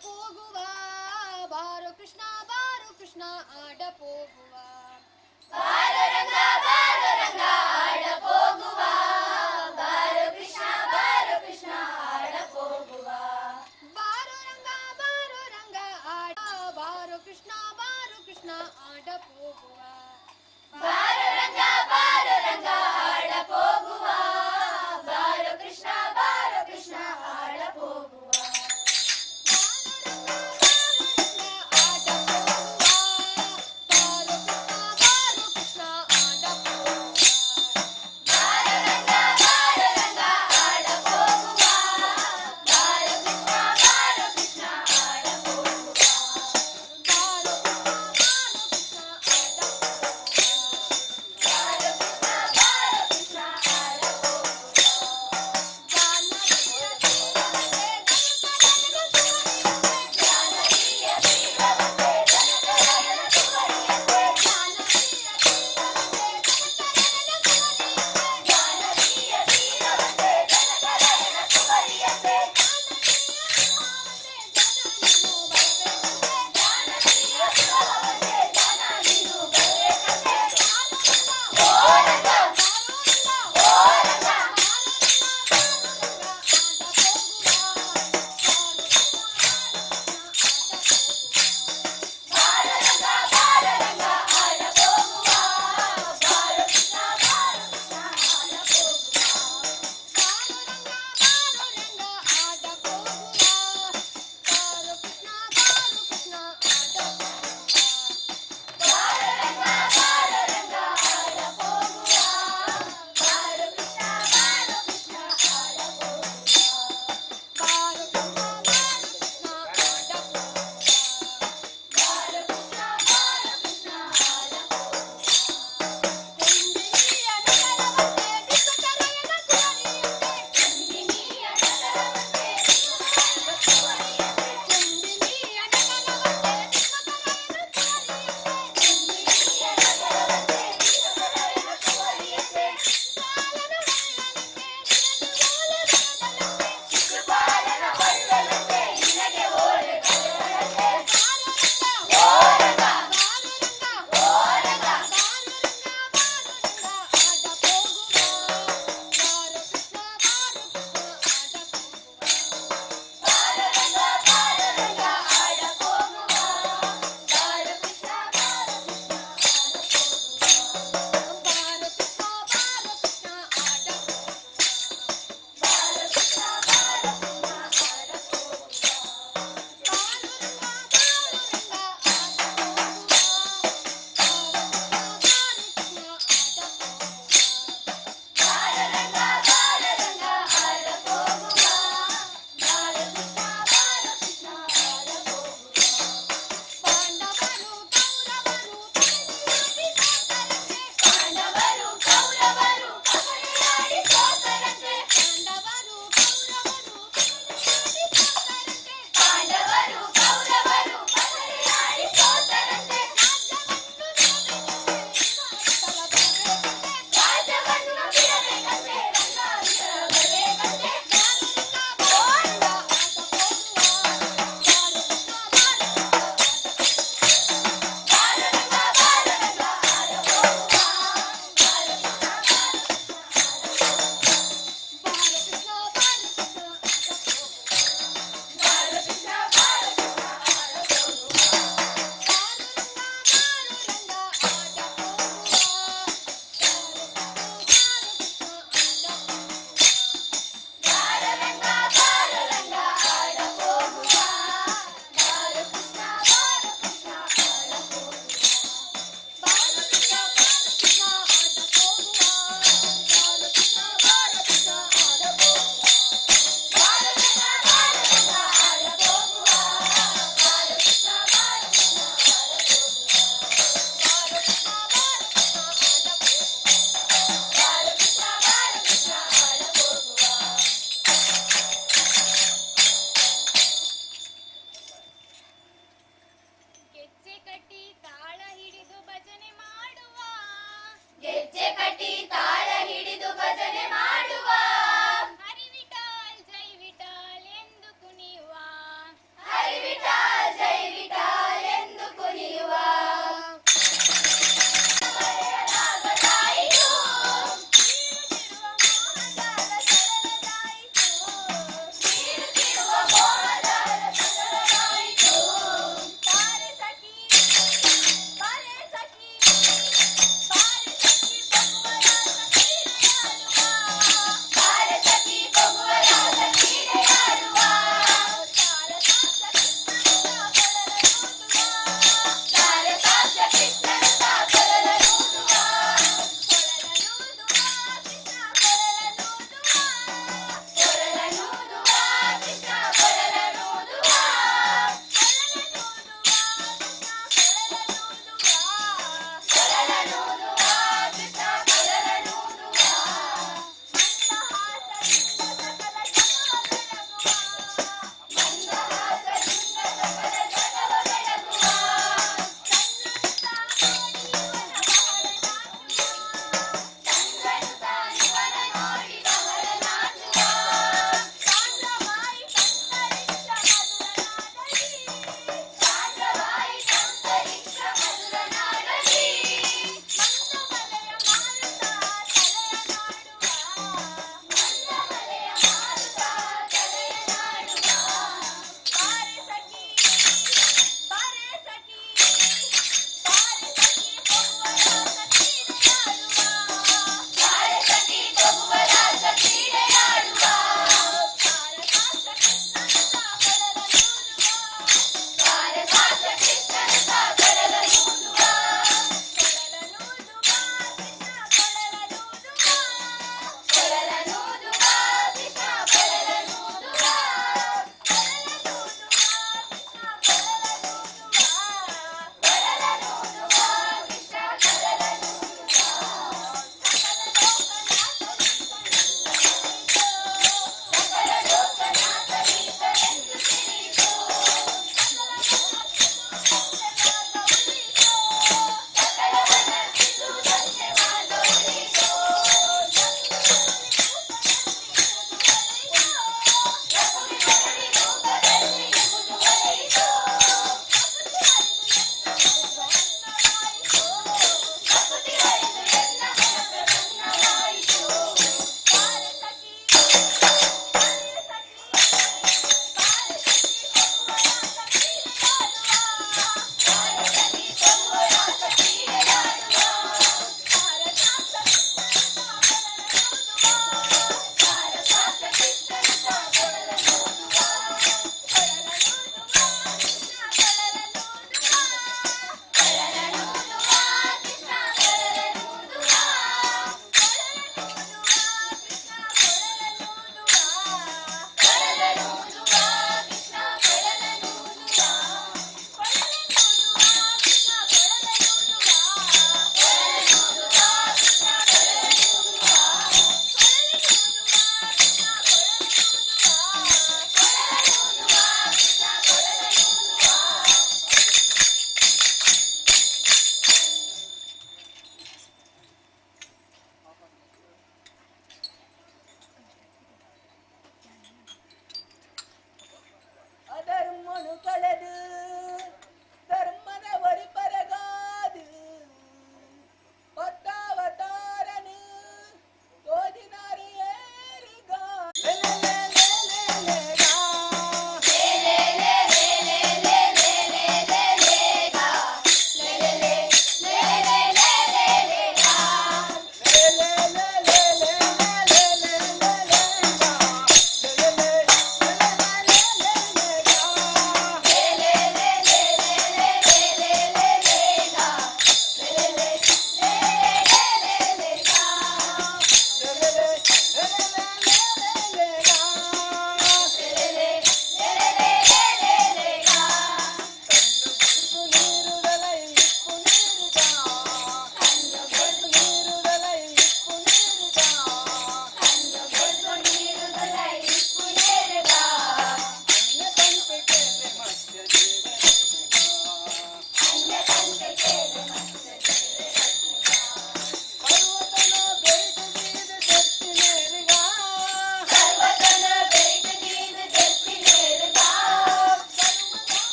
ಹೋಗುವ, ಬಾರೋ ಕೃಷ್ಣ ಬಾರೋ ಕೃಷ್ಣ ಆಡ ಹೋಗುವ. ಬಾರೋ ರಂಗ ಬಾರೋ ರಂಗ ಆಡ ಹೋಗುವ, ಬಾರೋ ಕೃಷ್ಣ ಬಾರೋ ಕೃಷ್ಣ ಆಡ ಹೋಗುವ. ಬಾರೋ ರಂಗ ಬಾರೋ ರಂಗ ಆಡ, ಬಾರೋ ಕೃಷ್ಣ ಬಾರೋ ಕೃಷ್ಣ ಆಡ ಹೋಗುವ. ಬಾರೋ ರಂಗ ಬಾರೋ ರಂಗ ಆಡ ಹೋಗುವ, ಬಾರೋ ಕೃಷ್ಣ ಬಾರೋ ಕೃಷ್ಣ ಆಡ ಹೋಗುವ. ಆಡ ಹೋಗುವ, ಬಾರೋ ಕೃಷ್ಣ ಬಾರೋ ಕೃಷ್ಣ ಆಡ ಹೋಗುವ. ಬಾರೋ ರಂಗ ಬಾರೋ ರಂಗ ಆಡ ಹೋಗುವ, ಬಾರೋ ಕೃಷ್ಣ ಬಾರೋ ಕೃಷ್ಣ ಆಡ ಹೋಗುವ. ಬಾರೋ ಕೃಷ್ಣ ಬಾರೋ ಕೃಷ್ಣ ಆಡ ಹೋಗುವ. ಬಾರೋ ಕೃಷ್ಣ ಬಾರೋ ಕೃಷ್ಣ ಆಡ ಹೋಗುವ. ಜಾನಕಿಯ ತೀರವಂತೆ ಜನಕರಾಯನ ಸುವರಿಯಂತೆ, ಜಾನಕಿಯ ತೀರವಂತೆ ಜನಕರಾಯನ ಸುವರಿಯಂತೆ, ಜಾನಕಿಯ ತೀರವಂತೆ ಜನಕರಾಯನ ಸುವರಿಯಂತೆ, ಜಾನಕಿಯ ತೀರವಂತೆ ಜನನೀನು ಬರಬೇಕಂತೆ, ಜಾನಕಿಯ ಸುಖವಂತೆ ಜನನೀನು ಬರಬೇಕಂತೆ. ಓ ರಂಗ ಓ ರಂಗ. ಬಾರೋ ರಂಗ ಬಾರೋ ರಂಗ ಆಡ ಹೋಗುವ, ಬಾರೋ ಕೃಷ್ಣ ಬಾರೋ ಕೃಷ್ಣ ಆಡ ಹೋಗುವ. ಬಾರೋ ರಂಗ ಬಾರೋ ರಂಗ ಆಡ ಹೋಗುವ, ಬಾರೋ ಕೃಷ್ಣ ಬಾರೋ ಕೃಷ್ಣ ಆಡ ಹೋಗುವ. ಬಾರೋ ಕೃಷ್ಣ ಬಾರೋ ಕೃಷ್ಣ ಆಡ ಹೋಗುವ. ನಂದಿನಿಯ ನಗರವಂತೆ ವಿಶ್ವಕರಾಯನ ಸುವರಿಯಂತೆ,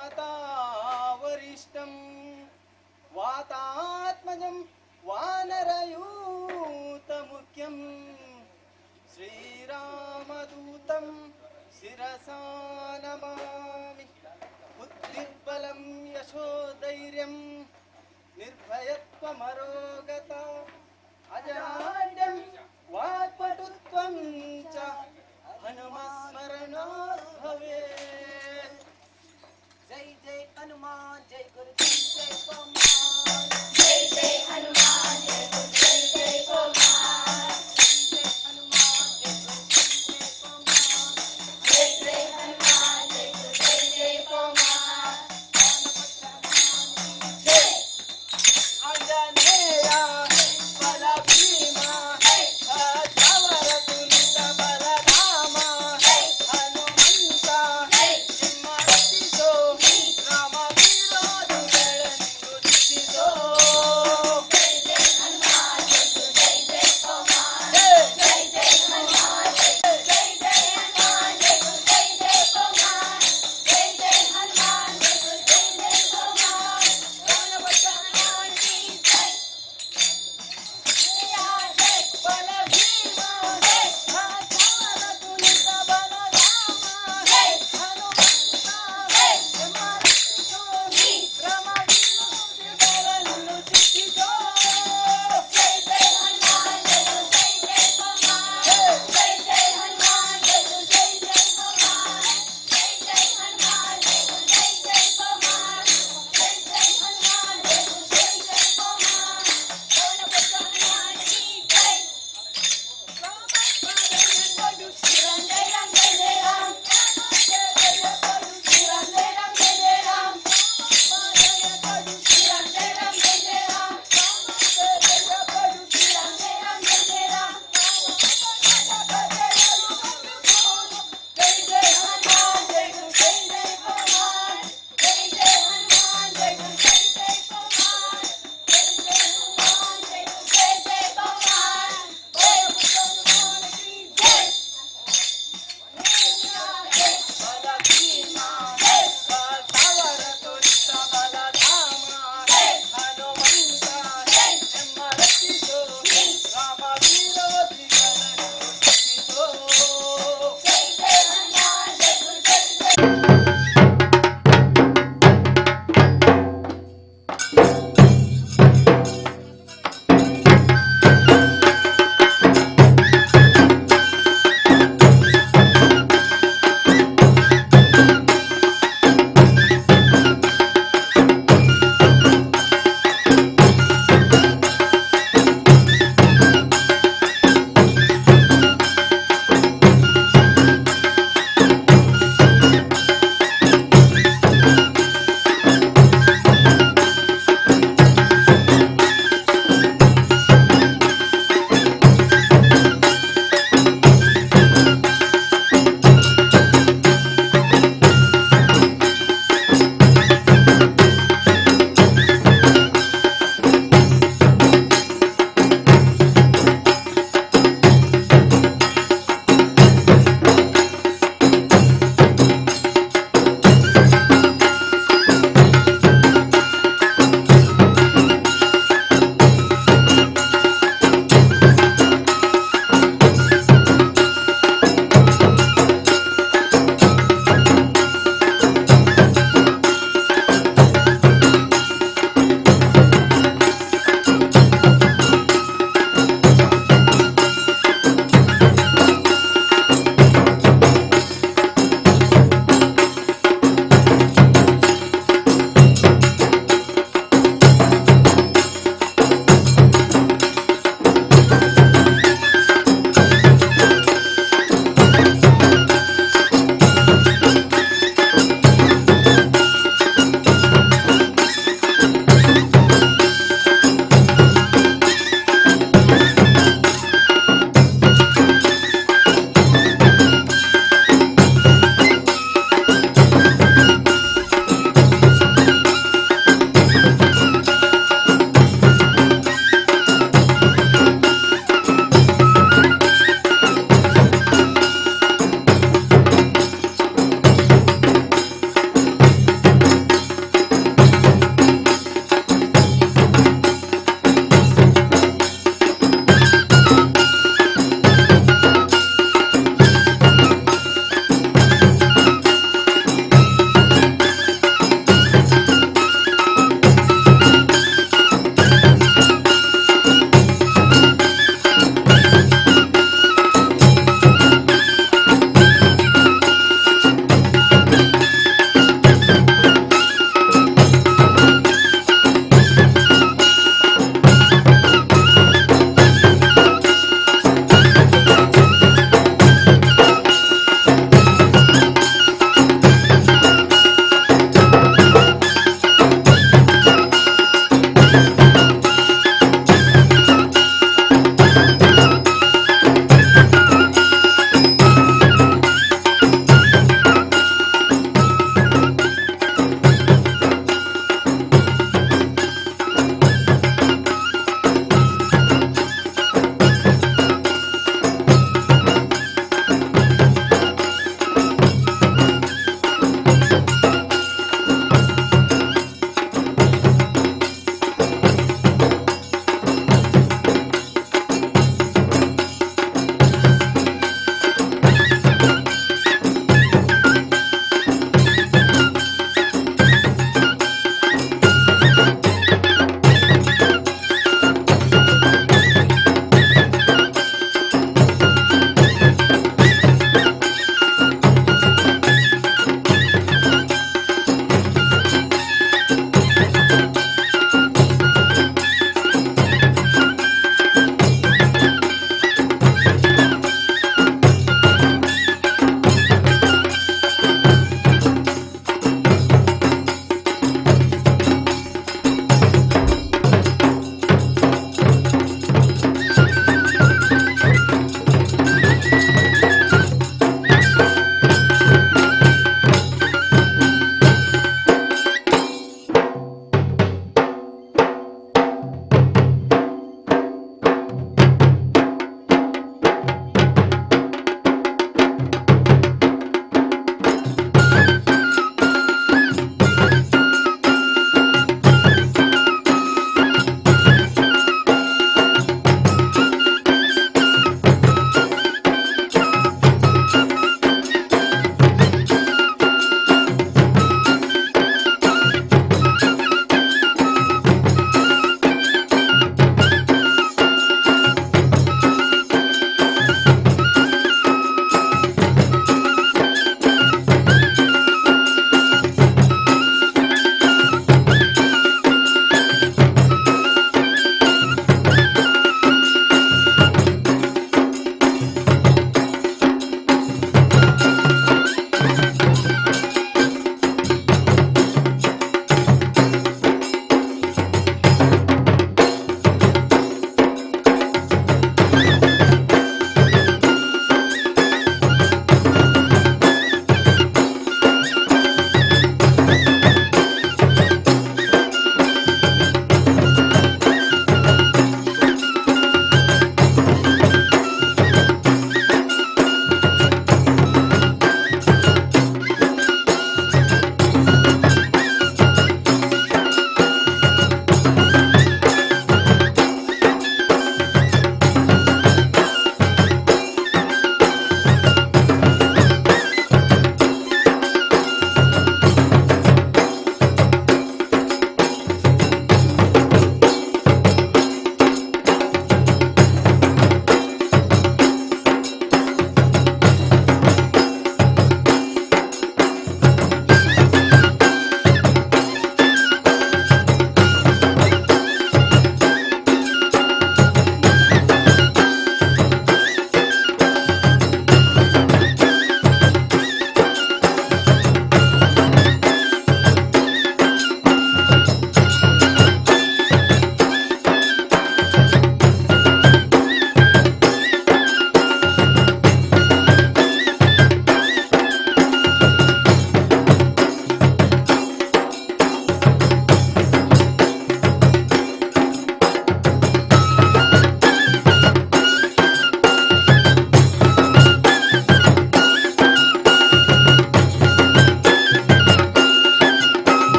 ಬುದ್ಧಿಮತಾವರಿಷ್ಟಂ ವಾತಾತ್ಮಜಂ ವಾನರಯೂತ ಮುಖ್ಯಂ ಶ್ರೀರಾಮದೂತಂ ಶಿರಸಾ ನಮಾಮಿ. ಬುದ್ಧಿರ್ಬಲಂ ಯಶೋಧೈರ್ಯಂ ನಿರ್ಭಯತ್ವಮರೋಗತ ಅಜಾಡ್ಯಂ ವಾಕ್ಪಟುತ್ವಂ ಚ ಹನುಮಸ್ಮರಣಾತ್ ಭವೇತ್. ಜೈ ಜೈ ಹನುಮಾನ್, ಜೈ ಗುರು, ಜೈ ಜೈ ಪವಮಾನ್. ಜೈ ಜೈ ಹನುಮಾನ್, ಜೈ ಗುರು, ಜೈ ಜೈ ಪವಮಾನ್. ಜೈ ಹನುಮಾನ್, ಜೈ ಗುರು, ಜೈ ಜೈ ಪವಮಾನ್. ಜೈ ಜೈ ಹನುಮಾನ್, ಜೈ ಗುರು, ಜೈ ಜೈ ಪವಮಾನ್. ಜೈ ಆಂಜನೇಯ ಬಲ ಭೀಮ ಛವರ ತುಲಿತ ಬಲರಾಮ ಹನುಮಂತ.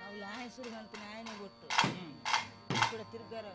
ಅವ್ಲು ಆಯಸುರು ಮಂತಿನ ಆಯನೆ ಕೊಟ್ಟು ಕೂಡ ತಿರ್ಗಾರ.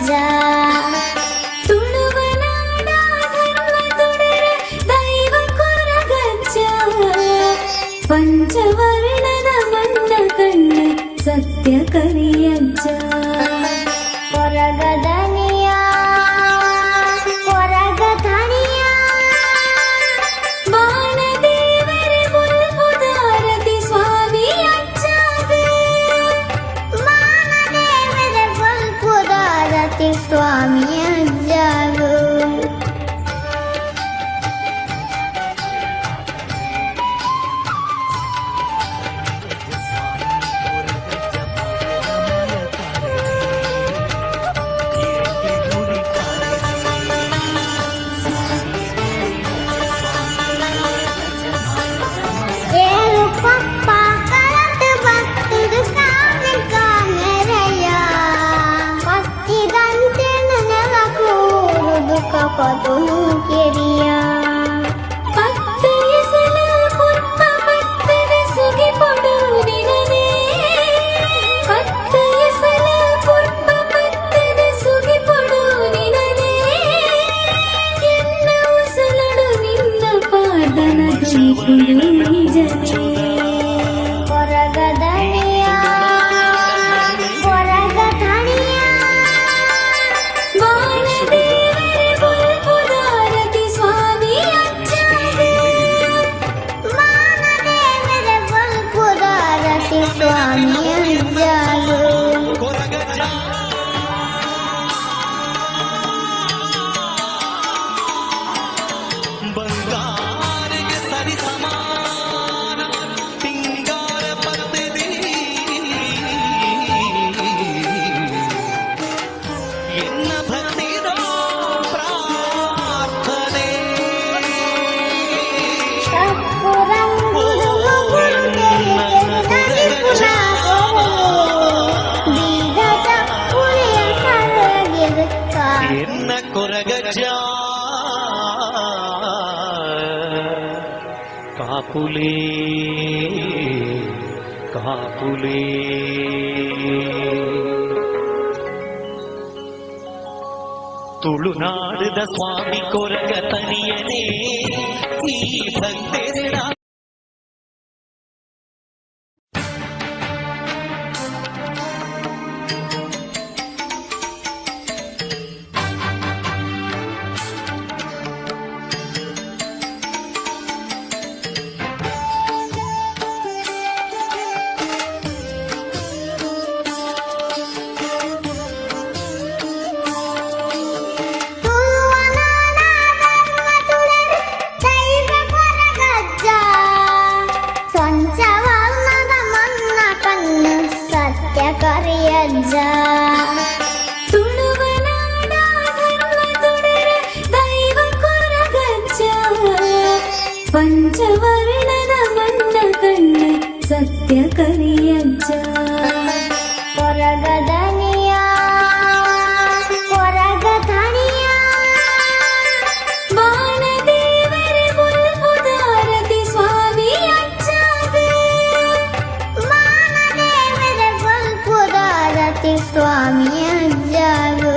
ಕರಿಯಜ್ಜ. ತುಳುವನಾಡ ಧರ್ಮ ತುಡರ ದೈವ ಕೊರಗಜ್ಜ. ಪಂಚವರ್ಣದ ಮನ್ನ ಕಣ್ಣು ಸತ್ಯ ಕರಿಯಜ್ಜ. ಕೊರಗದನಿಯ ಕೊರಗಧನಿಯ ಬಾಣದೇವರ ಬುಲ್ಬುದಾರತಿ ಸ್ವಾಮಿ ಅಜ್ಜಾಗ. ಮಾನದೇವರ ಬಲ್ಪುದಾರತಿ ಸ್ವಾಮಿ ಅಜ್ಜಾಗು. ಏಳು ಪಪ್ಪ ಕರತ ಭಕ್ತರು ಕಾಮೆ ಕಾಮೆರಯ್ಯ. ಭಕ್ತಿದಂತೆ ನೆಲ ಕೂರುದು ಕಪದುನು ಕೆರಿಯ. ಪತ್ತು ಎಸಲ ಪುರ್ಪ ಪತ್ತದ ಸುಗಿ ಕೊಡು ನಿನನೇ. ಪತ್ತು ಎಸಲ ಪುರ್ಪ ಪತ್ತದ ಸುಗಿ ಕೊಡು ನಿನನೇ. ಎನ್ನ ಉಸಲಡು ನಿನ್ನ ಪಾದನ ತುಳಿಪುಡು ನಿಜನೇ. ಕೊರಗದನಿಯ ಕೊರಗಧನಿಯ ಬಾಣದೇವರ ಬುಲ್ಬುದಾರತಿ ಸ್ವಾಮಿ ಅಜ್ಜಾಗ. ಮಾನದೇವರ ಬಲ್ಪುದಾರತಿ ಸ್ವಾಮಿ ಅಜ್ಜಾಗು. ಬಂಗಾರಿಗೆ ಸರಿ ಸಮಾನ ಪಿಂಗಾರ ಪದ್ಧತಿ ಎನ್ನ ಭಕ್ತಿರೋ ಪ್ರಾರ್ಥನೆ. ಕಪ್ಪು ರಂಗುಲು ನದಿಪುನ ಬೀಗ ಚಪ್ಪುಳಿಯ ಕರಗಿರುತ್ತ. ಎನ್ನ ಕೊರಗಜ್ಜ ಕಾಪುಲೇ ಕಾಪುಲೇ. ತುಳುನಾಡದ ಸ್ವಾಮಿ ಕೊರಗ ತನಿಯನೇ ಈ ಭಕ್ತೆರಡ. ತುಳುವನಾಡ ಧರ್ಮ ತುಳರು ದೈವ ಕೊರಗಜ್ಜ. ಸ್ವಂಚವರ್ಣದ ಮನ್ನ ಕಣ್ಣು ಸತ್ಯ ಕರಿಯಜ್ಜ. ತುಳುವನಾಡ ಧರ್ಮ ತುಡರ ದೈವ ಕೊರಗಜ್ಜ. ಪಂಚವರ್ಣದ ಮನ್ನ ಕಣ್ಣು ಸತ್ಯ ಕರಿಯಜ್ಜ. ಕೊರಗದನಿಯ ಕೊರಗಧನಿಯ ಬಾಣದೇವರ ಬುಲ್ಬುದಾರತಿ ಸ್ವಾಮಿ ಅಜ್ಜಾಗ. ಮಾನದೇವರ ಬಲ್ಪುದಾರತಿ ಸ್ವಾಮಿ ಅಜ್ಜಾಗು.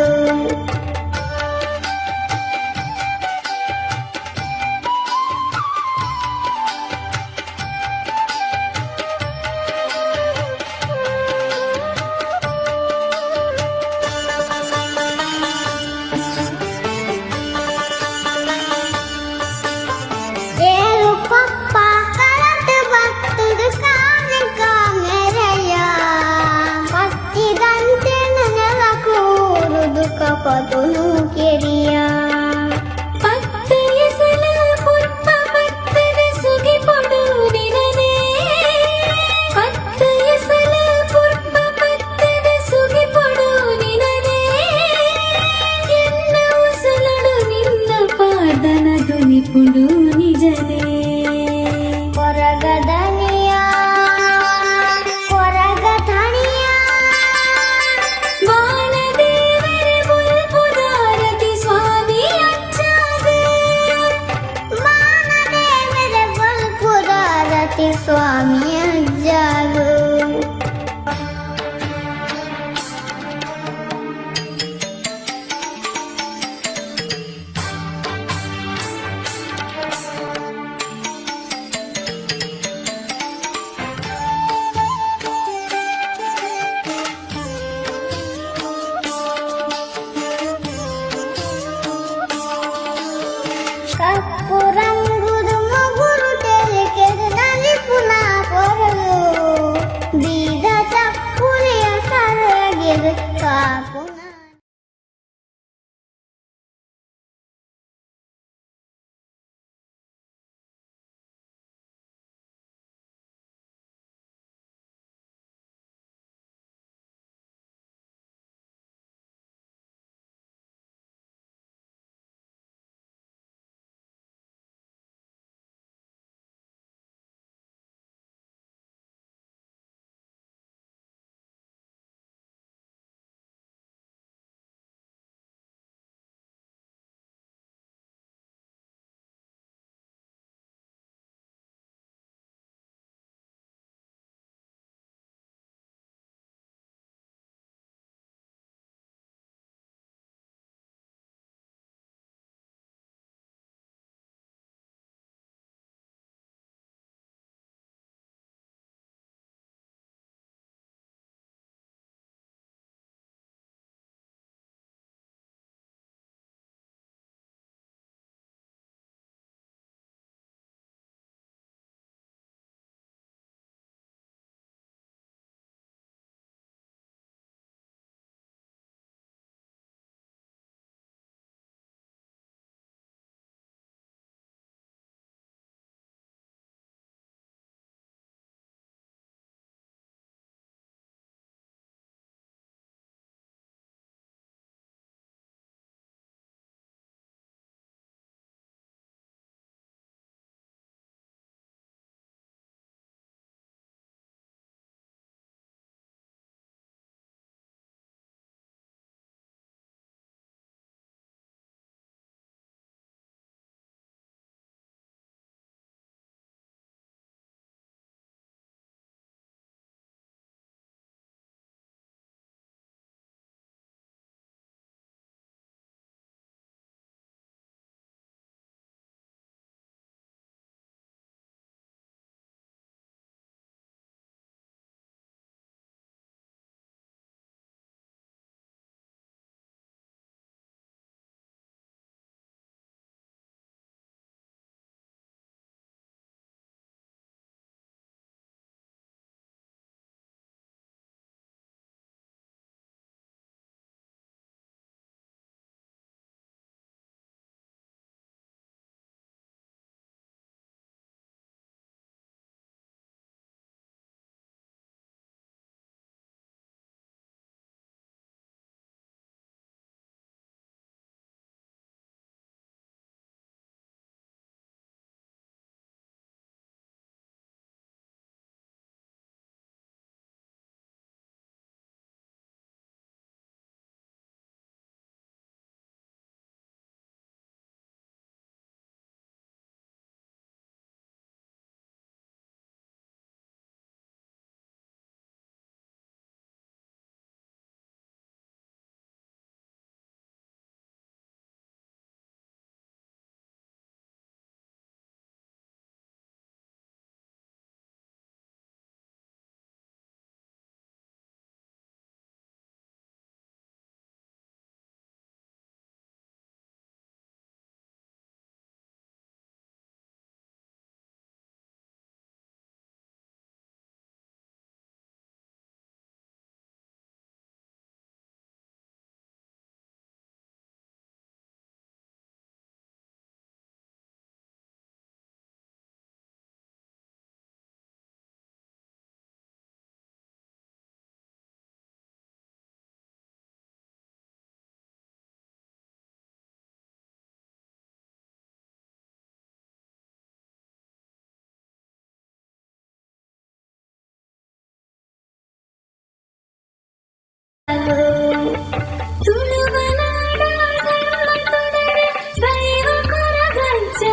ತುಳುವನಾಡ ಧರ್ಮ ತುಡರೆ ದೈವ ಕೊರಗಜ್ಜ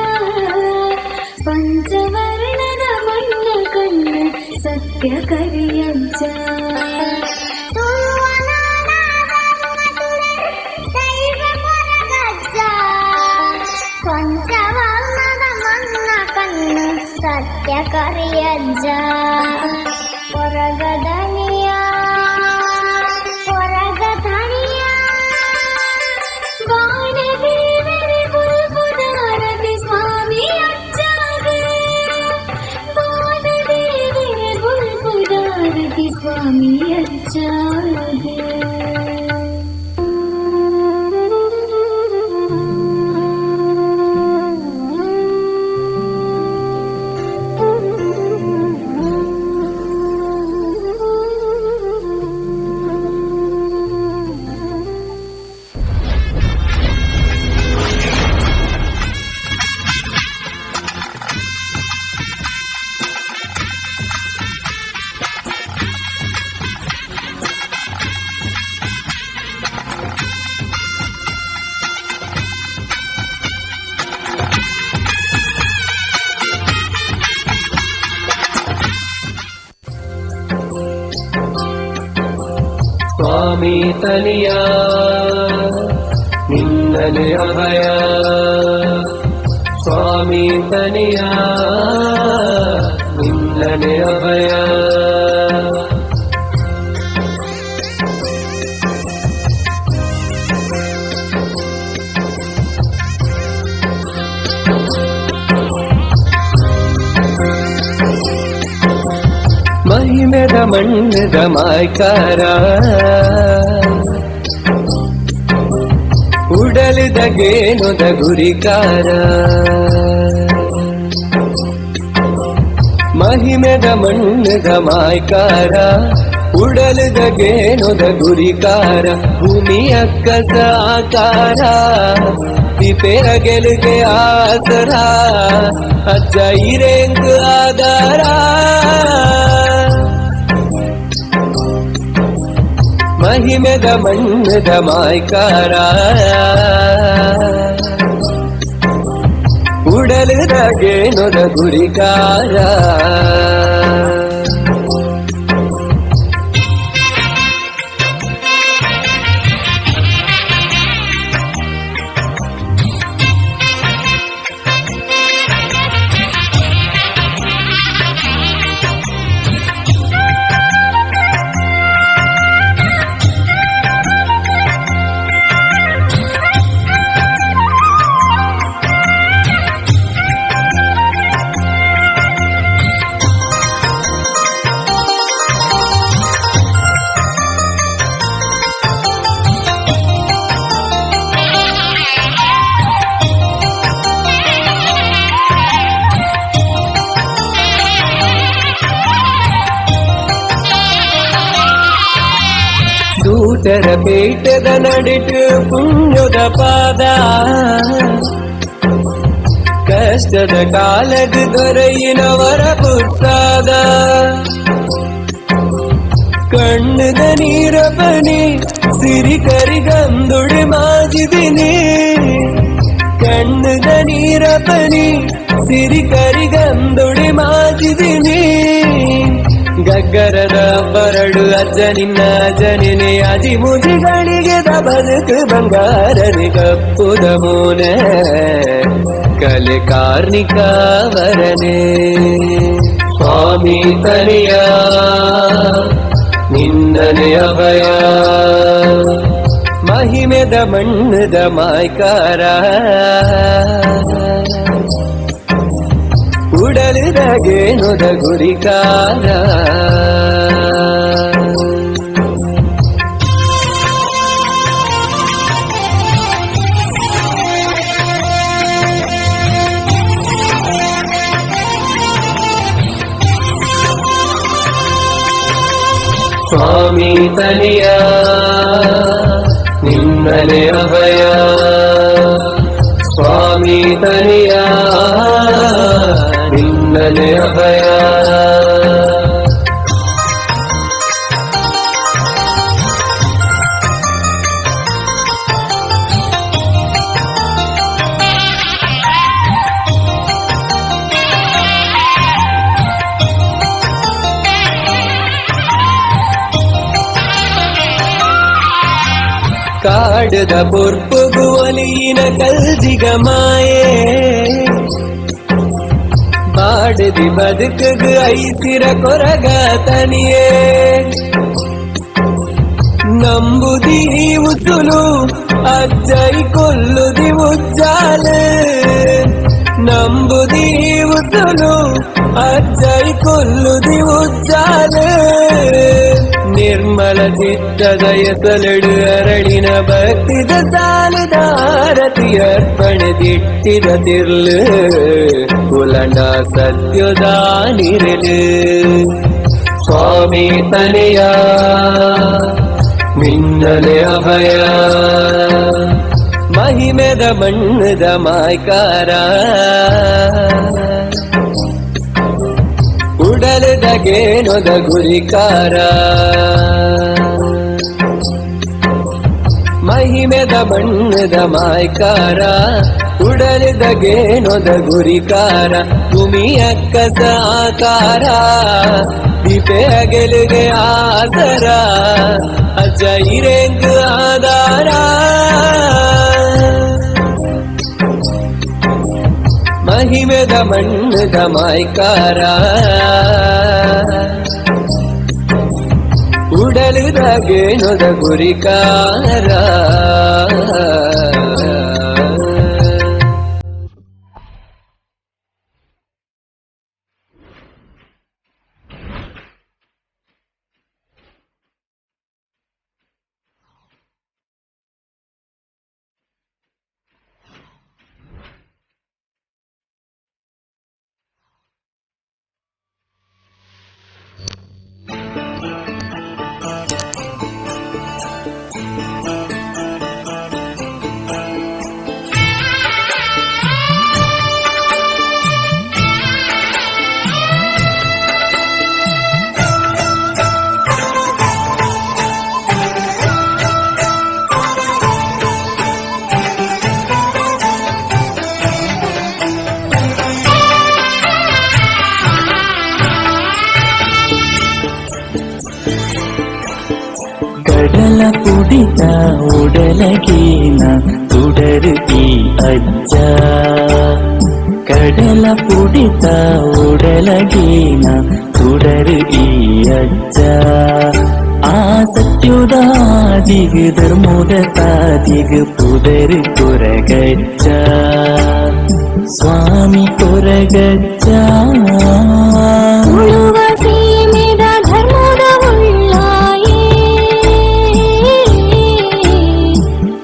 ಪಂಚವರ್ಣದ ಮಣ್ಣ ಕಣ್ಣ ಸತ್ಯ ಕರಿಯಜ್ಜ ತುಳುವನಾಡ ಧರ್ಮ ತುಡರೆ ದೈವ ಕೊರಗಜ್ಜ ಪಂಚವರ್ಣದ ಮಣ್ಣ ಕಣ್ಣ ಸತ್ಯ ಕರಿಯಜ್ಜ ಕೊರಗದನಿಯ ಕೊರಗಧನಿಯ ಬಾಣದೇವರೆ ಬುಲ್ಬುದಾರತಿ ಸ್ವಾಮಿ ಅಜ್ಜಾಗ ಬಾಣದೇವರೆ ಬುಲ್ಬುದಾರತಿ ಸ್ವಾಮಿ ಅಜ್ಜಾಗ. ಸ್ವಾಮಿ ತನಿಯ ನಿನ್ನನೆ ಅಭಯ, ಸ್ವಾಮಿ ತನಿಯ ನಿನ್ನನೆ ಅಭಯ. ಮಹಿಮೆದ ಮಣ್ಣದ ಮಾಯ್ಕಾರ, ಉಡಲಿದ ಗೇನುದ ಗುರಿಕಾರ. ಮಹಿಮೆದ ಮಣ್ಣದ ಮಾಯ್ಕಾರ, ಉಡಲಿದ ಗೇನುದ ಗುರಿಕಾರ. ಭೂಮಿಯ ಕಸ ಆಕಾರ, ತಿಪೆರ ಗೆಲುಗೆ ಆಸರ, ಅಜ್ಜ ಇರೆಂಗು ಆಧಾರ. ಮಹಿಮೆದ ಮಣ್ಣದ ಮಾಯ್ಕಾರ, ಉಡಲಿದ ಗೇನುದ ಗುರಿಕಾರ. ಸೂಟರ ಪೇಟದ ನಡಿಟು ಪುಣ್ಯದ ಪಾದ, ಕಷ್ಟದ ಕಾಲದ ದೊರೆಯಿನವರ ಪುಟ್ಟಾದ. ಕಣ್ಣದ ನೀರ ಬನಿ ಸಿರಿ ಕರಿಗಂದುಡಿ ಮಾಜಿದಿನಿ, ಕಣ್ಣದ ನೀರ ಬನಿ ಸಿರಿ ಕರಿಗಂದುಡಿ ಮಾಜಿದಿನಿ. ಗಗ್ಗರದ ಬರಡು ಅಜ್ಜ ನಿನ್ನ ಅಜ್ಜನಿನೇ, ಅಜಿ ಮುಜಿಗಳಿಗೆ ಬದುಕು ಬಂಗಾರನಿ. ಕಪ್ಪುದ ಮೋನೆ ಕಲೆ ಕಾರ್ಣಿಕಾವರನೆ, ಸ್ವಾಮಿ ತನಿಯ ನಿನ್ನನೆ ಅಭಯ. ಮಹಿಮೆದ ಮಣ್ಣದ ಮಾಯ್ಕಾರ, ಉಡಲಿದ ಗೇನುದ ಗುರಿಕಾರ. ಸ್ವಾಮಿ ತನಿಯ ನಿನ್ನನೆ ಅಭಯ, ಸ್ವಾಮಿ ತನಿಯ ನಿನ್ನನೆ ಅಭಯ. ಕಾಡದ ಪೊರ್ಪುಗು ಒಲಿಯಿನ ಕಲ್ಜಿಗ ಮಾಯೆ ಬಾಡದಿ ಬದುಕುಗು ಐಸಿರ ಕೊರಗ ತನಿಯೇ ನಂಬುದಿ ಉಸುಲು ಅಜ್ಜೈ ಕೊಲ್ಲುದಿ ಉಜ್ಜಾಲು ನಂಬುದಿ ಉಸುಲು ಅಜ್ಜೈ ಕೊಲ್ಲುದಿ ಉಜ್ಜಾಲು ನಿರ್ಮಲ ಚಿತ್ತದ ಎಸಲಡು ಅರಳಿನ ಭಕ್ತಿದ ಸಾಲದ ಆರತಿ ಅರ್ಪಣೆ ದಿಟ್ಟಿದ ತಿರ್ಲು ಕುಲಂಡ ಸತ್ಯದ ನಿರಲು ಸ್ವಾಮಿ ತನೆಯ ಮಿನ್ನಲೆ ಅಭಯ ಮಹಿಮೆದ ಮಣ್ಣದ ಮಾಯ್ಕಾರ ಉಡಲದ ಗೇನೊದ ಗುರಿಕಾರ ಮಹಿಮೆದ ಬಣ್ಣದ ಮಾಯ್ಕಾರ ಉಡಲದ ಗೇನೊದ ಗುರಿಕಾರ ಭೂಮಿಯ ಕಸ ಆಕಾರ ದೀಪೆ ಅಗಲಿಗೆ ಆಸರ ಅಜ್ಜ ಇರೆಂಗ್ ಆಧಾರ ಮಹಿಮೆದ ಮಣ್ಣದ ಮಾಯ್ಕಾರ ಉಡಲುದ ಗೇಣುದ ಗುರಿಕಾರ. ಕಡಲ ಪುಡಿತ ಉಡಲಗೇನ ತುಡರು ಈ ಅಜ್ಜ ಕಡಲ ಪುಡಿತ ಉಡಲಗೇನ ತುಡರು ಈ ಅಜ್ಜ ಆ ಸತ್ಯುದಾದಿಗು ಧರ್ಮದ ತಾದಿಗು ಪುಡರು ಕೊರಗಜ್ಜ ಸ್ವಾಮಿ ಕೊರಗಜ್ಜ ತುಳುವ ಸೀಮೆದ ಧರ್ಮದ ಉಳ್ಳಾಯೇ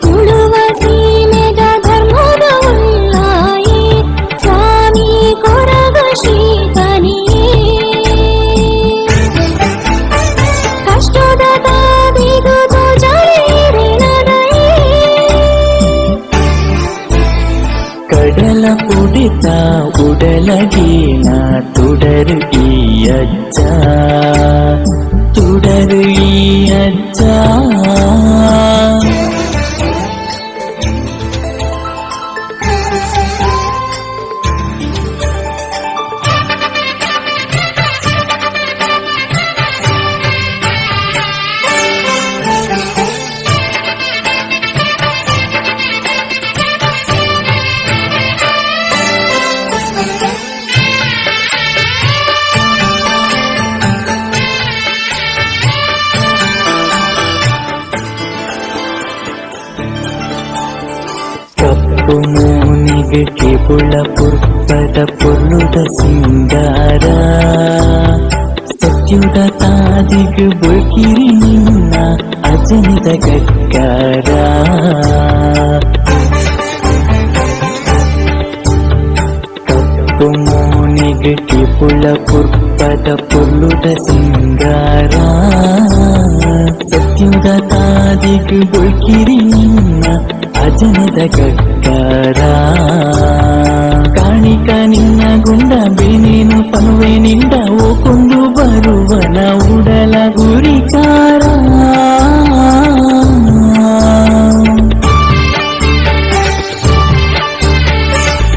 ತುಳುವ ಸೀಮೆದ ಧರ್ಮದ ಉಳ್ಳಾಯೇ ಸ್ವಾಮಿ ಕೊರಗ ಶ್ರೀತನಿಯೇ ಕಷ್ಟದ ತಾದಿಗು ತೋಜಾರೇನದಯೇ ಕಡಲ ಪುಡಿತ ಉಡಲಗೇನ ತುಡರು ಈ ಅಜ್ಜ ತುಡರು ಈ ಅಜ್ಜ. ಕಪ್ಪು ಮೋನಿಗೆ ಕೇಬುಳ ಪುರ್ಪದ ಪೊರ್ಲುದ ಸಿಂಗಾರ ಸತ್ಯುದ ತಾದಿಗು ಬುಳ್ಕಿರಿ ನಿನ್ನ ಅಜನಿದ ಗಗ್ಗಾರ ಕಪ್ಪು ಮೋನಿಗೆ ಕೇಬುಳ ಪುರ್ಪದ ಪೊರ್ಲುದ ಸಿಂಗಾರ ಸತ್ಯುದ ತಾದಿಗು ಬುಳ್ಕಿರಿ ನಿನ್ನ ಅಜನದ ಗಗ್ಗಾರ ಕಾಣಿಕ ನಿನ್ನ ಗುಂಡ ಬೇನೇನು ಪನುವೆ ನಿಂದ ಓ ಕೊಂಡು ಬರುವನ ಉಡಲ ಗುರಿಕಾರ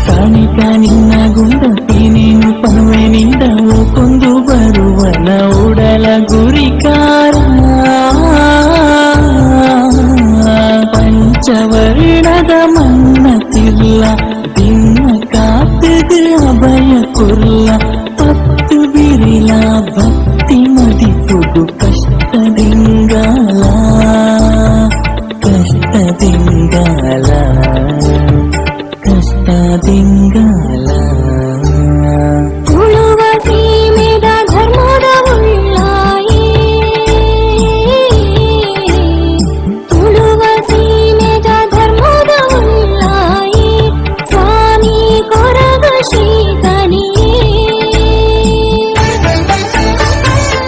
ಕಾಣಿಕ ನಿನ್ನ ಗುಂಡ ಬೇನೇನು ಪನುವೆ ನಿಂದ ಓ ಕೊಂಡು ಬರುವನ ಉಡಲ ಗುರಿಕಾರ. ಪೋದು ಕಷ್ಟ ದಿಂಗಾಲ, ಕಷ್ಟ ದಿಂಗಾಲ, ಕಷ್ಟ ದಿಂಗಾಲ. ತುಳುವ ಸೀಮೆದ ಧರ್ಮದ ಉಳ್ಳಾಯೇ, ತುಳುವ ಸೀಮೆದ ಧರ್ಮದ ಉಳ್ಳಾಯೇ, ಸ್ವಾಮಿ ಕೊರಗ ಶ್ರೀಕನಿಯೇ.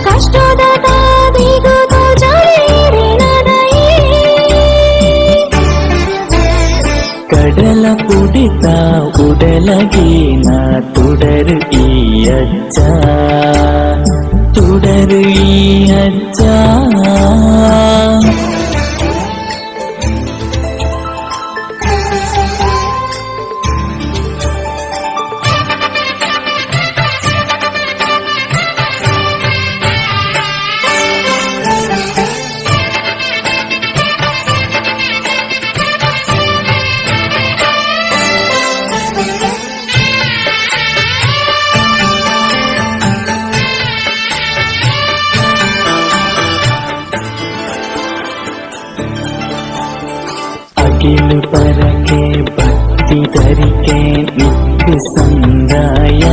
ಕಷ್ಟದ ತಾದಿಗು ತೋಜಲೇರಿನದಯೇ. ಕಡಲ ಪುಡಿತ ಉಡಲಗೇನ ತುಡರು ಈ ಅಜ್ಜ, ತುಡರು ಈ ಅಜ್ಜ. ಅಗಿಲು ಪರಕೆ ಭಕ್ತಿ ಧರಿಕೆ ನಿಕ್ಕು ಸಂದಾಯ,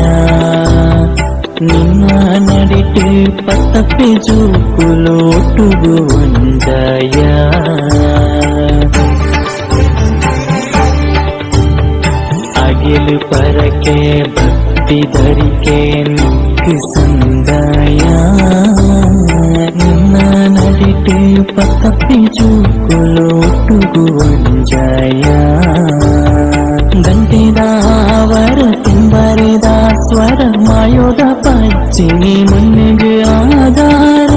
ನಿನ್ನ ನಡಿಟು ಪತ್ತಪ್ಪೆ ಜೂಕುಲೋಟುಗು ಒಂಜಾಯ. ಅಗಿಲು ಪರಕೆ ಭಕ್ತಿ ಧರಿಕೆ ನಿಕ್ಕು ಸಂದಾಯ, ನಿನ್ನ ನಡಿಟು ಪತ್ತಪ್ಪೆ ಜೂಕುಲೋಟುಗು ಒಂಜಾಯ. ಗಂಟೆದಾವರ ತಿಂಬರೆದ ಸ್ವರ ಮಾಯೋದ ಪಚ್ಚಿನಿ ಮಣ್ಣಿಗೆ ಆಧಾರ,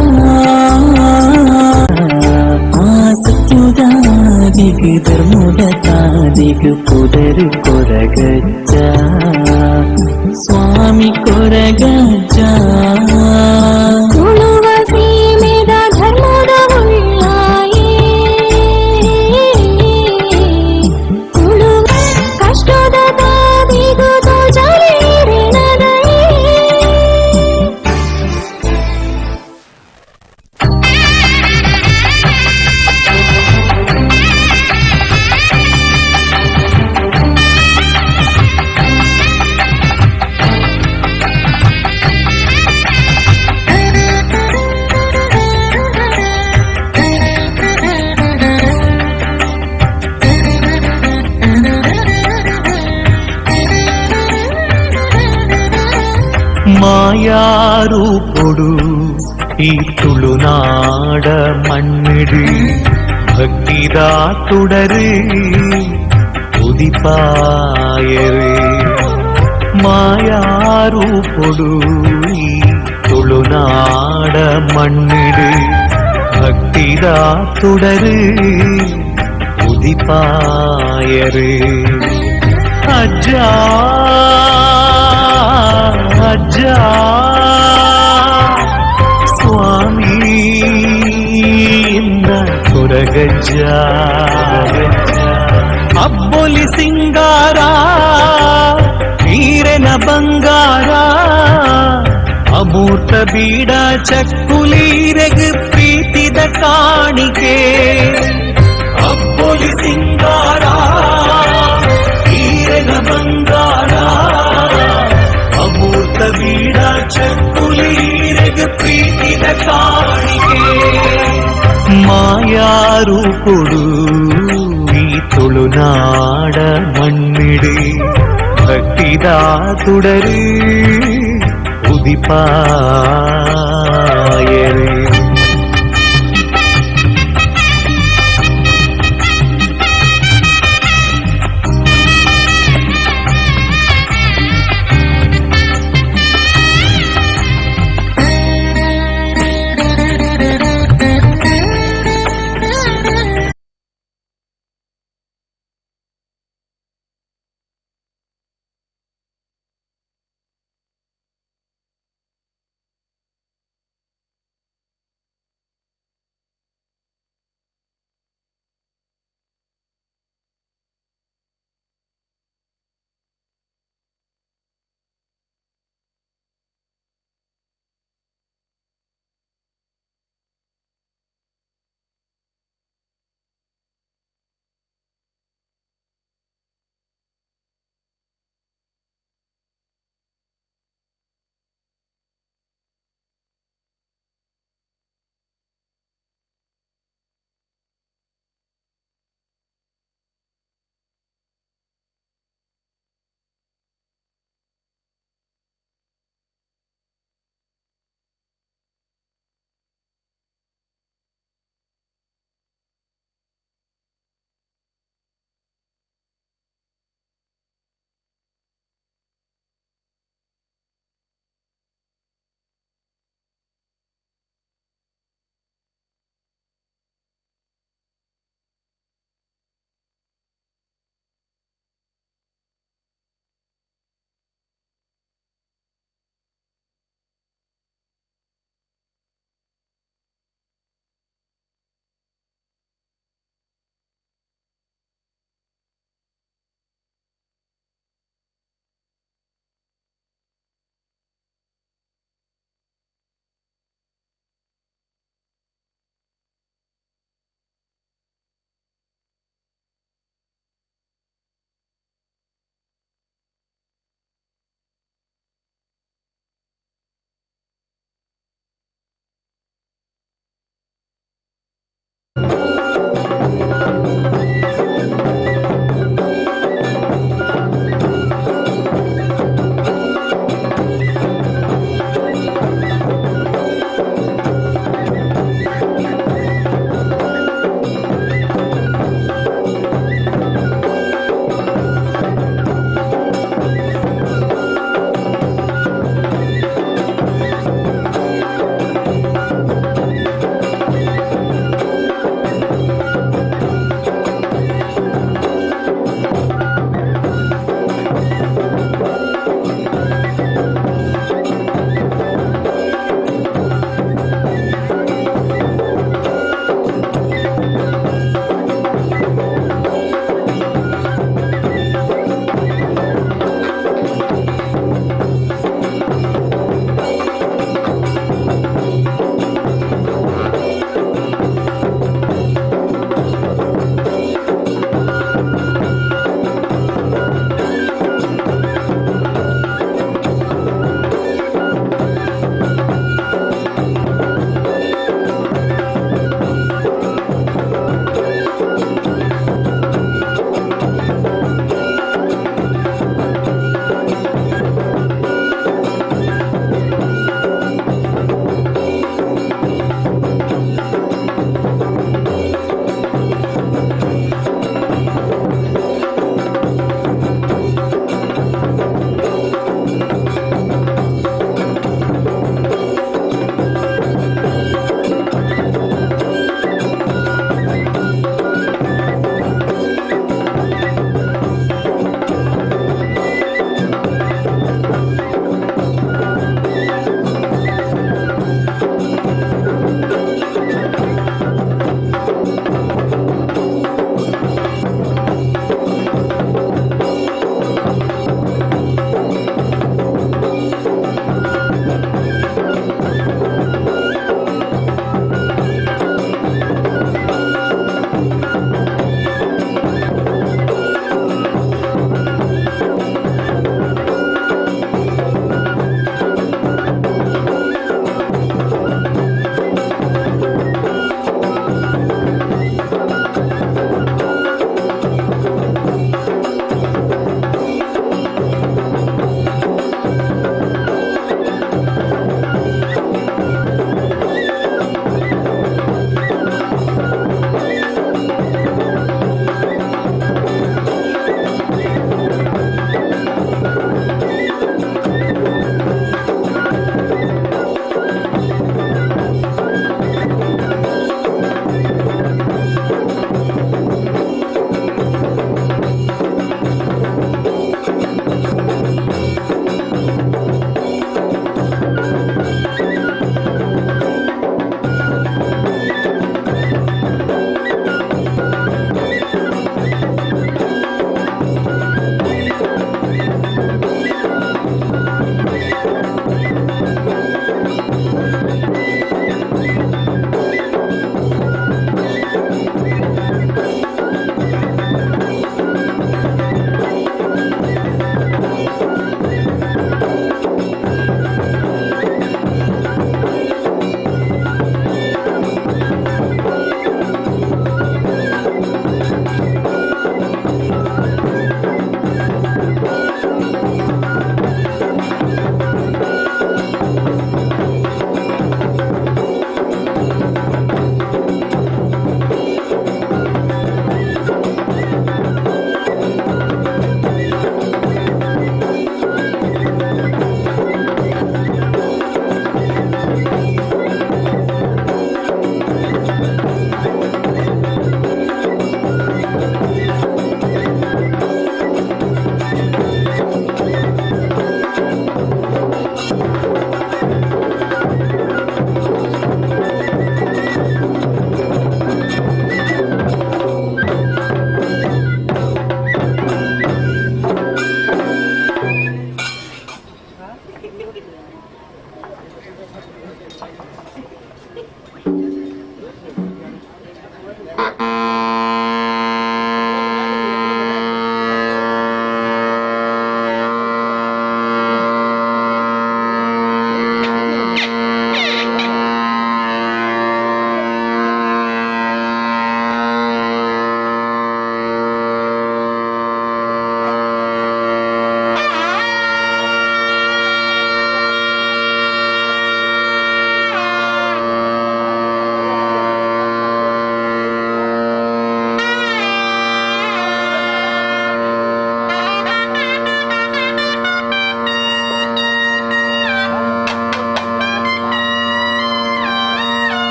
ಆ ಸತ್ಯುದಾದಿಗೆ ಧರ್ಮದ ತಾದಿಗೆ ಪುದರು ಕೊರಗಜ್ಜ, ಸ್ವಾಮಿ ಕೊರಗಜ್ಜ. ತುಳುವ ಸೀಮೆದ ಧರ್ಮದ ಉಳ್ಳಾಯೇ, ತುಳುವ ಕಷ್ಟದ ತಾದಿಗು ತೋಜಲೇರಿನದಯೇ. ಮಾಯಾರೂಪೊಡು ಈ ತುಳುನಾಡ ಮಣ್ಣಿಡು ಭಕ್ತಿದ ತುಡರು ಉದಿಪಾಯರು. ಮಾಯಾರೂಪೊಡು ಈ ತುಳುನಾಡ ಮಣ್ಣಿಡು ಭಕ್ತಿದ ತುಡರು ಉದಿಪಾಯರು. ಅಜ್ಜ ಅಜ್ಜ ಸ್ವಾಮಿ ಇಂದ ಕೊರಗಜ್ಜ, ಅಬ್ಬೊಲಿ ಸಿಂಗಾರ ನೀರೆನ ಬಂಗಾರ, ಅಮೂರ್ತ ಬೀಡ ಚಕ್ಕುಲೀರೆಗ್ ಪ್ರೀತಿದ ಕಾಣಿಕೆ. ಅಬ್ಬೊಲಿ ಸಿಂಗಾರ ನೀರೆನ ಬಂಗಾರ, ಅಮೂರ್ತ ಬೀಡ ಚಕ್ಕುಲೀರೆಗ್ ಪ್ರೀತಿದ ಕಾಣಿಕೆ. ಮಾಯಾರೂಪೊಡು ಈ ತುಳುನಾಡ ಮಣ್ಣಿಡು ಭಕ್ತಿದ ತುಡರು ಉದಿಪಾಯರು.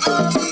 Thank you.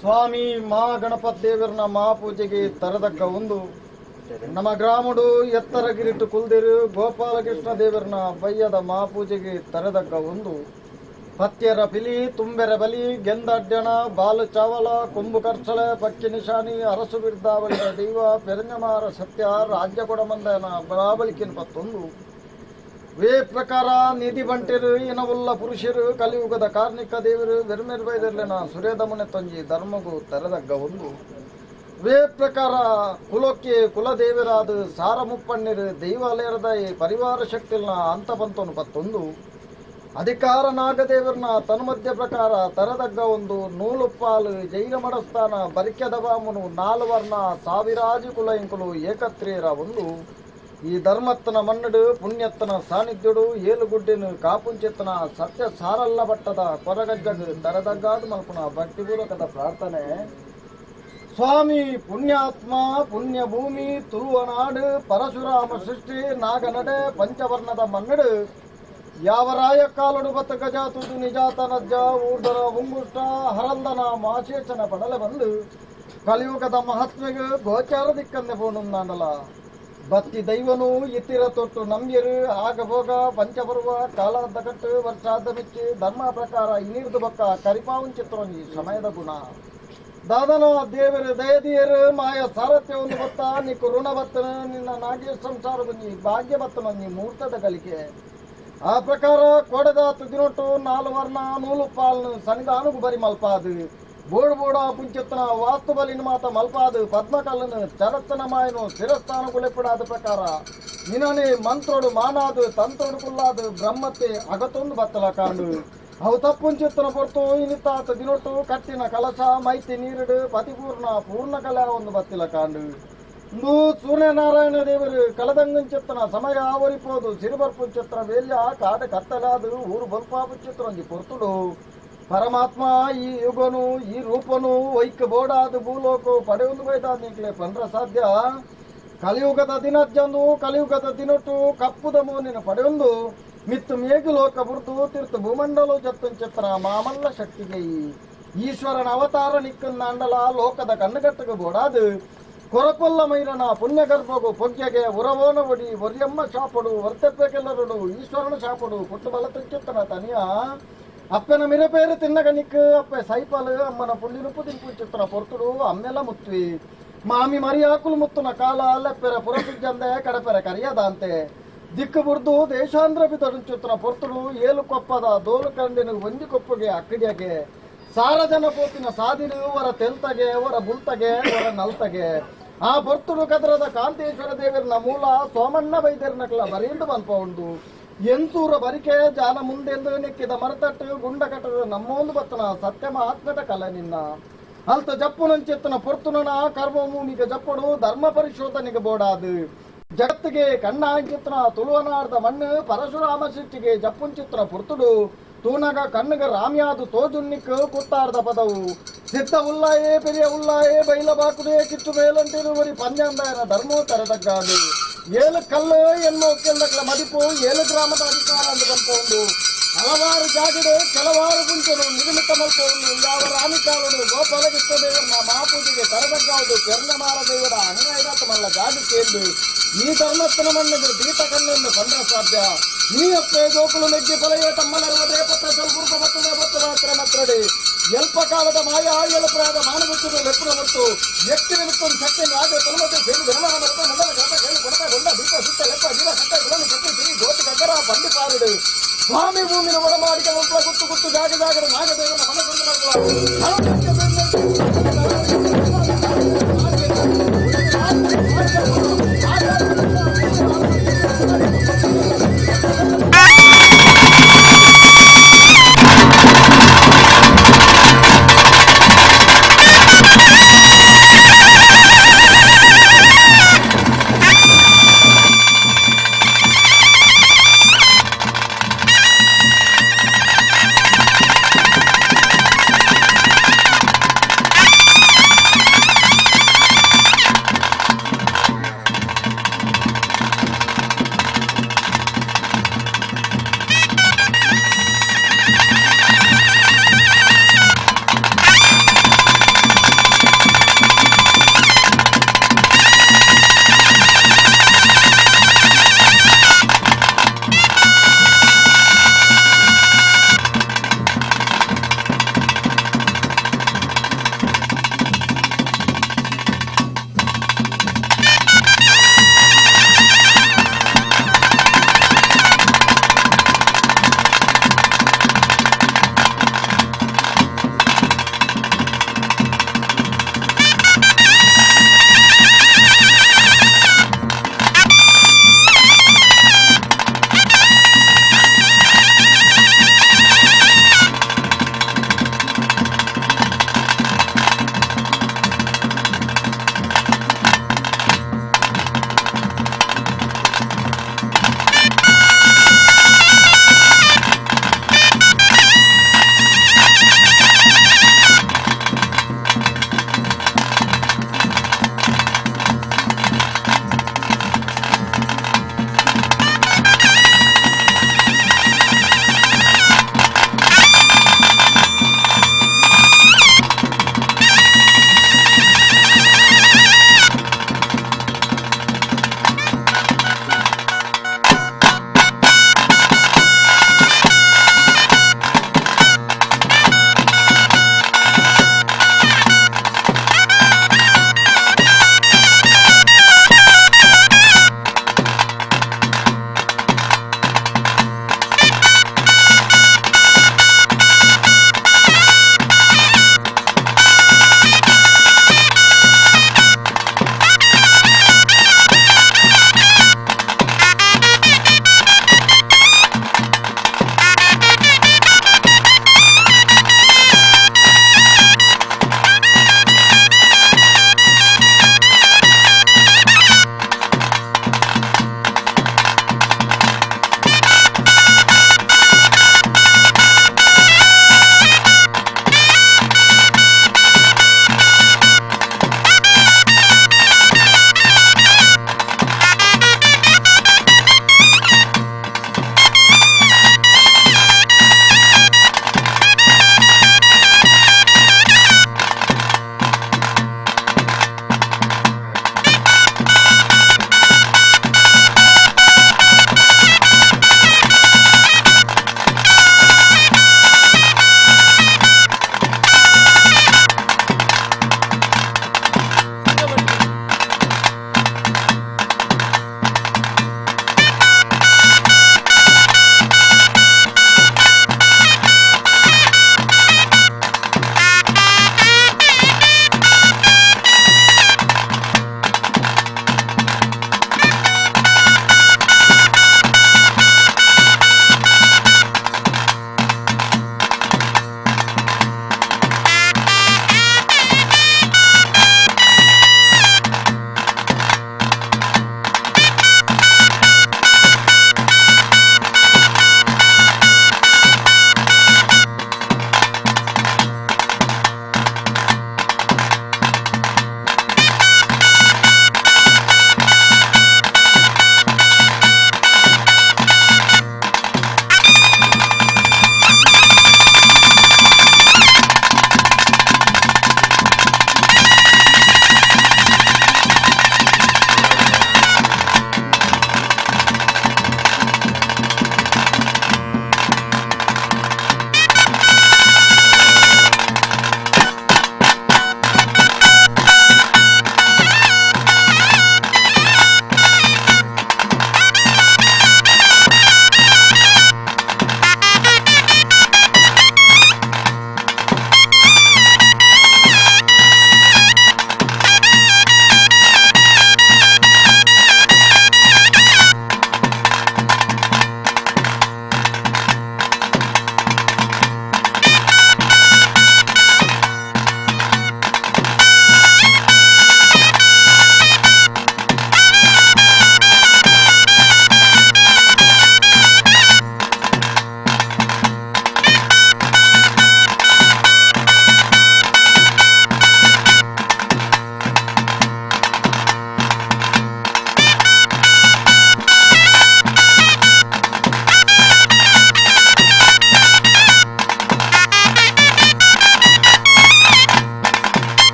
ಸ್ವಾಮಿ ಮಾ ಗಣಪತಿ ದೇವರನ ಮಹಾಪೂಜೆಗೆ ತರದಕ್ಕ ಒಂದು ನಮ್ಮ ಗ್ರಾಮಡು ಎತ್ತರಗಿರಿಟ್ಟು ಕುಲ್ದಿರು ಗೋಪಾಲಕೃಷ್ಣ ದೇವರನ ಬಯ್ಯದ ಮಹಾಪೂಜೆಗೆ ತರದಕ್ಕ ಒಂದು ಪತ್ಯರ ಪಿಲಿ ತುಂಬೆರ ಬಲಿ ಗೆಂದಡ್ಡಣ ಬಾಲು ಚಾವಲ ಕೊಂಬು ಕರ್ಚಳೆ ಪಕ್ಕಿ ನಿಶಾನಿ ಅರಸು ಬಿರ್ದಾವಳಿಯ ದೈವ ಪೆರಂಜಮಾರ ಸತ್ಯ ರಾಜ್ಯ ಕೊಡಮಂದನ ಬರಾಬಳಿಕಿನ ಪತ್ತೊಂದು ವೇ ಪ್ರಕಾರ ನಿಧಿ ಬಂಟೆರು ಇನವುಲ್ಲ ಪುರುಷರು ಕಲಿಯುಗದ ಕಾರ್ಣಿಕ ದೇವರು ಬೆರ್ಮೆರ್ ಬೈದರ್ಲೆನ ಸುರೇದಮನೆ ತೊಂಜಿ ಧರ್ಮಗು ತೆರೆದಗ್ಗ ಒಂದು ವೇ ಪ್ರಕಾರ ಕುಲಕ್ಕೆ ಕುಲದೇವರಾದ ಸಾರ ಮುಪ್ಪಣ್ಣಿರು ದೈವಾಲಯದ ಈ ಪರಿವಾರ ಶಕ್ತಿಲ್ನ ಅಂತ ಪಂತನು ಪತ್ತೊಂದು ಅಧಿಕಾರ ನಾಗದೇವರನ ತನ್ಮಧ್ಯ ಪ್ರಕಾರ ತರದಗ್ಗ ಒಂದು ನೂಲುಪ್ಪಾಲು ಜೈನ ಮಡಸ್ಥಾನ ಬರಿಕೆದ ಬಾಮುನು ನಾಲ್ವರ್ಣ ಸಾವಿರಾಜು ಕುಲ ಇಂಕುಲು ಏಕತ್ರಿಯರ ಒಂದು ಈ ಧರ್ಮತ್ತನ ಮನ್ನಡು ಪುಣ್ಯತ್ತನ ಸಾನ್ನಿಧ್ಯುಡು ಏಲುಗುಡ್ಡಿನ ಕಾಪುಂಚಿತ್ತನ ಸತ್ಯ ಸಾರಲ್ಲ ಬಟ್ಟದ ಕೊರಗಜ್ಜಗು ತರದಗ್ಗಾದ ಮಲ್ಪುನ ಭಕ್ತಿಪೂರ್ವಕದ ಪ್ರಾರ್ಥನೆ. ಸ್ವಾಮಿ ಪುಣ್ಯಾತ್ಮ ಪುಣ್ಯಭೂಮಿ ತುಳುವನಾಡು ಪರಶುರಾಮ ಸೃಷ್ಟಿ ನಾಗನಡೆ ಪಂಚವರ್ಣದ ಮನ್ನಡು ಯಾವ ರಾಯ ಕಾಲಡು ಬತ್ತ ಗಜಾತುದು ನಿಜಾತನಜ್ಜ ಊರ್ಧರ ಉಂಗುಷ್ಟ ಹರಂದನ ಮಾಶೇಷನ ಪಡಲೆ ಬಂದು ಕಲಿಯುಗದ ಮಹಾತ್ಮೆಗೆ ಗೋಚಾರ ದಿಕ್ಕಂದೆ ಪೋಣುಂದಾಂಡಲ ಬತ್ತಿ ದೈವನು ಇತ್ತಿರ ತೊಟ್ಟು ನಂಬ್ಯರು ಆಗಭೋಗ ಪಂಚಪರ್ವ ಕಾಲಾದ ಕಟ್ಟು ವರ್ಷಾದ ಮೆಚ್ಚಿ ಧರ್ಮ ಪ್ರಕಾರ ಇನ್ನಿರ್ದು ಬೊಕ್ಕ ಕರಿಪಾವನ್ ಚಿತ್ರೋಂಜಿ ಸಮಯದ ಗುಣ ದಾದನ ದೇವರು ದಯದಿಯರು ಮಾಯ ಸಾರಥ್ಯವನ್ನು ಬತ್ತ ನಿಕ್ಕು ಋಣ ಬತ್ತನ ನಿನ್ನ ನಾಗೇಶ್ ಸಂಸಾರ ಬನ್ನಿ ಭಾಗ್ಯ ಬತ್ತನ ನೀ ಮುಹೂರ್ತದ ಕಲಿಕೆ ಆ ಪ್ರಕಾರ ಕೊಡದಾತು ದಿನೊಟ್ಟು ನಾಲು ವರ್ಣ ನೂಲು ಪಾಲ್ನು ಸನ್ನಿಧಾನಗು ಬರಿ ಮಲ್ಪಾದು ಬೋಡು ಬೋಡ ಪುಂಚೆತ್ತನ ವಾಸ್ತು ಬಲಿನ ಮಾತ ಮಲ್ಪಾದು ಪದ್ಮಕಲ್ಲನು ಚರತ್ತನ ಮಾಯನು ಶಿರಸ್ಥಾನ ಗುಲೆಪಡಾದ ಪ್ರಕಾರ ನಿನನೆ ಮಂತ್ರೋಡು ಮಾನಾದು ತಂತ್ರೋಡು ಕುಲ್ಲಾದು ಬ್ರಹ್ಮತೆ ಅಗತೊಂದು ಬತ್ತಲ ಕಾಂಡು ಅವು ತಪ್ಪುಂಚೆತ್ತನ ಪೊರ್ತು ಇನಿತಾತ ದಿನೊಟ್ಟು ಕಟ್ಟಿನ ಕಲಶ ಮೈತಿ ನೀರುಡು ಪತಿಪೂರ್ಣ ಪೂರ್ಣ ಕಲೆ ಒಂದು ಬತ್ತಿಲ ಕಾಂಡು ಇಂದು ಸೂರ್ಯನಾರಾಯಣ ದೇವರು ಕಲದಂಗಂಚೆತ್ತನ ಸಮಯ ಆವರಿಪೋದು ಸಿರುಬರ್ಪುಂಚೆತ್ತನ ವೇಲ್ಯ ಕಾಡ ಕತ್ತಲಾದು ಊರು ಬಲ್ಪಾಪುಂಚೆತ್ತನ ಒಂಜಿ ಪೊರ್ತುಡು ಪರಮಾತ್ಮ ಈ ಯುಗನು ಈ ರೂಪನು ವೈಕ್ ಬೋಡಾದು ಭೂಲೋಕ ಪಡೆಯೊಂದು ಬೈದಾದ ನೀಕ್ಲೆ ಪಂಡ್ರ ಸಾಧ್ಯ ಕಲಿಯುಗದ ದಿನಜ್ಜಂದು ಕಲಿಯುಗದ ದಿನೊಟ್ಟು ಕಪ್ಪುದ ಮೋನಿನ ಪಡೆಯೊಂದು ಮಿತ್ತು ಮೇಗು ಲೋಕ ಬುರ್ದು ತೀರ್ಥ ಭೂಮಂಡಲೋ ಜತ್ತುಂಚೆತ್ತನ ಮಾಮಲ್ಲ ಶಕ್ತಿಗೆ ಈಶ್ವರನ ಅವತಾರ ನಿಕ್ಕಂದಾಂಡಲ ಲೋಕದ ಕಣ್ಣುಗಟ್ಟಗ ಬೋಡಾದು ಕೊರಪೊಲ್ಲ ಮೈರನ ಪುಣ್ಯಗರ್ಭಗು ಪೊಗ್ಗೆಗೆ ಉರವೋನ ಒಡಿ ಒರ್ಯಮ್ಮ ಶಾಪಡು ವರ್ತಪ್ಪೆಗೆಲ್ಲರುಡು ಈಶ್ವರನ ಶಾಪಡು ಪುಟ್ಟು ಬಲ ತುಂಚುತ್ತನ ತನಿಯ ಅಪ್ಪನ ಮಿರಪೇರು ತಿನ್ನಗ ನಿಕ್ಕು ಅಪ್ಪೆ ಸೈಪಲು ಅಮ್ಮನ ಪುಳ್ಳಿನುಪ್ಪು ತಿಂಪುಂಚುತ್ತನ ಪೊರ್ತುಡು ಅಮ್ಮೆಲ್ಲ ಮುತ್ವಿ ಮಾಮಿ ಮರಿಯಾಕುಲು ಮುತ್ತುನ ಕಾಲ ಲೆಪ್ಪೆರ ಪುರಸುಜ್ಜಂದೆ ಕಡಪೆರ ಕರಿಯದಾಂತೆ ದಿಕ್ಕು ಬುರ್ದು ದೇಶಾಂಧ್ರ ಬಿತಡುಂಚುತ್ತನ ಪೊರ್ತುಡು ಏಲು ಕೊಪ್ಪದ ದೋಲು ಕಂಡಿನ ಒಂಜಿ ಕೊಪ್ಪಗೆ ಅಕ್ಕಡಿಯಗೆ ಸಾರ ಜನ ಪೋತಿನ ಸಾದಿರು ವರ ತೆಲ್ತಗೆ ವರ ಬುಲ್ತಗೆ ವರ ನಲ್ತಗೆ ಆ ಪೊರ್ತುಡು ಕದರದ ಕಾಂತೇಶ್ವರ ದೇವರನ ಮೂಲ ಸೋಮಣ್ಣ ಬೈದ್ಯರನಕಲ ಬರೆಯಿಂದ ಬನ್ಪ ಉಂಡು ಎಂತೂರ ಬರಿಕೆ ಜಾನ ಮುಂದೆಂದು ನೆಕ್ಕಿದ ಮರತಟ್ಟು ಗುಂಡ ಕಟ್ಟದ ನಮ್ಮೊಂದು ಬತ್ತನ ಸತ್ಯ ಮಹಾತ್ಮದ ಕಲೆ ನಿನ್ನ ಅಲ್ತ ಜಪ್ಪುನಂಚೆತ್ತನ ಪೊರ್ತುನನ ಕರ್ಮಭೂಮಿಗೆ ಜಪ್ಪಡು ಧರ್ಮ ಪರಿಶೋಧನೆಗೆ ಬೋಡಾದು ಜಗತ್ತಿಗೆ ಕಣ್ಣಾಂಚಿತ್ತನ ತುಳುವನಾರ್ದ ಮಣ್ಣು ಪರಶುರಾಮ ಸೃಷ್ಟಿಗೆ ಜಪ್ಪುಂಚಿತ್ತನ ಪೊರ್ತುಡು ತೂನಗ ಕಣ್ಣುಗ ರಾಮ್ಯಾದು ತೋಜುನ್ನಿಕ್ ಕುತ್ತಾರ್ದ ಪದವು ಸಿದ್ಧ ಉಲ್ಲಾಯೇ ಪೆರಿಯ ಉಲ್ಲಾಯೇ ಬೈಲ ಬಾಕುడే ಕಿಚ್ಚು ಮೇಲಂಟಿರುವರಿ ಪಂಜಾಂದಾಯನ ಧರ್ಮೋ ತರದಗ್ಗಾದು ಏಳು ಕಲ್ಲು ಎನ್ನುವ ಕೆಲ್ಲಕಲ ಮದಿಪು ಏಳು ಗ್ರಾಮದ ಅಧಿಕಾರ ಅಂದು ಬಂಪೊಂದು ಹಲವಾರು ಜಾಗಡು ಕೆಲವಾರು ಗುಂಚನು ನಿರ್ಮಿತ ಮಲ್ಪೊಂದು ಯಾವ ರಾಮಿಕಾಲುಡು ಗೋಪಾಲಕೃಷ್ಣ ದೇವರನ್ನ ಮಹಾಪೂಜೆಗೆ ತರದಗ್ಗಾವುದು ಕೆರ್ನಮಾರ ದೇವರ ಅಂಗಾಯದಾತ ಮಲ್ಲ ಜಾಗಕ್ಕೆ ಎಂದು ಈ ಧರ್ಮಸ್ಥನ ಮಣ್ಣಿಗೆ ದೀತ ಕಣ್ಣೆಂದು ಪಂದ್ರ ಸಾಧ್ಯ ನೀ ಅಪ್ಪೆ ಗೋಕುಲು ಮೆಗ್ಗಿ ಫಲಯೇ ತಮ್ಮನರುವ ದೇಪತ್ರ ಸಲ್ಗುರುಪ ಬತ್ತದ ಬತ್ತದ ಹತ್ರ ಮತ್ರಡಿ ಎಲ್ಪ ಕಾಲದ ಮಾಯಾ ಎಳಪ್ರಾದ ಮಾನವತ್ವದ ಲೆಪ್ಪುನ ಮತ್ತು ವ್ಯಕ್ತಿ ನಿಮಿತ್ತ ಶಕ್ತಿ ರಾಜ ತನ್ಮತೆ ಸೇರಿ ಧರ್ಮನ ಮರತ ಮಂಡಲ ಘಾತ ಕೇಳಿ ಕೊಡತ ಗೊಂಡ ದೀಪ ಸುತ್ತ ಲೆಪ್ಪ ಜೀವ ಕಟ್ಟ ಗುಣನ ಕಟ್ಟಿ ಸಿರಿ ಗೋತಿ ಕಗ್ಗರ ಬಂಡಿ ಪಾರಿಡು ಸ್ವಾಮಿ ಭೂಮಿನ ಒಡಮಾಡಿಕ ಒಬ್ಬ ಗುತ್ತು ಗುತ್ತು ಜಾಗ ಜಾಗದ ನಾಗದೇವನ ಮನಗೊಂದು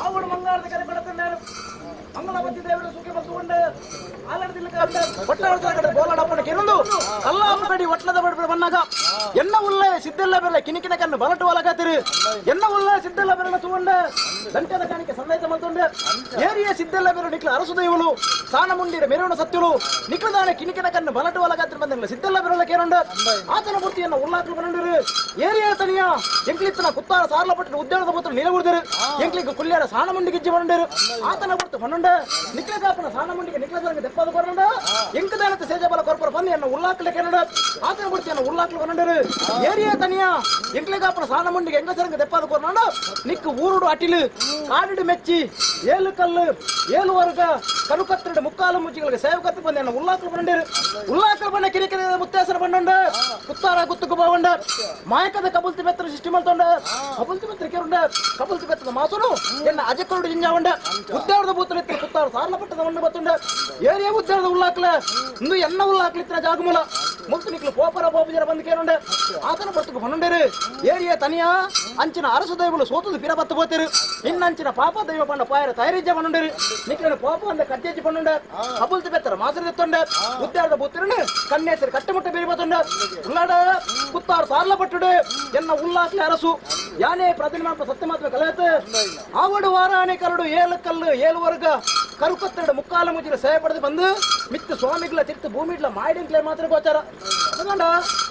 ಆವಡು ಮಂಗಾರದ ಕರೆ ಬೆಳತಂದಾರು ಮಂಗಳಪತಿ ದೇವರ ಸುಖ ಬಂದುಕೊಂಡು ಕಲ್ಲಾಪಡಿ ಒಟ್ಲದ ಬಡ ಬನ್ನಾಗ ಎನ್ನ ಉಲ್ಲ ಸಿದ್ದೆಲ್ಲ ಬೆಲ್ಲ ಕಿನಿಕಿನ ಕಣ್ಣು ಬಲಟು ಒಲಗಾತಿರು ಎನ್ನ ಉಲ್ಲ ಸಿದ್ದೆಲ್ಲ ಬೆರಳ ತೂಂಡ ದಂಟದ ಕಾಣಿಕೆ ಸಂದಾಯ್ತ ಮಲ್ತೊಂಡೆ ಏರಿಯ ಸಿದ್ದೆಲ್ಲ ಬೆರ ನಿಕ್ಲ ಅರಸು ದೈವಲು ಸಾನ ಮುಂಡಿರ ಮೆರವಣ ಸತ್ಯಲು ನಿಕ್ಲದಾನೆ ಕಿನಿಕಿನ ಕಣ್ಣು ಬಲಟು ಒಲಗಾತಿರು ಬಂದಿಲ್ಲ ಸಿದ್ದೆಲ್ಲ ಬೆರಳ ಕೇರಂಡ ಆತನ ಮೂರ್ತಿಯನ್ನು ಉಲ್ಲಾಕ್ಲು ಬಂದಿರು ಏರಿಯ ತನಿಯ ಎಂಕ್ಲಿತ್ತನ ಕುತ್ತಾರ ಸಾರ್ಲಪಟ್ಟು ಉದ್ಯಾನದ ಪುತ್ರ ನೀಲಗುಡಿದರು ಎಂಕ್ಲಿಗೆ ಕುಲ್ಯಾರ ಸಾನ ಮುಂಡಿ ಗಿಜ್ಜಿ ಬಂಡಿರು ಆತನ ಪುರ್ತು ಪನ್ನೊಂಡ ನಿಕ್ಲ ಕಾಪನ ಸಾನ ಮುಂಡಿಗೆ ನಿಕ್ಲ ದೆಪ್ಪದ ಕೊರಂಡ ಎಂಕದಾನത്തെ ಸೇಜಬಲ ಕೊರ್ಪರ ಬಂದು ಎನ್ನ ಉಲ್ಲಾಕ್ಲೆ ಕೆನಡ ಆತನ ಪುರ್ತಿಯನ್ನು ಉಲ್ಲಾಕ್ಲು ಬಂಡಿರು ಏರಿಯ ತನಿಯ ಎಂಕ್ಲೆ ಕಾಪನ ಸಾನ ಮುಂಡಿಗೆ ಎಂಗ್ಲಸರಂಗ ದೆಪ್ಪದ ಕೊರಂಡ ನಿಕ್ಕು ಊರುಡು ಅಟಿಲು ಕಾಡಿಡು ಮೆಚ್ಚಿ ಏಳು ಕಲ್ಲು ಏಳು ವರ್ಗ ಕನುಕತ್ತರಡು ಮುಕ್ಕಾಲು ಮುಚ್ಚಿಗಳಿಗೆ ಸೇವಕತ್ತು ಬಂದು ಎನ್ನ ಉಲ್ಲಾಕ್ಲು ಬಂಡಿರು ಉಲ್ಲಾಕ್ಲು ಬಂಡ ಕಿರಿಕಿರಿ ಮುತ್ತೇಸರ ಬಂಡಂಡ ಕುತ್ತಾರ ಗುತ್ತುಕು ಬಾವಂಡ ಮಾಯಕದ ಕಬುಲ್ತಿ ಮೆತ್ರ ಸೃಷ್ಟಿ ಮಲ್ತೊಂಡ ಕಬುಲ್ತಿ ಮೆತ್ರ ಕೇರುಂಡ ಕಬುಲ್ತಿ ಮೆತ್ತದ ಮಾಸುನು ಎನ್ನ ಅಜಕರುಡು ಜಿಂಜಾವಂಡ ಉದ್ಯಾನದ ಬೂತನ ಕುತ್ತಾರ ಸಾರ್ಲ ಪಟ್ಟದ ಮಣ್ಣು ಬತ್ತುಂಡ ಏರಿಯ ಉದ್ಯಾನದ ಉಲ್ಲಾಕ್ಲ ಇಂದು ಎನ್ನ ಉಲ್ಲಾಕ್ಲಿತ್ರ ಜಾಗಮೂಲ ಮುಲ್ತು ನಿಕ್ಲು ಪೋಪರ ಪೋಪಜರ ಬಂದು ಕೇರುಂಡ ಆತನ ಬರ್ತುಕು ಪನ್ನೊಂಡೇರು ಏರಿಯ ತನಿಯ ಅಂಚಿನ ಅರಸು ದೈವಲು ಸೋತುದು ಪಿರ ಬತ್ತು పోతేరు ಇನ್ನಂಚಿನ ಪಾಪ ದೈವ ಪಂಡ ಪಾಯರ ತಯಾರಿಜ್ಜ ಪನ್ನೊಂಡೇರು ನಿಕ್ಲನ ಪಾಪ ಅಂದ ಕಜ್ಜೆಜ್ಜಿ ಪನ್ನೊಂಡ ಕಬುಲ್ತಿ ಬೆತ್ತರ ಮಾಸರ ದೆತ್ತೊಂಡ ಉದ್ಯಾನದ ಬೂತರನು ಕನ್ನೇಸರು ಕಟ್ಟುಮುಟ್ಟ ಬೇರಿ ಬತ್ತೊಂಡ ಉಲ್ಲಾಡ ಕುತ್ತಾರು ಸಾರ್ಲ ಪಟ್ಟುಡು ಎನ್ನ ಉಲ್ಲಾಕ್ಲೆ ಅರಸು ಯಾನೇ ಪ್ರತಿನಿಮಾಪ ಸತ್ಯ ಮಾತ್ರ ಕಲಯತ್ ಆವಡು ವಾರಾಣಿ ಕರಡು ಏಳು ಕಲ್ಲು ಏಳು ವರ್ಗ ಕರುಕತ್ತೆರಡು ಮುಕ್ಕಾಲು ಮುಜ್ಜಿನ ಸೇವೆ ಪಡೆದು ಬಂದು ಮಿತ್ತು ಸ್ವಾಮಿಗಳ ತಿರ್ತು ಭೂಮಿಡ್ಲ ಮಾಯಡಿಂಕ್ಲೆ ಮಾತ್ರ ಗೋಚಾರ ಅದಗೊಂಡ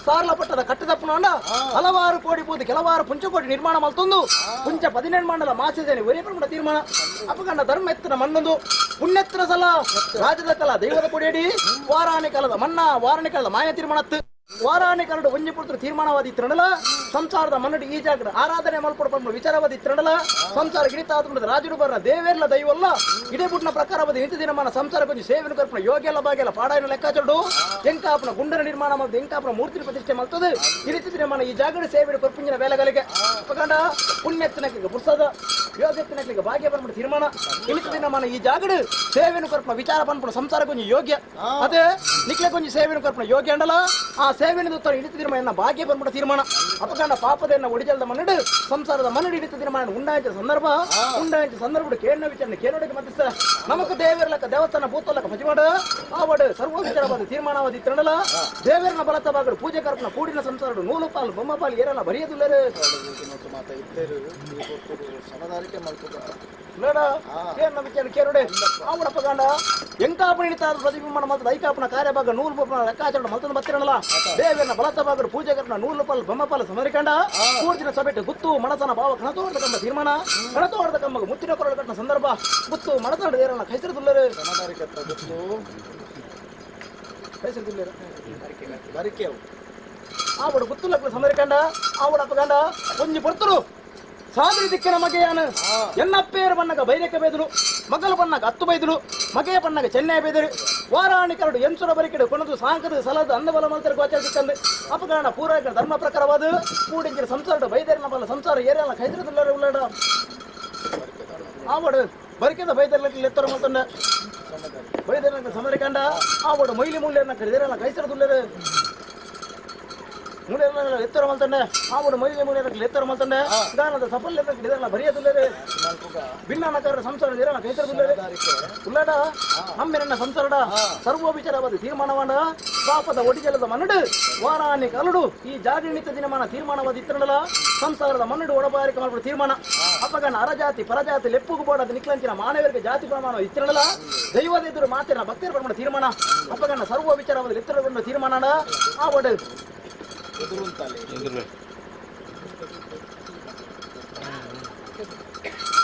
ಸಾರ್ಲ ಪಟ್ಟದ ಕಟ್ಟದಪ್ಪನೊಂಡ ಹಲವಾರು ಕೋಡಿ ಪೂದು ಕೆಲವಾರು ಪುಂಚಕೋಟಿ ನಿರ್ಮಾಣ ಮಲ್ತೊಂದು ಪುಂಚ 18 ಮಂಡಲ ಮಾಸಿದೇನೆ ಒರೇ ಪ್ರಮಾಣ ತೀರ್ಮಾನ ಅಪಗಂಡ ಧರ್ಮ ಎತ್ತಿನ ಮಣ್ಣೊಂದು ಪುಣ್ಯತ್ರ ಸಲ ರಾಜದ ಕಲ ದೈವದ ಕೊಡಿಯಡಿ ವಾರಾಣಿ ಕಾಲದ ಮನ್ನಾ ವಾರಾಣಿ ಕಾಲದ ಮಾಯ ತೀರ್ಮಾನತ್ತು ವಾರಾಣಿ ಕರಡು ಒಂಜಿ ಪುತ್ರ ತೀರ್ಮಾನವಾದಿ ತಿರಣಲ ಸಂಸಾರದ ಮನ್ನಡಿ ಈ ಜಾಗದ ಆರಾಧನೆ ಮಲ್ಪಡ ವಿಚಾರವಾದಿ ತಿರಣಲ ಸಂಸಾರ ಗಿರಿತಾದ ರಾಜರು ಬರ ದೇವೇರ್ಲ ದೈವಲ್ಲ ಇಡೇ ಬುಟ್ನ ಪ್ರಕಾರವಾದಿ ನಿತ್ಯ ದಿನಮಾನ ಸಂಸಾರ ಕೊಂಚ ಸೇವೆನು ಕರ್ಪಣ ಯೋಗ್ಯಲ್ಲ ಬಾಗ್ಯಲ್ಲ ಪಾಡಾಯನ ಲೆಕ್ಕಾಚಡು ಎಂಕಾಪನ ಗುಂಡನ ನಿರ್ಮಾಣ ಮಾಡಿದ ಎಂಕಾಪನ ಮೂರ್ತಿ ಪ್ರತಿಷ್ಠೆ ಮಲ್ತದೆ ಈ ರೀತಿ ದಿನಮಾನ ಈ ಜಾಗದ ಸೇವೆ ಕೊರ್ಪಿಂಜಿನ ವೇಲೆಗಳಿಗೆ ಪಗಂಡ ಪುಣ್ಯತ್ತಿನಕ್ಕೆ ಪುರ್ಸದ ಯೋಗ್ಯತ್ತಿನಕ್ಕೆ ಭಾಗ್ಯ ಬಂದ್ಬಿಟ್ಟು ತೀರ್ಮಾನ ಇಳಿತ ದಿನಮಾನ ಈ ಜಾಗಡು ಸೇವೆನು ಕರ್ಪಣ ವಿಚಾರ ಬಂದ್ಬಿಟ್ಟು ಸಂಸಾರ ಕೊಂಚ ಯೋಗ್ಯ ಅದೇ ನಿಕ್ಲೆ ಕೊಂಚ ಸೇವೆನು ಕರ್ಪಣ ಯೋಗ್ಯ ಅಂಡಲ ಆ ಸೇವೆನ ಉತ್ತರ ಇಳಿತ ತೀರ್ಮಾನ ಭಾಗ್ಯ ಬಂದ್ಬಿಟ್ಟ ತೀರ್ಮಾನ ಅಪಕಂಡ ಪಾಪದನ್ನ ಒಡಿಜಲದ ಮನ್ನಡು ಸಂಸಾರದ ಮನ್ನಡು ಇಳಿತ ತೀರ್ಮಾನ ಉಂಡಾಯ್ತ ಸಂದರ್ಭ ಉಂಡಾಯ್ತ ಸಂದರ್ಭ ಕೇಳಿನ ವಿಚಾರಣೆ ಕೇಳೋಡಕ್ಕೆ ಮತ್ತೆ ನಮಕ್ ದೇವರಲಕ್ಕ ದೇವಸ್ಥಾನ ಭೂತಲಕ್ಕ ಭಜಮಾಡ ಆವಡು ಸರ್ವ ವಿಚಾರವಾದ ತೀರ್ಮಾನವಾದ ತಿರಣಲ ದೇವರನ ಬಲತ ಬಾಗಡು ಪೂಜೆ ಕರ್ಪಣ ಕೂಡಿನ ಸಂಸಾರಡು ನೂಲು ಪಾಲು ಬೊಮ್ಮ ಪಾಲು ಏರಲ್ಲ ಬರೆಯದುಲ್ಲರು ಆವಡಪ್ಪಗಾಂಡ ಎಂಕಾಪಣ ಪ್ರತಿಬಿಂಬನ ಮತ್ತು ಐಕಾಪನ ಕಾರ್ಯಭಾಗ ನೂಲು ಪೊಪ್ಪನ ಲೆಕ್ಕಾಚಾರ ಮಲ್ತನ ಬತ್ತಿರಲ್ಲ ದೇವರನ್ನ ಬಲತ ಬಾಗಡು ಪೂಜೆ ಕರ್ಪಣ ನೂಲು ಪಾಲು ಬೊಮ್ಮ ಪಾಲು ಸಮರಿಕಂಡ ಕೂರ್ಜಿನ ಸಭೆಟ್ಟು ಗುತ್ತು ಮಣಸನ ಭಾವ ಕಣತೋಡದ ಕಂಬ ತೀರ್ಮಾನ ಕಣತೋಡದ ಕಂಬ ಮುತ್ತಿನ ಕೊರಳು ಕಟ್ಟನ ಸಂದರ್ಭ ಗುತ್ತು ಮಣಸನ ದೇರನ್ನ ಕೈಸರದುಲ್ಲರು ಕೈಸರದುಲ್ಲರು ಆವಡು ಗುತ್ತು ಲಕ್ಕಲು ಸಮರಿಕಂಡ ಆವಡಪ್ಪಗಂಡ ಒಂಜಿ ಪೊರ್ತರು ಸಾದರಿ ದಿಕ್ಕಿನ ಮಗೆಯಾನು ಎನ್ನಪ್ಪೇರು ಬಣ್ಣಗ ಬೈರಕ್ಕೆ ಬೈದರು ಮಗಲು ಬಣ್ಣಗ ಹತ್ತು ಬೈದರು ಮಗೆಯ ಬಣ್ಣಗ ಚೆನ್ನೈ ಬೈದರು ವಾರಾಣಿ ಕರಡು ಎಂಸುರ ಬರಿಕೆಡು ಕೊನದು ಸಾಂಕದ ಸಲದ ಅಂದಬಲ ಮಂತ್ರ ಗೋಚರ ದಿಕ್ಕಂದು ಅಪಗಾಣ ಪೂರೈಕರ ಧರ್ಮ ಪ್ರಕಾರವಾದ ಕೂಡಿಂಜಿನ ಸಂಸಾರ ಬೈದೇರಿನ ಬಲ ಸಂಸಾರ ಏರಿಯಲ್ಲ ಕೈದ್ರದಲ್ಲರ ಉಳ್ಳಾಡ ಆವಡು ಬರಿಕೆದ ಬೈದರ್ಲಕ್ಕೆ ಎತ್ತರ ಮಲ್ತಂಡ ಬೈದರ್ಲಕ್ಕೆ ಸಮರಿಕಂಡ ಆವಡು ಮೊಯ್ಲಿ ಮೂಲ್ಯನ ಕರಿದೇರಲ್ಲ ಕೈಸರದುಲ್ಲರು ಮೂಲೆಲ್ಲ ಎತ್ತರ ಮಲ್ತಂಡೆ ಆವಡು ಮೊಯ್ಲಿ ಮೂಲೆಲ್ಲ ಎತ್ತರ ಮಲ್ತಂಡೆ ಗಾನದ ಸಫಲ್ಯ ಇದೆಲ್ಲ ಬರೆಯದುಲ್ಲರೆ ಭಿನ್ನನಕಾರ ಸಂಸಾರ ಇರಲ್ಲ ಕೈಸರದುಲ್ಲರೆ ಉಳ್ಳಾಡ ನಮ್ಮೆರನ್ನ ಸಂಸಾರಡ ಸರ್ವ ವಿಚಾರವಾದ ತೀರ್ಮಾನವಾಡ ಪಾಪದ ಒಡಿಜಲದ ಮನ್ನಡು ವಾರಾಣಿ ಕಲಡು ಈ ಜಾಗರಣಿತ ದಿನಮಾನ ತೀರ್ಮಾನವಾದ ಇತ್ತರಲ್ಲ ಸಂಸಾರದ ಮನ್ನಡು ಒಡಬಾರಿಕೆ ಮಾಡ್ಬಿಡು ತೀರ್ಮಾನ ಅಪಗಣ ಅರಜಾತಿ ಪರಜಾತಿ ಲೆಪ್ಪುಗು ಬೋಡದ ನಿಕ್ಲಂಚಿನ ಮಾನವರಿಗೆ ಜಾತಿ ಪ್ರಮಾಣ ಇತ್ತಿರಲ್ಲ ದೈವದ ಎದುರು ಮಾತಿನ ಭಕ್ತಿಯರ ಪ್ರಮಾಣ ತೀರ್ಮಾನ ಅಪಗಣ ಸರ್ವ ವಿಚಾರವಾದ ಎತ್ತರಗೊಂಡ ತೀರ್ಮಾನ ಆ ಒಡೆ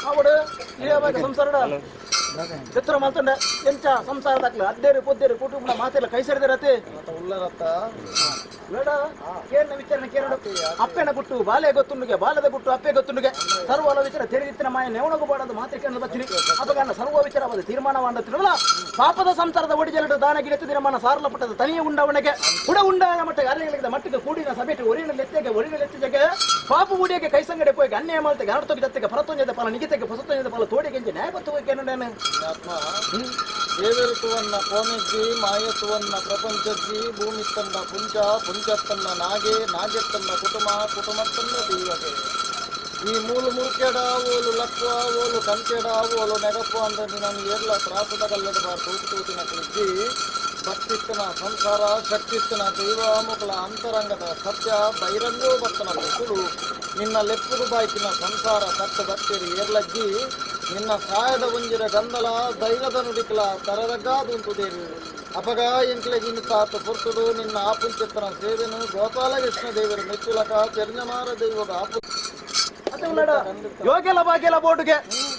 ಆವಡು ಸಂಸಾರ ಎತ್ತರ ಮಲ್ತಂಡ ಎಂಚ ಸಂಸಾರ ದಾಖಲೆ ಅದ್ದೇರು ಪೊದ್ದೇರು ಕುಟುಂಬ ಮಾತೆಲ್ಲ ಕೈ ಸೇರಿದಿರತ್ತೆ ಬೇಡ ಕೇಳಿನ ವಿಚಾರಣೆ ಕೇರಳ ಅಪ್ಪೆನ ಗುಟ್ಟು ಬಾಲೆ ಗೊತ್ತುಂಡುಗೆ ಬಾಲದ ಗುಟ್ಟು ಅಪ್ಪೆ ಗೊತ್ತುಂಡುಗೆ ಸರ್ವಲ ವಿಚಾರ ತಿಳಿದಿತ್ತಿನ ಮಾಯ ನೆವಣಗು ಬಾಡದು ಮಾತ್ರೆ ಕೇಳಲು ಬಚ್ಚಿನಿ ಅಪಗಾನ ಸರ್ವ ವಿಚಾರವಾದ ತೀರ್ಮಾನವಾದ ತಿರುಮಲ ಪಾಪದ ಸಂಸಾರದ ಒಡಿಜಲಡು ದಾನ ಗಿಡತ ದಿನಮಾನ ಸಾರಲಪಟ್ಟದ ತನಿಯ ಉಂಡವಣೆಗೆ ಉಡ ಉಂಡಾಯ ಮಟ್ಟ ಅರೆಗಳಿಗೆ ಮಟ್ಟಿಗೆ ಕೂಡಿನ ಸಭೆಗೆ ಒರಿನ ಲೆತ್ತೆಗೆ ಒರಿನ ಲೆತ್ತೆಗೆ ಪಾಪ ಉಡಿಯಗೆ ಕೈಸಂಗಡೆ ಪೋಯಿಗೆ ಅನ್ಯಾಯ ಮಾಲ್ತೆಗೆ ಅನರ್ತೋಗಿ ದತ್ತೆಗೆ ಪರತೊಂಜದ ಪಾಲ ನಿಗಿತೆಗೆ ಪೊಸತೊಂಜದ ಪಾಲ ತೋಡಿಗೆ ನ್ಯಾಯ ಬತ್ತುಗೆ ನಾನು ಆತ್ಮ ದೇವೆರುತುವನ್ನ ಕೋಣೆಜ್ಜಿ ಮಾಯತುವನ್ನ ಪ್ರಪಂಚಜ್ಜಿ ಭೂಮಿ ತಂದ ಪುಂಚ ಪುಂಚತ್ತನ್ನ ನಾಗೆ ನಾಗೆತ್ತನ್ನ ಕುಟುಂಬ ಕುಟುಂಬತ್ತನ್ನ ದೈವಗೆ ಈ ಮೂಲು ಮುರುಕೆಡ ಓಲು ಲಕ್ವ ಓಲು ಕಂಕೆಡ ಓಲು ನೆಗಪ್ಪ ಅಂದ್ರೆ ನಾನು ಏರ್ಲ ತ್ರಾಸದ ಕಲ್ಲಡ ಬಾರ್ ತೂಕು ತೂತಿನ ಕುಳಿಜ್ಜಿ ಭಕ್ತಿತ್ತನ ಸಂಸಾರ ಶಕ್ತಿತ್ತನ ದೈವ ಮುಕಲ ಅಂತರಂಗದ ಸತ್ಯ ಬಹಿರಂಗೋ ಬರ್ತನ ಕುಳು ನಿನ್ನ ಲೆಪ್ಪುಗು ಬಾಯ್ತಿನ ಸಂಸಾರ ತಕ್ಕ ಭಕ್ತಿರು ಏರ್ಲಜ್ಜಿ ನಿನ್ನ ಸಾಯದ ಒಂಜಿರ ಗಂಧಲ ಧೈರ್ಯದ ನುಡಿಕಲ ತರದಗ್ಗಾದುಂಟುದೇರು ಅಪಗ ಎಂಕ್ಲೆಗಿನ ತಾತ ಪುರ್ತುಡು ನಿನ್ನ ಆಪುಂಚಿತ್ತನ ಸೇವೆನು ಗೋಪಾಲಕೃಷ್ಣ ದೇವರು ಮೆಚ್ಚುಲಕ ಚೆರ್ಜಮಾರ ದೈವದ ಆಪು ಯೋಗ್ಯಲ ಭಾಗ್ಯಲ ಬೋರ್ಡ್ಗೆ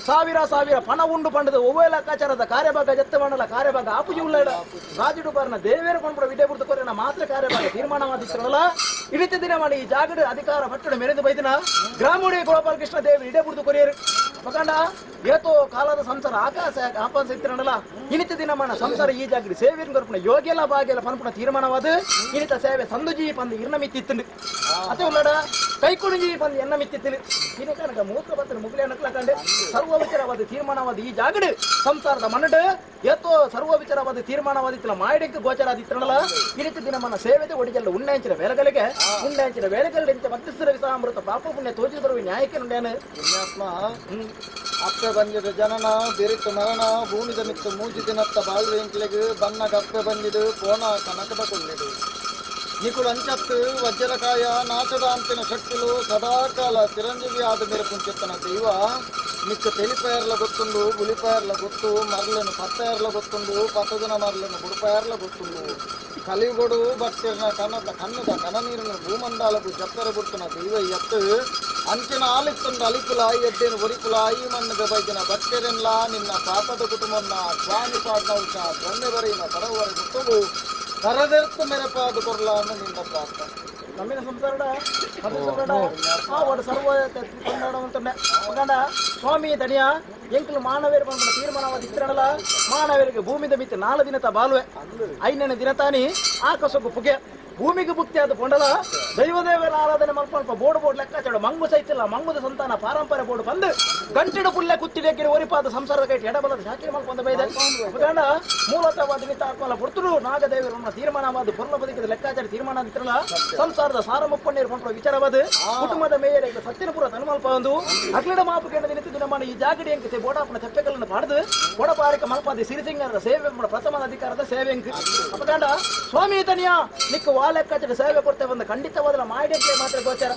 ಸಾವಿರ ಸಾವಿರ ಪಣ ಉಂಡು ಪಂಡದ ಒವ್ವೆ ಲೆಕ್ಕಾಚಾರದ ಕಾರ್ಯಭಾಗ ಜತ್ತ ಮಾಡಲ ಕಾರ್ಯಭಾಗ ಆಪುಜಿ ಉಳ್ಳಾಡ ರಾಜುಡು ಬಾರನ ದೇವೇರ ಕೊಂಡ್ಬಿಡ ವಿಡೇ ಕೊರಿನ ಮಾತ್ರ ಕಾರ್ಯಭಾಗ ತೀರ್ಮಾನವಾದಿತ್ತಿರಲ್ಲ ಇಡಿತ ದಿನ ಮಾಡಿ ಈ ಜಾಗದ ಅಧಿಕಾರ ಪಟ್ಟಣ ಮೆರೆದು ಬೈದಿನ ಗ್ರಾಮೀಣ ಗೋಪಾಲಕೃಷ್ಣ ದೇವರು ಇಡೇ ಬುಡ್ದು ಕೊರಿಯರು ಮಕಂಡ ಏತೋ ಕಾಲದ ಸಂಸಾರ ಆಕಾಶ ಆಪಾಸ ಇತ್ತಿರಲ್ಲ ಇನಿತ ದಿನ ಮಾಡ ಸಂಸಾರ ಈ ಜಾಗಡಿ ಸೇವೆಯನ್ನು ಕೊರ್ಪುಣ ಯೋಗ್ಯಲ ಭಾಗ್ಯಲ ಪನ್ಪುಣ ತೀರ್ಮಾನವಾದ ಇನಿತ ಸೇವೆ ಸಂದುಜಿ ಪಂದು ಇರ್ನ ಮಿತ್ತಿತ್ತು ಅದೇ ಉಳ್ಳಾಡ ಕೈಕುಣಿಜಿ ಪಂದು ಎನ್ನ ಮಿತ್ತಿತ್ತು ಇನಿ ಕನಕ ಮೂತ್ರ ಪತ್ರ ಮುಗಿಲೆ ನಕ್ಲಕಂಡು ಸರ್ವ ವಿಚಾರವಾದ ತೀರ್ಮಾನವಾದ ಈ ಜಾಗಡು ಸಂಸಾರದ ಮನ್ನಡು ಏತೋ ಸರ್ವ ವಿಚಾರವಾದ ತೀರ್ಮಾನವಾದಿತ್ತಲ್ಲ ಮಾಯಡಿಗೆ ಗೋಚರ ಆದಿತ್ತಿರಲ್ಲ ಇನಿತ ದಿನ ಮನ ಸೇವೆದೆ ಒಡಿಗೆಲ್ಲ ಉಣ್ಣಾಂಚಿನ ವೇಳೆಗಳಿಗೆ ಉಣ್ಣಾಂಚಿನ ವೇಳೆಗಳಿಂದ ಮಧ್ಯಸ್ಥರ ವಿಸಾಮೃತ ಪಾಪ ಪುಣ್ಯ ತೋಜಿ ಬರುವ ನ್ಯಾಯಕ್ಕೆ ನುಂಡ್ಯಾನು ಪುಣ್ಯಾತ್ಮ ಅಪ್ಪೆ ಬಂದಿದ ಜನನ ಬಿರಿತು ಮರಣ ಭೂಮಿದ ಮಿತ್ತು ಮೂಜಿ ದಿನತ್ತ ಬಾಳ್ವೆಂಕ್ಲೆಗ್ ಬನ್ನ ಗಪ್ಪೆ ಬಂದಿದು ಕೋಣ ಕನಕದ ಕೊಲ್ಲಿಡು ನಿಕುಳು ಅಂಚತ್ತು ವಜ್ರಕಾಯ ನಾಚದ ಅಂತಿನ ಶಕ್ತಿಲು ಸದಾಕಾಲ ಚಿರಂಜೀವಿ ಆದ ಮೇರೆ ಪುಂಚಿತ್ತನ ದೈವ ನಿಕ್ಕ ತೆಲಿಪಯರ್ಲ ಗೊತ್ತುಂಡು ಬುಲಿಪಯರ್ಲ ಗೊತ್ತು ಮರ್ಲನು ಪತ್ತಯರ್ಲ ಗೊತ್ತುಂಡು ಪತ್ತದಿನ ಮರ್ಲನು ಬುಡುಪಯರ್ಲ ಗೊತ್ತುಂಡು ಕಲಿಯುಗೊಡು ಭಕ್ತಿರ್ನ ಕನ್ನದ ಕಣ್ಣದ ಕನನೀರನು ಭೂಮಂಡಲಗು ಜಪ್ಪರ ಗುರ್ತನ ದೈವ ಎತ್ತು ಅಂಚಿನ ಆಲಿತ್ತುಂಡು ಅಲಿಕುಲ ಎದ್ದೇನು ಒರಿಕುಲ ಈ ಮಣ್ಣದ ಬೈದಿನ ಭಕ್ತರೆನ್ಲ ನಿನ್ನ ಪಾಪದ ಕುಟುಂಬನ್ನ ಸ್ವಾಮಿ ಪಾಡ್ನೌಷ ದೊಣ್ಣೆ ಬರೆಯಿನ ಸರೋವರ ಗುಟ್ಟುಗು ಕರದೆರ್ತು ಮೆರಪಾದ ಕೊರ್ಲ ಅನ್ನು ನಿನ್ನ ಪ್ರಾರ್ಥನೆ. ನಮ್ಮಿನ ಸಂಸಾರಡ ಸರ್ವ ಕೊಂಡಾಡುವಂತ ಸ್ವಾಮಿ ದಣಿಯ ಎಂಕಲು ಮಾನವೇರು ಬಂದ ತೀರ್ಮಾನವಾದ ಇತ್ತಿರಲ್ಲ ಮಾನವರಿಗೆ ಭೂಮಿದ ಮಿತ್ತು 4 ದಿನತ ಬಾಲ್ವೆ 5ನೇ ದಿನ ತಾನಿ ಆಕಾಶಕ್ಕೂ ಪುಗೆ ಭೂಮಿಗೆ ಭುಕ್ತಿ ಆದ ಕೊಂಡಲ ದೈವದೇವರ ಆರಾಧನೆ ಮಲ್ಪ ಬೋರ್ಡ್ ಬೋರ್ಡ್ ಲೆಕ್ಕಾಚಾರ ಮಂಗು ಸೈತಿಲ್ಲ ಮಂಗುದ ಸಂತಾನ ಪಾರಂಪರ್ಯ ಬೋರ್ಡ್ ಬಂದು ಗಂಟಿಡ ಪುಲ್ಲೆ ಕುತ್ತಿಗೆ ಒರಿಪಾದ ಸಂಸಾರದ ಕೈ ಎಡಬಲದ ಶಾಖೆ ಮಲ್ಕೊಂಡ ಬೈದೆ ಮೂಲತಃವಾದ ನಿಮಿತ್ತ ಪುರ್ತರು ನಾಗದೇವರನ್ನ ತೀರ್ಮಾನವಾದ ಪೊರ್ಲ ಬದುಕಿದ ಲೆಕ್ಕಾಚಾರ ತೀರ್ಮಾನ ಅಂತಿರಲ್ಲ ಸಂಸಾರದ ಸಾರ ಮುಪ್ಪಣ್ಣೀರು ಕೊಂಡ ವಿಚಾರವಾದ ಕುಟುಂಬದ ಮೇಯರ್ ಸತ್ಯನಪುರ ತನುಮಲ್ಪ ಒಂದು ಅಗ್ಲಿಡ ಮಾಪು ಕೇಂದ್ರ ನಿಂತು ದಿನ ಈ ಜಾಗಡಿ ಅಂಕತೆ ಬೋಡಾಪನ ತೆಪ್ಪೆಕಲ್ಲನ್ನು ಪಾಡ್ದು ಕೊಡಪಾರಿಕ ಮಲ್ಪಾದಿ ಸಿರಿಸಿಂಗರ ಸೇವೆ ಪ್ರಥಮ ಅಧಿಕಾರದ ಸೇವೆ ಅಂಕ ಅಪಕಾಂಡ ಸ್ವಾಮಿ ತನಿಯ ನಿಕ್ಕ ವಾಲೆಕ್ಕಾಚಾರ ಸೇವೆ ಕೊಡ್ತೇವೆ ಒಂದು ಖಂಡಿತವಾದ ಮಾಯಡಿಗೆ ಮಾತ್ರ ಗೋಚಾರ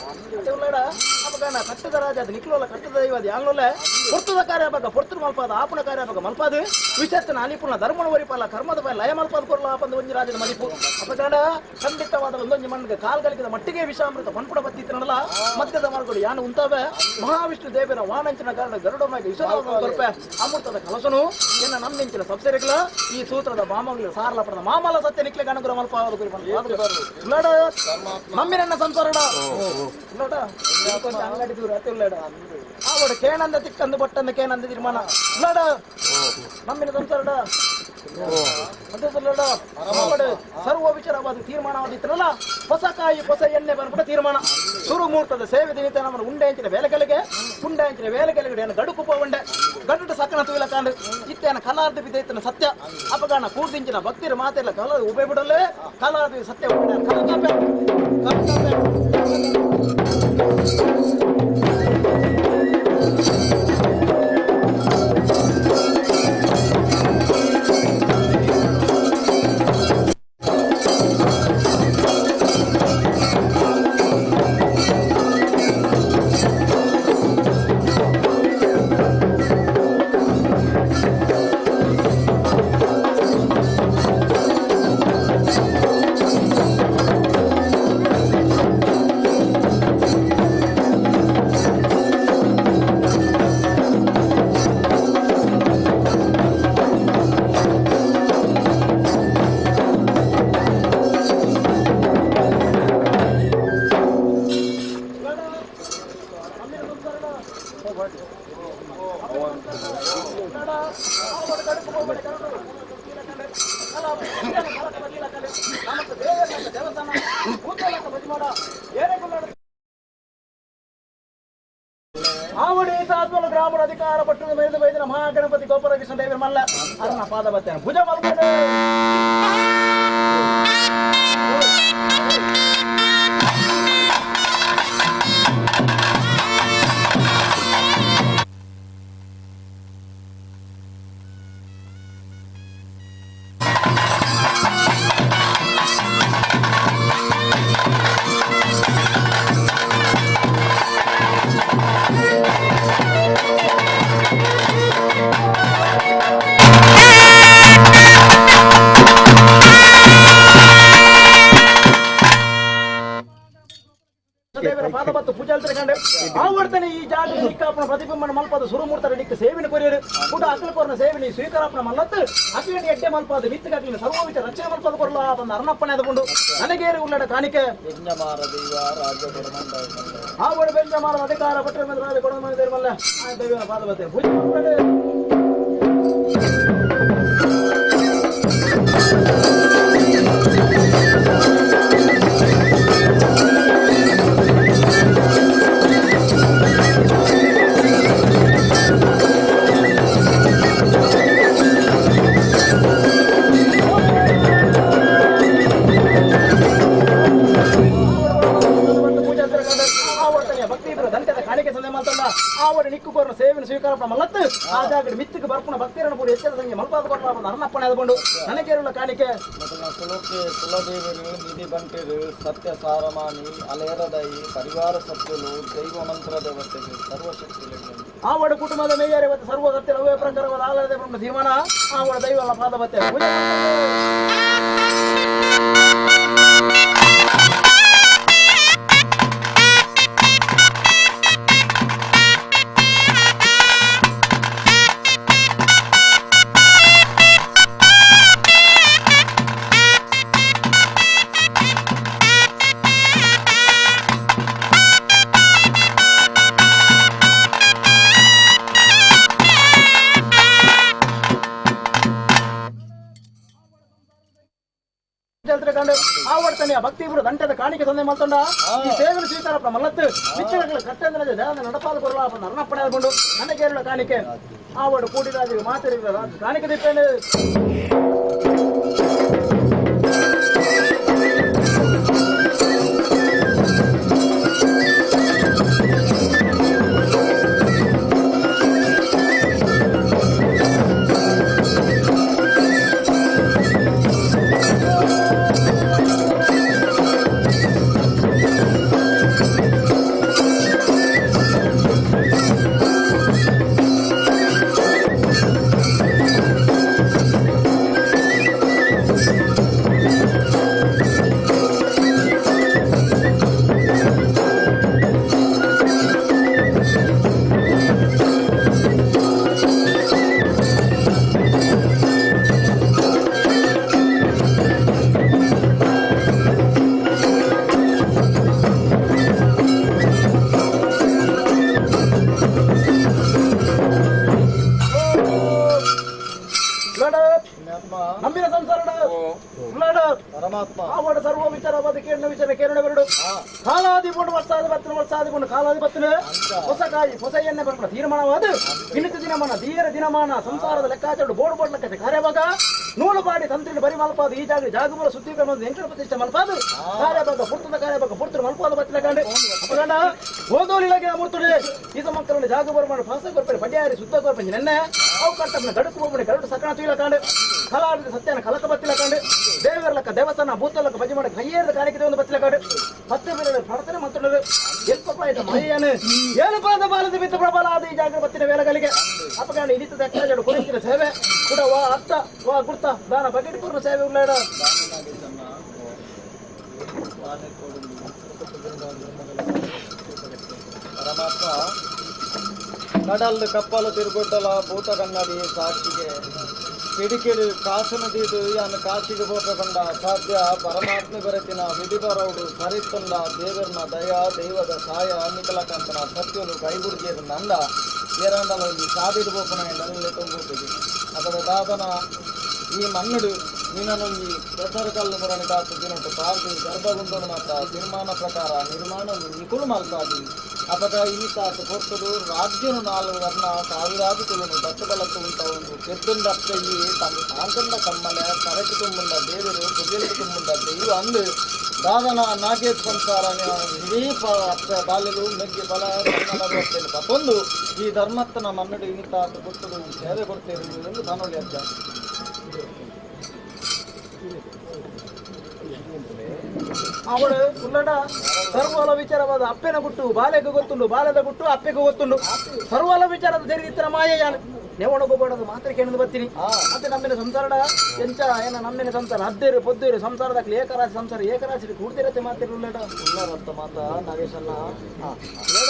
ಅಪಕಾಂಡ ಕಟ್ಟದ ರಾಜ ಅದು ನಿಕ್ಲೋಲ ಕಟ್ಟದ ದೈವ ಅದು ಯಾನ್ಲೋಲೆ ಪೊರ್ತದ ಕಾರ್ಯ ಭಾಗ ಪೊರ್ತರು ಮಲ್ಪಾದ ಆಪುನ ಕಾರ್ಯ ಭಾಗ ಮಲ್ಪಾದು ವಿಶೇಷನ ಅಲಿಪುನ ಧರ್ಮನ ಒರಿಪಲ್ಲ ಕರ್ಮದ ಲಯ ಮಲ್ಪಾದ ಕೊರ್ಲ ಆಪಂದ ಒಂಜಿ ರಾಜದ ಮದಿಪು ಅಪಕಾಂಡ ಖಂಡಿತವಾದ ಒಂದೊಂಜಿ ಮಣ್ಣಿಗೆ ಕಾಲ್ಗಲಿಕದ ಮಟ್ಟಿಗೆ ವಿಷಾಮೃತ ಪನ್ಪುಡ ಬತ್ತಿತ್ತನಲ್ಲ ಮಧ್ಯದ ಮಾರ್ಗಗಳು ಯಾನು ಉಂತಾವೆ ಮಹಾವಿಷ್ಣು ದೇವರ ವಾಣಂಚಿನ ಕಾರಣ ಗರುಡನಾಗಿ ವಿಶ್ವದ ಅಮೃತದ ಕಲಸನು ಎನ್ನ ನಮ್ಮಿಂಚಿನ ಸಬ್ಸಿಡಿಗಳ ಈ ಸೂತ್ರದ ಮಾಮೂಲಿ ಸಾರಲ ಪಡೆದ ಮಾಮಲ ಸತ್ಯ ನಿಕ್ಲೆ ಅನುಗ್ರಹ ಮಲ್ಪಾವದ ಗುರಿ ಉಳ್ಳಾಡ ನಮ್ಮಿನನ್ನ ಸಂಸಾರಡ ಉಳ್ಳಾಡ ಅಂಗಡಿ ದೂರ ಅತಿ ಉಳ್ಳಾಡ ಆವಡು ಕೇನಂದ ತಿಕ್ಕಂದು ಬಟ್ಟಂದ ಕೇನಂದ ತೀರ್ಮಾನ ಉಳ್ಳಾಡ ನಮ್ಮಿನ ಸಂಸಾರಡ ಸರ್ವ ವಿಚಾರವಾದ ತೀರ್ಮಾನವಾದಿತ್ತರಲ್ಲ ಹೊಸ ಕಾಯಿ ಹೊಸ ಎಣ್ಣೆ ಬಂದ್ಬಿಟ್ಟ ತೀರ್ಮಾನ ಸುರು ಮುಹೂರ್ತದ ಸೇವೆ ದಿನಿತ ನಮ್ಮ ಉಂಡೆ ಹಂಚಿನ ವೇಲೆಗಳಿಗೆ ಉಂಡೆ ಹಂಚಿನ ವೇಲೆಗಳಿಗೆ ಗಡುಕು ಉಂಡೆ ಗಡುಟ ಸಕನ ತುವಿಲ ಕಾಂಡು ಇತ್ತೇನ ಕಲಾರ್ದ ಬಿದ್ದೈತನ ಸತ್ಯ ಅಪಗಾಣ ಕೂರ್ದಿಂಚಿನ ಭಕ್ತಿರ ಮಾತೆಲ್ಲ ಕಲ ಉಬೆ ಬಿಡಲೆ ಕಲಾರ್ದ ಸತ್ಯ ಉಂಡೆ ಕಲ ಗ್ರಾಮದ ಅಧಿಕಾರ ಪಟ್ಟು ಮೇಲಿದ ಬೈದಿನ ಮಹಾಗಣಪತಿ ಗೋಪಾಲಕೃಷ್ಣ ದೇವರ ಮಲ್ಲ ಅರಣ ಪಾದ ಬತ್ತೇನೆ ಭುಜ ಮಲ್ಪಡೆ. ಆವರ್ತನೆ ಈ ಜಾಗ ನಿಕ್ಕಾಪನ ಪ್ರತಿಬಿಂಬನ ಮಲ್ಪದ ಸುರುಮೂರ್ತರ ನಿಕ್ಕ ಸೇವಿನ ಕೊರಿಯರು ಕೂಡ ಅಕಲಕೋರ್ನ ಸೇವಿನಿ ಸ್ವೀಕಾರಪ್ಪನ ಮಲ್ಲತ್ತು ಅಕಿలని ಎಡ್ಡೆ ಮಲ್ಪಾದ ಮಿತ್ತಗಾಕಲಿನ ಸರ್ವವಿಚ ರಕ್ಷಣೆ ಮಲ್ಪದ ಕೊರಲ ಬಂದ ಅರ್ಣಪ್ಪನೆ ಅದಕೊಂಡು ನನಗೇರಿ ಉಳ್ಳಡ ಕಾಣಿಕೆ ಆವಡ ಬೆಂಜಮಾರ ಅಧಿಕಾರ ಪಟ್ಟರ ಮೇಲೆ ರಾಜ ಕೊಡಮನೆ ಮಲ್ಲ ಆ ದೈವನ ಪಾದ ಬತ್ತೆ ಪೂಜೆ ಮಾಡ್ತಾರೆ. ಆವಡ ನಿಕ್ಕುಕೋರ್ನ ಸೇವಿನ ಸ್ವೀಕಾರ ಮಲ್ಲತ್ತು ಆ ಜಾಗಡೆ ಮಿತ್ತಿಗೆ ಬರ್ಪುಣ ಭಕ್ತಿರನ್ನು ಪೂರ ಎಚ್ಚರ ಸಂಖ್ಯೆ ಮಲ್ಪಾದ ಕೊಟ್ಟ ಅರ್ಣಪ್ಪಣೆ ಅದಕೊಂಡು ನನಗೇರುಳ್ಳ ಕಾಣಿಕೆ ಕುಲಕ್ಕೆ ಕುಲದೇವರು ನಿಧಿ ಬಂಟಿರು ಸತ್ಯ ಸಾರಮಾನಿ ಅಲೇರದೈ ಪರಿವಾರ ಸತ್ಯಲು ದೈವ ಮಂತ್ರ ದೇವತೆಗೆ ಸರ್ವಶಕ್ತಿ ಆವಡ ಕುಟುಂಬದ ಮೇಯರೆ ಮತ್ತು ಸರ್ವ ಸತ್ಯ ರವ್ಯ ಪ್ರಕಾರವಾದ ಆಲದ ಬ್ರಹ್ಮ ತೀರ್ಮಾನ ಆವಡ ದೈವಲ್ಲ ಪಾದ ಬತ್ತೆ ಪೂಜೆ ಆವರ್ತನೆಯ ಭಕ್ತಿ ಇವರು ದಂಟದ ಕಾಣಿಕೆ ಸಂದೆ ಮಲ್ತೊಂಡ ಈ ಸೇವೆಯನ್ನು ಸ್ವೀಕಾರ ಮಲ್ಲತ್ತು ಮಿಚ್ಚಗಳ ಕಟ್ಟಂದ್ರೆ ದೇವನ ನಡಪಾದ ಕೊರಲ ಅರ್ಣಪ್ಪಣೆ ಆದ್ಕೊಂಡು ನನಗೇರುಳ ಕಾಣಿಕೆ ಆವಡು ಕೂಡಿರಾಜು ಮಾತರಿ ಕಾಣಿಕೆ ದಿಪ್ಪೇನೆ. ನಂಬಿನ ಸಂಸಾರ ಪರಮಾತ್ಮ ಆವಡ ಸರ್ವ ವಿಚಾರವಾದ ಕೇರಳ ವಿಚಾರ ಕೇರಳ ಬರಡು ಕಾಲಾದಿ ಕೊಂಡು ವರ್ಷಾದಿ ಬತ್ತನ ವರ್ಷಾದಿ ಕೊಂಡು ಕಾಲಾದಿ ಬತ್ತನ ಹೊಸಕಾಯಿ ಹೊಸ ಎಣ್ಣೆ ಬರ್ಪಣ ತೀರ್ಮಾನವಾದ ಇನ್ನಿತ ದಿನಮಾನ ಧೀರ ದಿನಮಾನ ಸಂಸಾರದ ಲೆಕ್ಕಾಚಾರ ಬೋರ್ಡ್ ಬೋರ್ಡ್ ಲೆಕ್ಕ ಕಾರ್ಯಭಾಗ ನೂಲು ಬಾಡಿ ತಂತ್ರಿ ಬರಿ ಮಲ್ಪಾದ ಈ ಜಾಗ ಜಾಗಮೂಲ ಸುದ್ದಿ ಎಂಟು ಪ್ರತಿಷ್ಠೆ ಮಲ್ಪಾದ ಕಾರ್ಯಭಾಗ ಪುರ್ತದ ಕಾರ್ಯಭಾಗ ಪುರ್ತರು ಮಲ್ಪಾದ ಬತ್ತಿನ ಕಂಡು ಅಪಗಂಡ ಓದೋಲಿಲಾಗೆ ಮೂರ್ತುಡೆ ಈ ಮಕ್ಕಳನ್ನು ಜಾಗ ಬರ ಫಾಸ ಕೊರ್ಪೆ ಪಡ್ಯಾರಿ ಸುತ್ತ ಕೊರ್ಪೆ ನೆನ್ನೆ ಅವು ಕಟ್ಟಪ್ಪನ ಗಡುಕು ಹೋಗ್ಬಿಡಿ ಗರುಡು ಸಕಣ ತುಯಿಲ ಕಂಡು ಕಲಾಡಿದ ಸತ್ಯನ ಕಲಕ ಬತ್ತಿಲ ಕಂಡು ದೇವರಲಕ್ಕ ದೇವಸ್ಥಾನ ಭೂತಲಕ್ಕ ಭಜೆ ಮಾಡಿ ಕೈಯೇರದ ಕಾಣಿಕೆ ಒಂದು ಬತ್ತಿಲ ಕಂಡು ಪತ್ತೆ ಬೇರೆ ಪ್ರಾರ್ಥನೆ ಮಂತ್ರುಗಳು ಎಲ್ಪ ಆಯ್ತು ಮಾಯನು ಏನು ಪಾದ ಬಾಲದ ಬಿತ್ತ ಪ್ರಬಲ ಆದ ಈ ಜಾಗೃ ಬತ್ತಿನ ವೇಲಗಳಿಗೆ ಅಪಗಾಣ ಇನಿತದ ಅಕ್ಷರ ಕುರಿತಿನ ಸೇವೆ ಕೂಡ ವಾ ಅರ್ಥ ವಾ ಗುರ್ತ ದಾನ ಬಗೆಟ್ ಪೂರ್ಣ ಸೇವೆ ಉಳ್ಳಾಡ ಪರಮಾತ್ಮ ಕಡಲ್ದು ಕಪ್ಪಲು ತಿರುಗೊಟ್ಟಲ ಭೂತ ಕನ್ನಡಿ ಸಾಕ್ಷಿಗೆ ಕಿಡಿಕಿಡಿ ಕಾಸನು ದೀದು ಯಾನು ಕಾಶಿಗೆ ಬೋಪಕೊಂಡ ಸಾಧ್ಯ ಪರಮಾತ್ಮ ಬರತಿನ ವಿಧಿ ಬರೌಡು ಸರಿತುಂಡ ದೇವರನ ದಯ ದೈವದ ಸಾಯ ನಿಕಲಕಂತನ ಸತ್ಯನು ಕೈಗುಡ್ಜೇರು ನಂದ ಏರಾಂಡಲ ಒಂಜಿ ಸಾದಿಡು ಬೋಪನ ನಲ್ಲೆ ತುಂಬುತ್ತದೆ ಅದರ ದಾದನ ಈ ಮಣ್ಣುಡು ನಿನ್ನೊಂಜಿ ಪ್ರಸರ ಕಲ್ಲು ಮುರಣಿ ದಾತು ದಿನೊಟ್ಟು ಪಾರ್ದು ಗರ್ಭಗುಂಡನು ಮಾತ್ರ ತೀರ್ಮಾನ ಪ್ರಕಾರ ನಿರ್ಮಾಣ ನಿಕುಲು ಮಲ್ಪಾದಿ ಅಪಗ ಇನಿತಾತ ಪೊರ್ತುಡು ರಾಜ್ಯನು ನಾಲ್ಕು ವರ್ಣ ಸಾವಿರಾರು ತುಳುನು ದತ್ತಬಲತ್ತು ಉಂಟ ಒಂದು ಕೆದ್ದುಂಡ ಅಪ್ಪಯ್ಯಿ ತಾಂಕಂಡ ಕಮ್ಮಲೆ ಕರಕು ತುಂಬುಂಡ ದೇವರು ಕುಗೆಲು ತುಂಬುಂಡ ದೈವ ಅಂದು ದಾದನ ನಾಗೇಶ್ ಸಂಸಾರ ಇಡೀ ಅಪ್ಪ ಬಾಲ್ಯಲು ಮೆಗ್ಗಿ ಬಲ ಪತ್ತೊಂದು ಈ ಧರ್ಮತ್ತನ ಮನ್ನಡು ಇನಿತಾತ ಪೊರ್ತುಡು ಸೇವೆ ಕೊಡ್ತೇವೆ ಎಂದು ಧನೊಳಿ ಅಜ್ಜ. ಅವಳು ಉಲ್ಲಡ ಸರ್ವಲ ವಿಚಾರವಾದ ಅಪ್ಪೆನ ಗುಟ್ಟು ಬಾಲೆಗೆ ಗೊತ್ತುಂಡು, ಬಾಲದ ಗುಟ್ಟು ಅಪ್ಪೆಗೆ ಗೊತ್ತುಂಡು. ಸರ್ವಲ ವಿಚಾರದ ತೆರೆದಿತ್ತರ ಮಾಯ ಯಾನು ನೆವಣಗೋಬೇಡದು ಮಾತ್ರ ಕೇಳಿದು ಬರ್ತೀನಿ. ಮತ್ತೆ ನಮ್ಮಿನ ಸಂಸಾರದ ಎಂಚ ಏನ ನಮ್ಮಿನ ಸಂಸಾರ ಹದ್ದೇರು ಪೊದ್ದೇರು ಸಂಸಾರದ ಏಕರಾಶಿ ಸಂಸಾರ ಏಕರಾಶಿ ಕೂಡ್ತಿರತ್ತೆ ಮಾತಿರು ಉಲ್ಲಡ ಉಲ್ಲರತ್ತ ಮಾತ ನಾಗೇಶಣ್ಣ ಉಲ್ಲಡ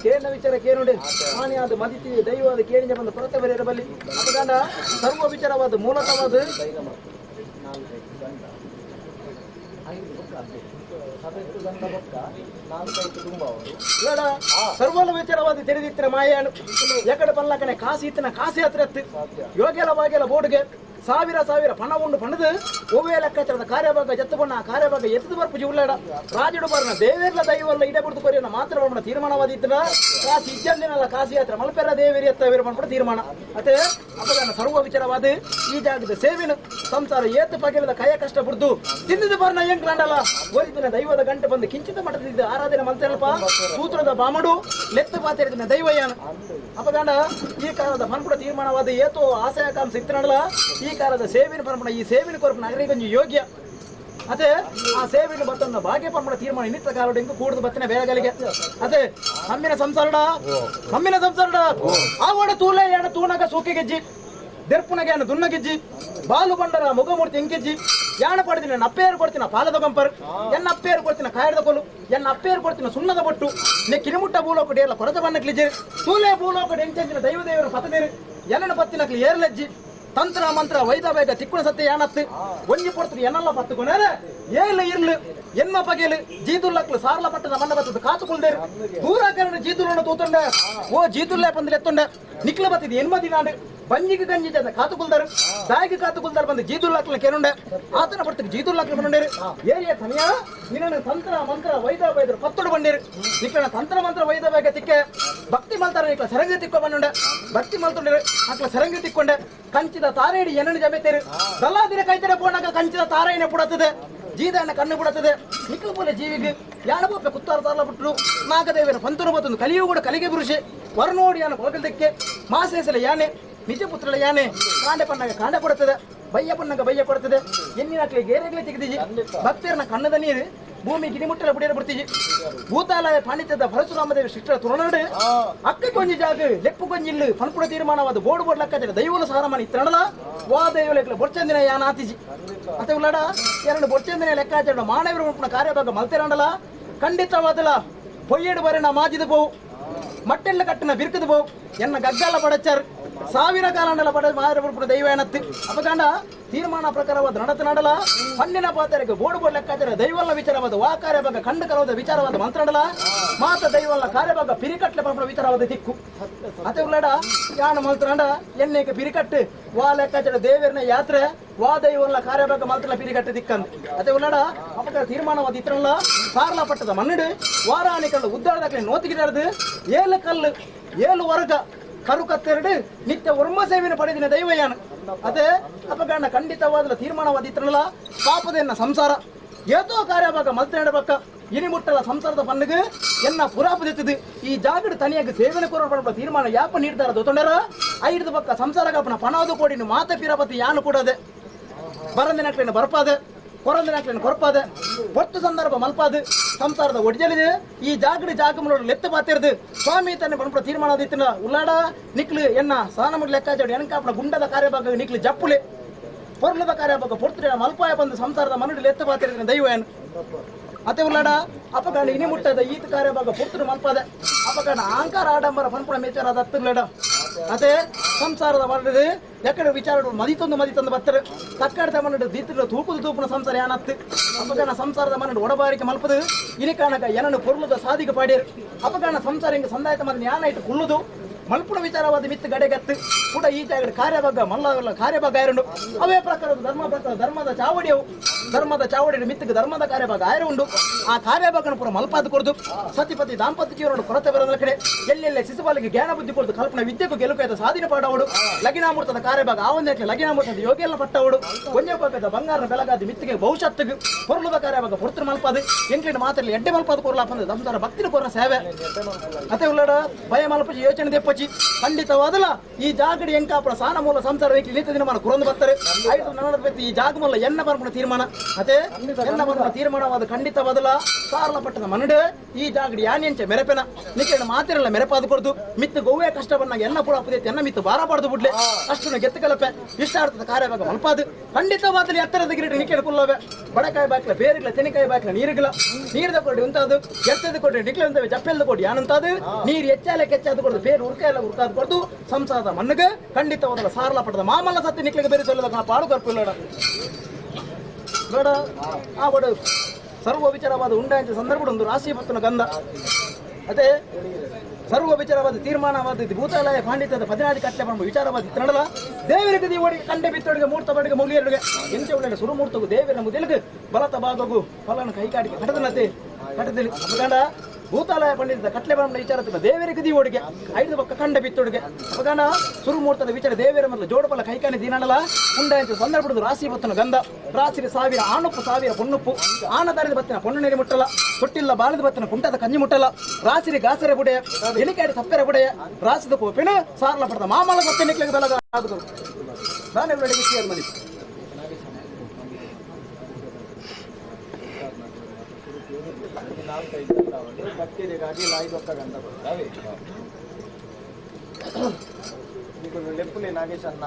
ಕೇಳಿನ ವಿಚಾರ ಕೇನುಂಡೆ ಮಾನಿ ಅದು ಮದಿತಿ ದೈವಾದ ಕೇಳಿನ ಬಂದು ಕೊರತೆ ಬರೆಯಬಲ್ಲಿ ಅಪಗಂಡ ಸರ್ವ ವಿಚಾರವಾದ ಮೂಲತವಾದ ಸರ್ವಲ ವಿಚಾರವಾದ ತಿಳಿದಿತ್ತಿನ ಮಾಯಾನು ಎಕಡೆ ಪಲ್ಲಕನೆ ಕಾಸಿ ಇತ್ತಿನ ಕಾಸಿ ಹತ್ರ ಯೋಗ್ಯಲ ವಾಗ್ಯಲ ಬೋರ್ಡ್ಗೆ ಸಾವಿರ ಸಾವಿರ ಪಣ ಉಂಡು ಪಣದು ಒವ್ವೇ ಲೆಕ್ಕಾಚಾರದ ಕಾರ್ಯಭಾಗ ಜತ್ತುಬಣ್ಣ ಆ ಕಾರ್ಯಭಾಗ ಎತ್ತದ ಬರ್ಪು ಉಳ್ಳಾಡ ರಾಜಡು ಬರ್ನ ದೇವೇರ್ಲ ದೈವಲ್ಲ ಇಡ ಬಿಡ್ದು ಕೊರಿಯನ್ನ ಮಾತ್ರ ಬರ್ಮಣ ತೀರ್ಮಾನವಾದ ಇತ್ತಿನ ಕಾಸಿ ಇಜ್ಜಂದಿನಲ್ಲ ಕಾಸಿ ಹತ್ರ ಮಲ್ಪೆರ ದೇವೇರಿ ಎತ್ತ ವೀರ ತೀರ್ಮಾನ. ಅದೇ ಅಪದಾನ ಸರ್ವ ವಿಚಾರವಾದ ಈ ಜಾಗದ ಸೇವಿನ ಸಂಸಾರ ಏತು ಪಗೆಲದ ಕಯ ಕಷ್ಟ ಬಿಡ್ದು ತಿಂದಿದ್ದು ಬರ್ನ ಹೆಂಗ್ ಕಂಡಲ್ಲ ಒರಿದಿನ ದೈವದ ಗಂಟೆ ಬಂದು ಕಿಂಚಿತ ಮಟ್ಟದಿದ್ದ ಆರಾಧನೆ ಮಂತ್ರಲ್ಪ ಸೂತ್ರದ ಬಾಮಡು ಲೆತ್ತು ಪಾತಿರಿದಿನ ದೈವಯಾನ ಅಪಗಾಂಡ ಈ ಕಾಲದ ಮನ್ಪುಡ ತೀರ್ಮಾನವಾದ ಏತೋ ಆಶಯಾಕಾಂಕ್ಷ ಇತ್ತನಲ್ಲ ಈ ಕಾಲದ ಸೇವಿನ ಪರಂಪರೆ ಈ ಸೇವಿನ ಕೊರಪು ನಾಗರಿಕ ಯೋಗ್ಯ ಅದೇ ಆ ಸೇವಿನ ಬತ್ತನ್ನ ಭಾಗ್ಯ ಪರಂಪರೆ ತೀರ್ಮಾನ ಇನ್ನಿತ್ತ ಕಾಲಡು ಇಂಕು ಕೂಡದು ಬತ್ತಿನ ಬೇರೆಗಳಿಗೆ ಅದೇ ಹಮ್ಮಿನ ಸಂಸಾರಡ ಹಮ್ಮಿನ ಸಂಸಾರಡ ಆವಡ ತೂಲೆ ಎಡ ತೂನಗ ಸೂಕೆ ಗೆಜ್ಜಿ ದೆರ್ಪುನಗೆ ದುನ್ನಗೆಜ್ಜಿ ಬಾಲು ಬಂಡರ ಮುಗಮೂರ್ತಿ ಎಂಕೆಜ್ಜಿ ಯಾಣ ಪಡೆದಿನ ನನ್ನ ಅಪ್ಪೇರು ಕೊಡ್ತೀನ ಪಾಲದ ಗಂಪರ್ ಎನ್ನ ಅಪ್ಪೇರು ಕೊಡ್ತೀನ ಕಾಯದ ಕೊಲು ಎನ್ನ ಅಪ್ಪೇರು ಕೊಡ್ತೀನ ಸುಣ್ಣದ ಬೊಟ್ಟು ನೆ ಕಿರಿಮುಟ್ಟ ಭೂಲೋಕ ಡೇರ್ಲ ಕೊರತ ಬಣ್ಣಕ್ಲಿಜೆ ತೂಲೆ ಭೂಲೋಕ ಎಂಚೆಂಚಿನ ದೈವ ದೇವರ ಪತದೇರು ಎನ್ನನ ಪತ್ತಿನಕ್ಲಿ ಏರ್ಲಜ್ಜಿ ತಂತ್ರ ಮಂತ್ರ ವೈದ ವೈದ ತಿಕ್ಕುಣ ಸತ್ಯ ಯಾನತ್ತು ಒಂಜಿ ಪೊಡ್ತು ಎನ್ನಲ್ಲ ಪತ್ತು ಕೊನೇರೆ ಏಲು ಇರ್ಲು ಎನ್ನ ಪಗೆಲು ಜೀದುಲ್ಲಕ್ಲು ಸಾರ್ಲ ಪಟ್ಟದ ಮಣ್ಣ ಬತ್ತದ ಕಾತು ಕುಲ್ದೇರು ದೂರ ಕರಣ ಜೀದುಲ್ಲನ್ನು ತೂತುಂಡೆ ಓ ಜೀದುಲ್ಲೇ ಪಂದ್ರೆ ಎತ್ತುಂಡೆ ನಿಕ್ಲ ಬತ್ತಿದ್ ಎನ್ಮ ದಿನಾಂಡು ಬಂಜಿಗೆ ಗಂಜಿ ಜನ ಕಾತು ಕುಲ್ದಾರು ದಾಯಿಗೆ ಕಾತು ಕುಲ್ದಾರು ಬಂದು ಜೀದುಲ್ಲಾಕ್ಲ ಕೆನುಂಡೆ ಆತನ ಪಡ್ತಕ್ಕೆ ಜೀದುಲ್ಲಾಕ್ಲ ಬಂಡೇರು ಏರಿಯ ತನಿಯ ನಿನ್ನ ತಂತ್ರ ಮಂತ್ರ ವೈದ ವೈದರು ಪತ್ತೊಡು ಬಂಡೇರು ನಿಕ್ಲನ ತಂತ್ರ ಮಂತ್ರ ವೈದ ಬೇಗ ತಿಕ್ಕೆ ಭಕ್ತಿ ಮಲ್ತಾರ ನಿಕ್ಲ ಸರಂಗಿ ತಿಕ್ಕೋ ಬಂಡುಂಡೆ ಭಕ್ತಿ ಮಲ್ತುಂಡೇರು ಅಕ್ಲ ಸರಂಗಿ ತಿಕ್ಕೊಂಡೆ ಕಂಚಿದ ತಾರೇಡಿ ಎಣ್ಣೆ ಜಮೆತೇರು ದಲ್ಲಾದಿನ ಕೈತರೆ ಪೋಣಾಗ ಕಂಚಿದ ತಾರೇನೆ ಪುಡತ್ತದೆ ಜೀದಣ್ಣ ಕಣ್ಣು ಬಿಡುತ್ತದೆ ನಿಕ್ಕಲು ಪೋಲೆ ಜೀವಿಗೆ ಯಾಣಬೋಪೆ ಕುತ್ತಾರ ತಾರ್ಲ ಬಿಟ್ಟರು ನಾಗದೇವನ ಪಂತನು ಬತ್ತೊಂದು ಕಲಿಯೂ ಕೂಡ ಕಲಿಗೆ ಪುರುಷೆ ವರನೋಡಿ ಯಾನ ಕೊಳಗಲ್ದಕ್ಕೆ ಮಾಸೇಸಲ ಯಾನೆ ನಿಜ ಪುತ್ರಲ ಯಾನೆ ಕಾಂಡೆ ಪಣ್ಣಾಗ ಕಾಂಡೆ ಕೊಡುತ್ತದೆ ಬಯ್ಯ ಪಣ್ಣಾಗ ಬಯ್ಯ ಕೊಡುತ್ತದೆ ಎನ್ನಿನ ಗೇರೆಗಳೇ ತೆಗೆದಿಜಿ ಭಕ್ತರನ ಕಣ್ಣದ ನೀರು ಭೂಮಿ ಗಿರಿಮುಟ್ಟಲ ಬುಡಿಯರ ಬಿಡ್ತಿಜಿ ಭೂತಾಲಯ ಪಾಂಡಿತ್ಯದ ಪರಶುರಾಮದೇವಿ ಶಿಷ್ಟರ ತುಳನಾಡು ಅಕ್ಕ ಕೊಂಜಿ ಜಾಗ ಲೆಪ್ಪು ಕೊಂಜಿಲ್ಲು ಪನ್ಪುಡ ತೀರ್ಮಾನವಾದ ಬೋರ್ಡ್ ಬೋರ್ಡ್ ಲೆಕ್ಕಾಚಾರ ದೈವಲು ಸಾರಮಾನ ಇತ್ತನಡಲ ವಾ ದೈವಲೆಕ್ಲ ಬೊರ್ಚಂದಿನ ಯಾನ ಆತಿಜಿ ಅತೆ ಉಳ್ಳಾಡ ಎರಡು ಬೊರ್ಚಂದಿನ ಲೆಕ್ಕಾಚಾರ ಮಾನವರ ಉಂಪುನ ಕಾರ್ಯಭಾಗ ಮಲ್ತಿರಂಡಲ ಖಂಡಿತವಾದಲ ಪೊಯ್ಯೇಡು ಬರೆನ ಮಾಜಿದ ಪೋವು ಮಟ್ಟೆಲ್ಲ ಕಟ್ಟಿನ ಬಿರ್ಕದ ಪೋವು ಎನ್ನ ಗಗ್ಗಲ ಪಡಚಾರ್ ಸಾವಿರ ಕಾಲಂಡಲ ಪಡ ಮಾರ ದೈವ ಏನತ್ತು ಅಪಕಾಂಡ ತೀರ್ಮಾನ ಪ್ರಕಾರವಾದ ನಡತ ನಡಲ ಹಣ್ಣಿನ ಪಾತ್ರೆಗೆ ಬೋರ್ಡ್ ಬೋರ್ಡ್ ಲೆಕ್ಕಾಚಾರ ದೈವಲ್ಲ ವಿಚಾರವಾದ ವಾ ಕಾರ್ಯಭಾಗ ಕಂಡು ಕಲವದ ವಿಚಾರವಾದ ಮಂತ್ರಾಡಲ ಮಾತ ದೈವಲ್ಲ ಕಾರ್ಯಭಾಗ ಪಿರಿಕಟ್ಲೆ ಪರಪಡ ವಿಚಾರವಾದ ದಿಕ್ಕು ಅತೆ ಉಳ್ಳಾಡ ಯಾನ ಮಲ್ತ್ರಾಂಡ ಎಣ್ಣೆಗೆ ಪಿರಿಕಟ್ಟು ವಾ ಲೆಕ್ಕಾಚಾರ ದೇವರನ ಯಾತ್ರೆ ವಾ ದೈವಲ್ಲ ಕಾರ್ಯಭಾಗ ಮಲ್ತಲ ಪಿರಿಕಟ್ಟು ದಿಕ್ಕಂದು ಅತೆ ಉಳ್ಳಾಡ ಅಪಕ ತೀರ್ಮಾನವಾದ ಇತ್ರಲ್ಲ ಸಾರ್ಲ ಪಟ್ಟದ ಮಣ್ಣಿಡು ವಾರಾಣಿ ಕಲ್ಲು ಉದ್ದಾಡದಾಕಲೆ ನೋತಿಗಿಡಾರ್ದು ಏಳು ಕಲ್ಲು ಏಳು ವರ್ಗ ಕರುಕತ್ತೆರಡು ನಿತ್ಯ ವರ್ಮ ಸೇವೆಯನ್ನು ಪಡೆದಿನ ದೈವಯಾನ ಅದೇ ಅಪಗಾಂಡ ಖಂಡಿತವಾದ ತೀರ್ಮಾನವಾದ ಇತ್ರಲ್ಲ ಪಾಪದೆನ್ನ ಸಂಸಾರ ಏತೋ ಕಾರ್ಯಭಾಗ ಮಲ್ತೆ ನಡಬಕ್ಕ ಇನಿ ಮುಟ್ಟಲ ಸಂಸಾರದ ಪನ್ನಿಗೆ ಎನ್ನ ಪುರಾಪದಿತ್ತದೆ ಈ ಜಾಗಡು ತನಿಯಾಗಿ ಸೇವೆನ ಕೊರಪಡ ತೀರ್ಮಾನ ಯಾಪ ನೀಡ್ತಾರ ದೊತ್ತೊಂಡರ ಐದು ಪಕ್ಕ ಸಂಸಾರ ಕಾಪನ ಪಣಾದು ಕೋಡಿನ ಮಾತ ಪಿರಪತಿ ಯಾನು ಕೂಡದೆ ಬರಂದಿನಕ್ಲೇನು ಬರ್ಪಾದೆ ಕೊರಂದಿನಕ್ಲೇನು ಕೊರಪಾದೆ ಒಟ್ಟು ಸಂದರ್ಭ ಮಲ್ಪಾದು ಸಂಸಾರದ ಒಡ್ಜಲಿದೆ ಈ ಜಾಗಡಿ ಜಾಗಮಲೋಡು ಲೆತ್ತ ಪಾತಿರ್ದು ಸ್ವಾಮಿ ತನ್ನ ಪಣಪುರ ತೀರ್ಮಾನ ಇತ್ತಿನ ಉಲ್ಲಾಡ ನಿಕ್ಲು ಎನ್ನ ಸಾನಮುಡ್ ಲೆಕ್ಕಾಚಾಡಿ ಎನಕಾಪನ ಗುಂಡದ ಕಾರ್ಯಭಾಗ ನಿಕ್ಲು ಜಪ್ಪುಲೆ ಪೊರ್ಲದ ಕಾರ್ಯಭಾಗ ಪೊರ್ತುಡ ಮಲ್ಪಾಯ ಬಂದು ಸಂಸಾರದ ಮನುಡಿ ಲೆತ್ತ ಪಾತಿರ್ದಿನ ದೈವ ಏನು ಅತೆ ಉಲ್ಲಾಡ ಅಪಕಾಂಡ ಇನಿ ಮುಟ್ಟದ ಈತ ಕಾರ್ಯಭಾಗ ಪೊರ್ತುಡು ಮಲ್ಪಾದೆ ಅಪಕಾಂಡ ಅಹಂಕಾರ ಆಡಂಬರ ಪನ್ಪುಣ ಮೇಚಾರದ ಹತ್ತುಲಡ ಅದೇ ಸಂಸಾರದ ಮರಡು ಎಕ್ಕಡೆ ವಿಚಾರ ಮದಿತೊಂದು ಮದಿತೊಂದು ಬತ್ತರು ತಕ್ಕಡ್ದ ಮನಡು ದೀತಿರ ತೂಪುದು ತೂಪುನ ಸಂಸಾರ ಯಾನತ್ತು ಅಪಗಾಣ ಸಂಸಾರದ ಮನಡು ಒಡಬಾರಿಕೆ ಮಲ್ಪದು ಇನಿಕಾಣಕ ಏನನ್ನು ಪೊರ್ಲದ ಸಾದಿಗೆ ಪಾಡ್ಯರು ಅಪಗಾಣ ಸಂಸಾರ ಹಿಂಗೆ ಸಂದಾಯತ ಮದ ಜ್ಞಾನ ಇಟ್ಟು ಕುಳ್ಳುದು ಮಲ್ಪುಣ ವಿಚಾರವಾದ ಮಿತ್ತು ಗಡೆಗತ್ತು ಕೂಡ ಈ ಜಾಗದ ಕಾರ್ಯಭಾಗ ಮಲ್ಲ ಕಾರ್ಯಭಾಗ ಆಯರುಂಡು ಅವೇ ಪ್ರಕಾರದ ಧರ್ಮ ಪ್ರಕಾರ ಧರ್ಮದ ಚಾವಡಿಯವು ಧರ್ಮದ ಚಾವಡಿ ಮಿತ್ತಿಗೆ ಧರ್ಮದ ಕಾರ್ಯಭಾಗ ಆಯರು ಉಂಡು ಆ ಕಾರ್ಯಭಾಗನ ಪೂರ ಮಲ್ಪಾದ ಕೊಡ್ದು ಸತಿಪತಿ ದಾಂಪತ್ಯ ಜೀವನ ಕೊರತೆ ಬರೋದ್ರ ಕಡೆ ಎಲ್ಲೆಲ್ಲ ಶಿಶುಪಾಲಿಗೆ ಜ್ಞಾನ ಬುದ್ಧಿ ಕೊಡ್ದು ಕಲ್ಪನಾ ವಿದ್ಯೆಗೂ ಗೆಲುಕಾಯ್ದ ಸಾಧನೆ ಪಾಡವಡು ಲಗಿನಾಮೂರ್ತದ ಕಾರ್ಯಭಾಗ ಆವೊಂದೇ ಲಗಿನಾಮೂರ್ತದ ಯೋಗಿಯೆಲ್ಲ ಪಟ್ಟವಡು ಒಂಜೆ ಬಂಗಾರ ಬೆಳಗಾದ ಮಿತ್ತಿಗೆ ಭವಿಷ್ಯತ್ತಿಗೆ ಪೊರ್ಲುದ ಕಾರ್ಯಭಾಗ ಪೊರ್ತರು ಮಲ್ಪಾದ ಎಂಕ್ಲಿನ ಮಾತ್ರ ಎಡ್ಡೆ ಮಲ್ಪಾದ ಕೊರ್ಲ ಬಂದ ಸಂಸಾರ ಭಕ್ತಿನ ಕೊರ ಸೇವೆ ಅತೆ ಉಳ್ಳಡ ಭಯ ಮಲ್ಪಚಿ ಯೋಚನೆ ದೆಪ್ಪಚಿ ಖಂಡಿತವಾದಲ ಈ ಜಾಗಡಿ ಎಂಕಾಪುರ ಸಾನ ಮೂಲ ಸಂಸಾರ ನಿಂತ ದಿನ ಕುರಂದು ಬರ್ತಾರೆ ಐದು ನನ್ನ ಈ ಜಾಗ ಮೂಲ ಎನ್ನ ಬರ್ಪುಣ ತೀರ್ಮಾನ ಅದೇ ಎನ್ನ ಬರ್ಪುಣ ತೀರ್ಮಾನವಾದ ಖಂಡಿತವಾದಲ ಸಾರಲ ಪಟ್ಟದ ಮನಡು ಈ ಜಾಗಡಿ ಯಾನೆಂಚೆ ಮೆರಪೆನ ನಿಕ್ಕಿನ ಮಾತಿರಲ್ಲ ಮೆರಪಾದ ಕೊಡ್ದು ಮಿತ್ತು ಗೋವೆ ಕಷ್ಟ ಬಂದಾಗ ಎನ್ನ ಪುರ ಅಪ್ಪದೈತೆ ಎನ್ನ ಮಿತ್ತು ಬಾರ ಪಾಡ್ದು ಬಿಡ್ಲೆ ಅಷ್ಟನ್ನು ಗೆತ್ತು ಕಲಪೆ ಇಷ್ಟಾರ್ಥದ ಕಾರ್ಯಭಾಗ ಮಲ್ಪಾದು ಖಂಡಿತವಾದಲಿ ಎತ್ತರದ ಗಿರಿಟ ನಿಕ್ಕಿನ ಕುಲ್ಲವೆ ಬಡಕಾಯಿ ಬಾಕ್ಲ ಬೇರಿಗ್ಲ ತೆನಿಕಾಯಿ ಬಾಕ್ಲ ನೀರುಗಿಲ್ಲ ನೀರ್ದ ಕೊಡಿ ಉಂತಾದು ಎತ್ತದ ಕೊಡಿ ನಿಕ್ಲೆ ಅಂತವೆ ಜಪ್ಪೆಲ್ದ ಕೊಡಿ ಯಾನಂತಾದು ನೀರು ಹೆಚ್ಚಾಲೆ ಕೆಚ್ಚಾದ ಕೊಡ್ದು ಬೇರೆ ಉರ್ಕಾಯಲ್ಲ ಉರ್ಕಾದ ಕೊಡ್ದು ಸಂಸಾರದ ಮಣ್ಣಿಗೆ ಖಂಡಿತವಾದಲ್ಲ ಸಾರಲ ಪಟ್ಟದ ಮಾಮಲ್ಲ ಸತ್ಯ ನಿಕ್ಲಿಗೆ ಬೇರೆ ಸೊಲ್ಲದ ಪಾಡು ಕರ್ಪಿಲ್ಲ ಬೇಡ ಆ ಬಡ ಸರ್ವ ವಿಚಾರವಾದ ಉಂಡಾಂಚ ಸಂದರ್ಭ ಒಂದು ರಾಶಿ ಪತ್ತನ ಗಂಧ ಅದೇ ಸರ್ವ ವಿಚಾರವಾದ ತೀರ್ಮಾನವಾದ ಭೂತಾಲಯ ಪಾಂಡಿತ್ಯದ 14 ಕಟ್ಟಲೆ ಬಂದ ವಿಚಾರವಾದ ಇತ್ತನಡಲ ದೇವರಿಗೆ ದೀವಡಿಗೆ ಕಂಡೆ ಬಿತ್ತೊಡಿಗೆ ಮೂರ್ತ ಬಡಿಗೆ ಮೌಲಿಯರಿಗೆ ಎಂಚೆ ಉಳ್ಳ ಸುರುಮೂರ್ತಗು ದೇವರ ಮುದೆಲಗು ಬಲತ ಭಾಗಗು ಫಲನ ಕೈಕಾಡಿಗೆ ಕಟದನತೆ ಕಟದಲ್ಲಿ ಗಂಡ ಭೂತಾಲಯ ಪಂಡಿತ ಕಟ್ಲೆ ಬಂದ ವಿಚಾರ ದೇವರಿಗೆ ದೀವಡಿಗೆ ಐದು ಪಕ್ಕ ಕಂಡ ಬಿತ್ತೊಡಿಗೆ ಅಪಗಾನ ಸುರುಮೂರ್ತದ ವಿಚಾರ ದೇವರ ಮೊದಲು ಜೋಡಪಲ ಕೈಕಾನಿ ದೀನಡಲ ಉಂಡಾಂಚ ಸಂದರ್ಭದ ರಾಶಿ ಬತ್ತನ ಗಂಧ ರಾಶಿಗೆ ಸಾವಿರ ಆಣುಪ್ಪು ಸಾವಿರ ಪೊನ್ನುಪ್ಪು ಆನ ದಾರಿದ ಬತ್ತಿನ ಪೊಣ್ಣು ನೀರು ಮುಟ್ಟಲ ತೊಟ್ಟಿಲ್ಲ ಬಾಲದ ಬತ್ತಿನ ಕುಂಟದ ಕಂಜಿ ಮುಟ್ಟಲ ರಾಸಿರಿ ಗಾಸರೆ ಬುಡೆಯ ಎಲಿಕಾಡಿ ಸಪ್ಪೆರೆ ಬುಡೆಯ ರಾಸಿದ ಕೋಪಿನ ಸಾರಲ ಪಡೆದ ಮಾಮಲ ಗೊತ್ತೆ ನಿಕ್ಲಿಗೆ ಬೆಲಗ ಆಗುದು ನಾನೆಲ್ಲಡೆಗೆ ಮನೆ ಭಕ್ತರಿಗಾಗಿ ಲಾಯ್ದೊಕ್ಕ ಗಂಧ ಬರ್ತಾವೆ ಲೆಪ್ಪುಲೆ ನಾಗೇಶ್ ಅಣ್ಣ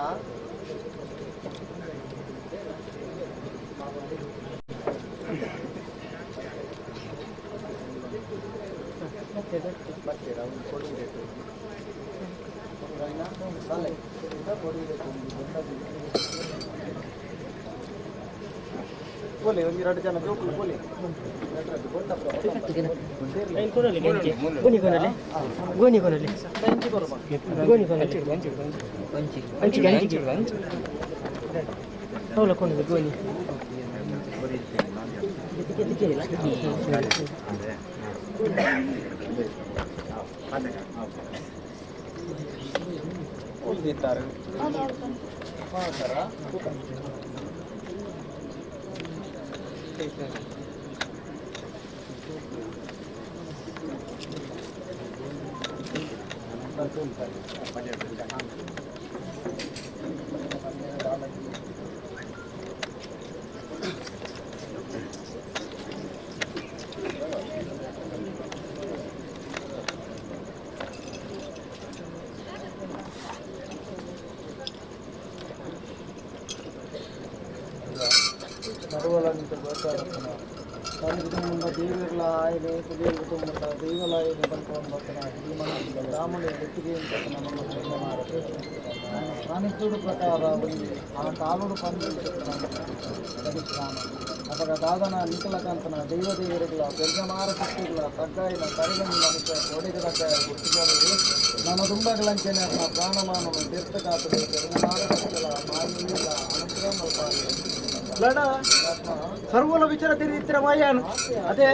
ಬೋಲೆ ಒಂದು ಎರಡು ಜನ ಜೋಕುಲು ಬೋಲೆ ಸರ್ವಲಂತ ಗೋಚಾರಪ್ಪನ ಕುಟುಂಬ ದೇವಿಗಳ ಆಯ್ದೆ ಪುದಿಯ ಕುಟುಂಬ ದೈವಲಾಯನೆ ಬಂಕೊಂಡು ಬರ್ತಾನೆ ರಾಮನ ಎತ್ತಿಗೆ ನಮ್ಮ ಸಾನ್ನಿಧ್ಯದ ಪ್ರಕಾರ ಒಂದು ಆ ಕಾಲೋಡು ಪಂದು ಅಧಿಷ್ಠಾನ ಅಪಗ ದಾದನ ನಿಖಲಕಂತನ ದೈವ ದೇವರುಗಳ ಬೆರ್ಗಮಾರ ಶಕ್ತಿಗಳ ತಗ್ಗಾಯಿನ ತರಗನಿ ಮನುಷ್ಯ ಕೋಡಿಗೆ ತಗ್ಗಾಯ ಗುರ್ತಿಗಾರರು ನಮ್ಮ ದುಂಬಗಳಂಚನೆ ನಮ್ಮ ಪ್ರಾಣಮಾನವನ್ನು ತೀರ್ಥ ಕಾತದೆ ಬೆರ್ಗಮಾರ ಶಕ್ತಿಗಳ ಮಾಯಿಲ್ಲ ಅನುಗ್ರಹ ಮಲ್ಪಾದೆ. ಲಡ ಸರ್ವಲ ವಿಚಾರ ತಿರುಗಿತ್ತಿರ ಮಾಯಾನು ಅದೇ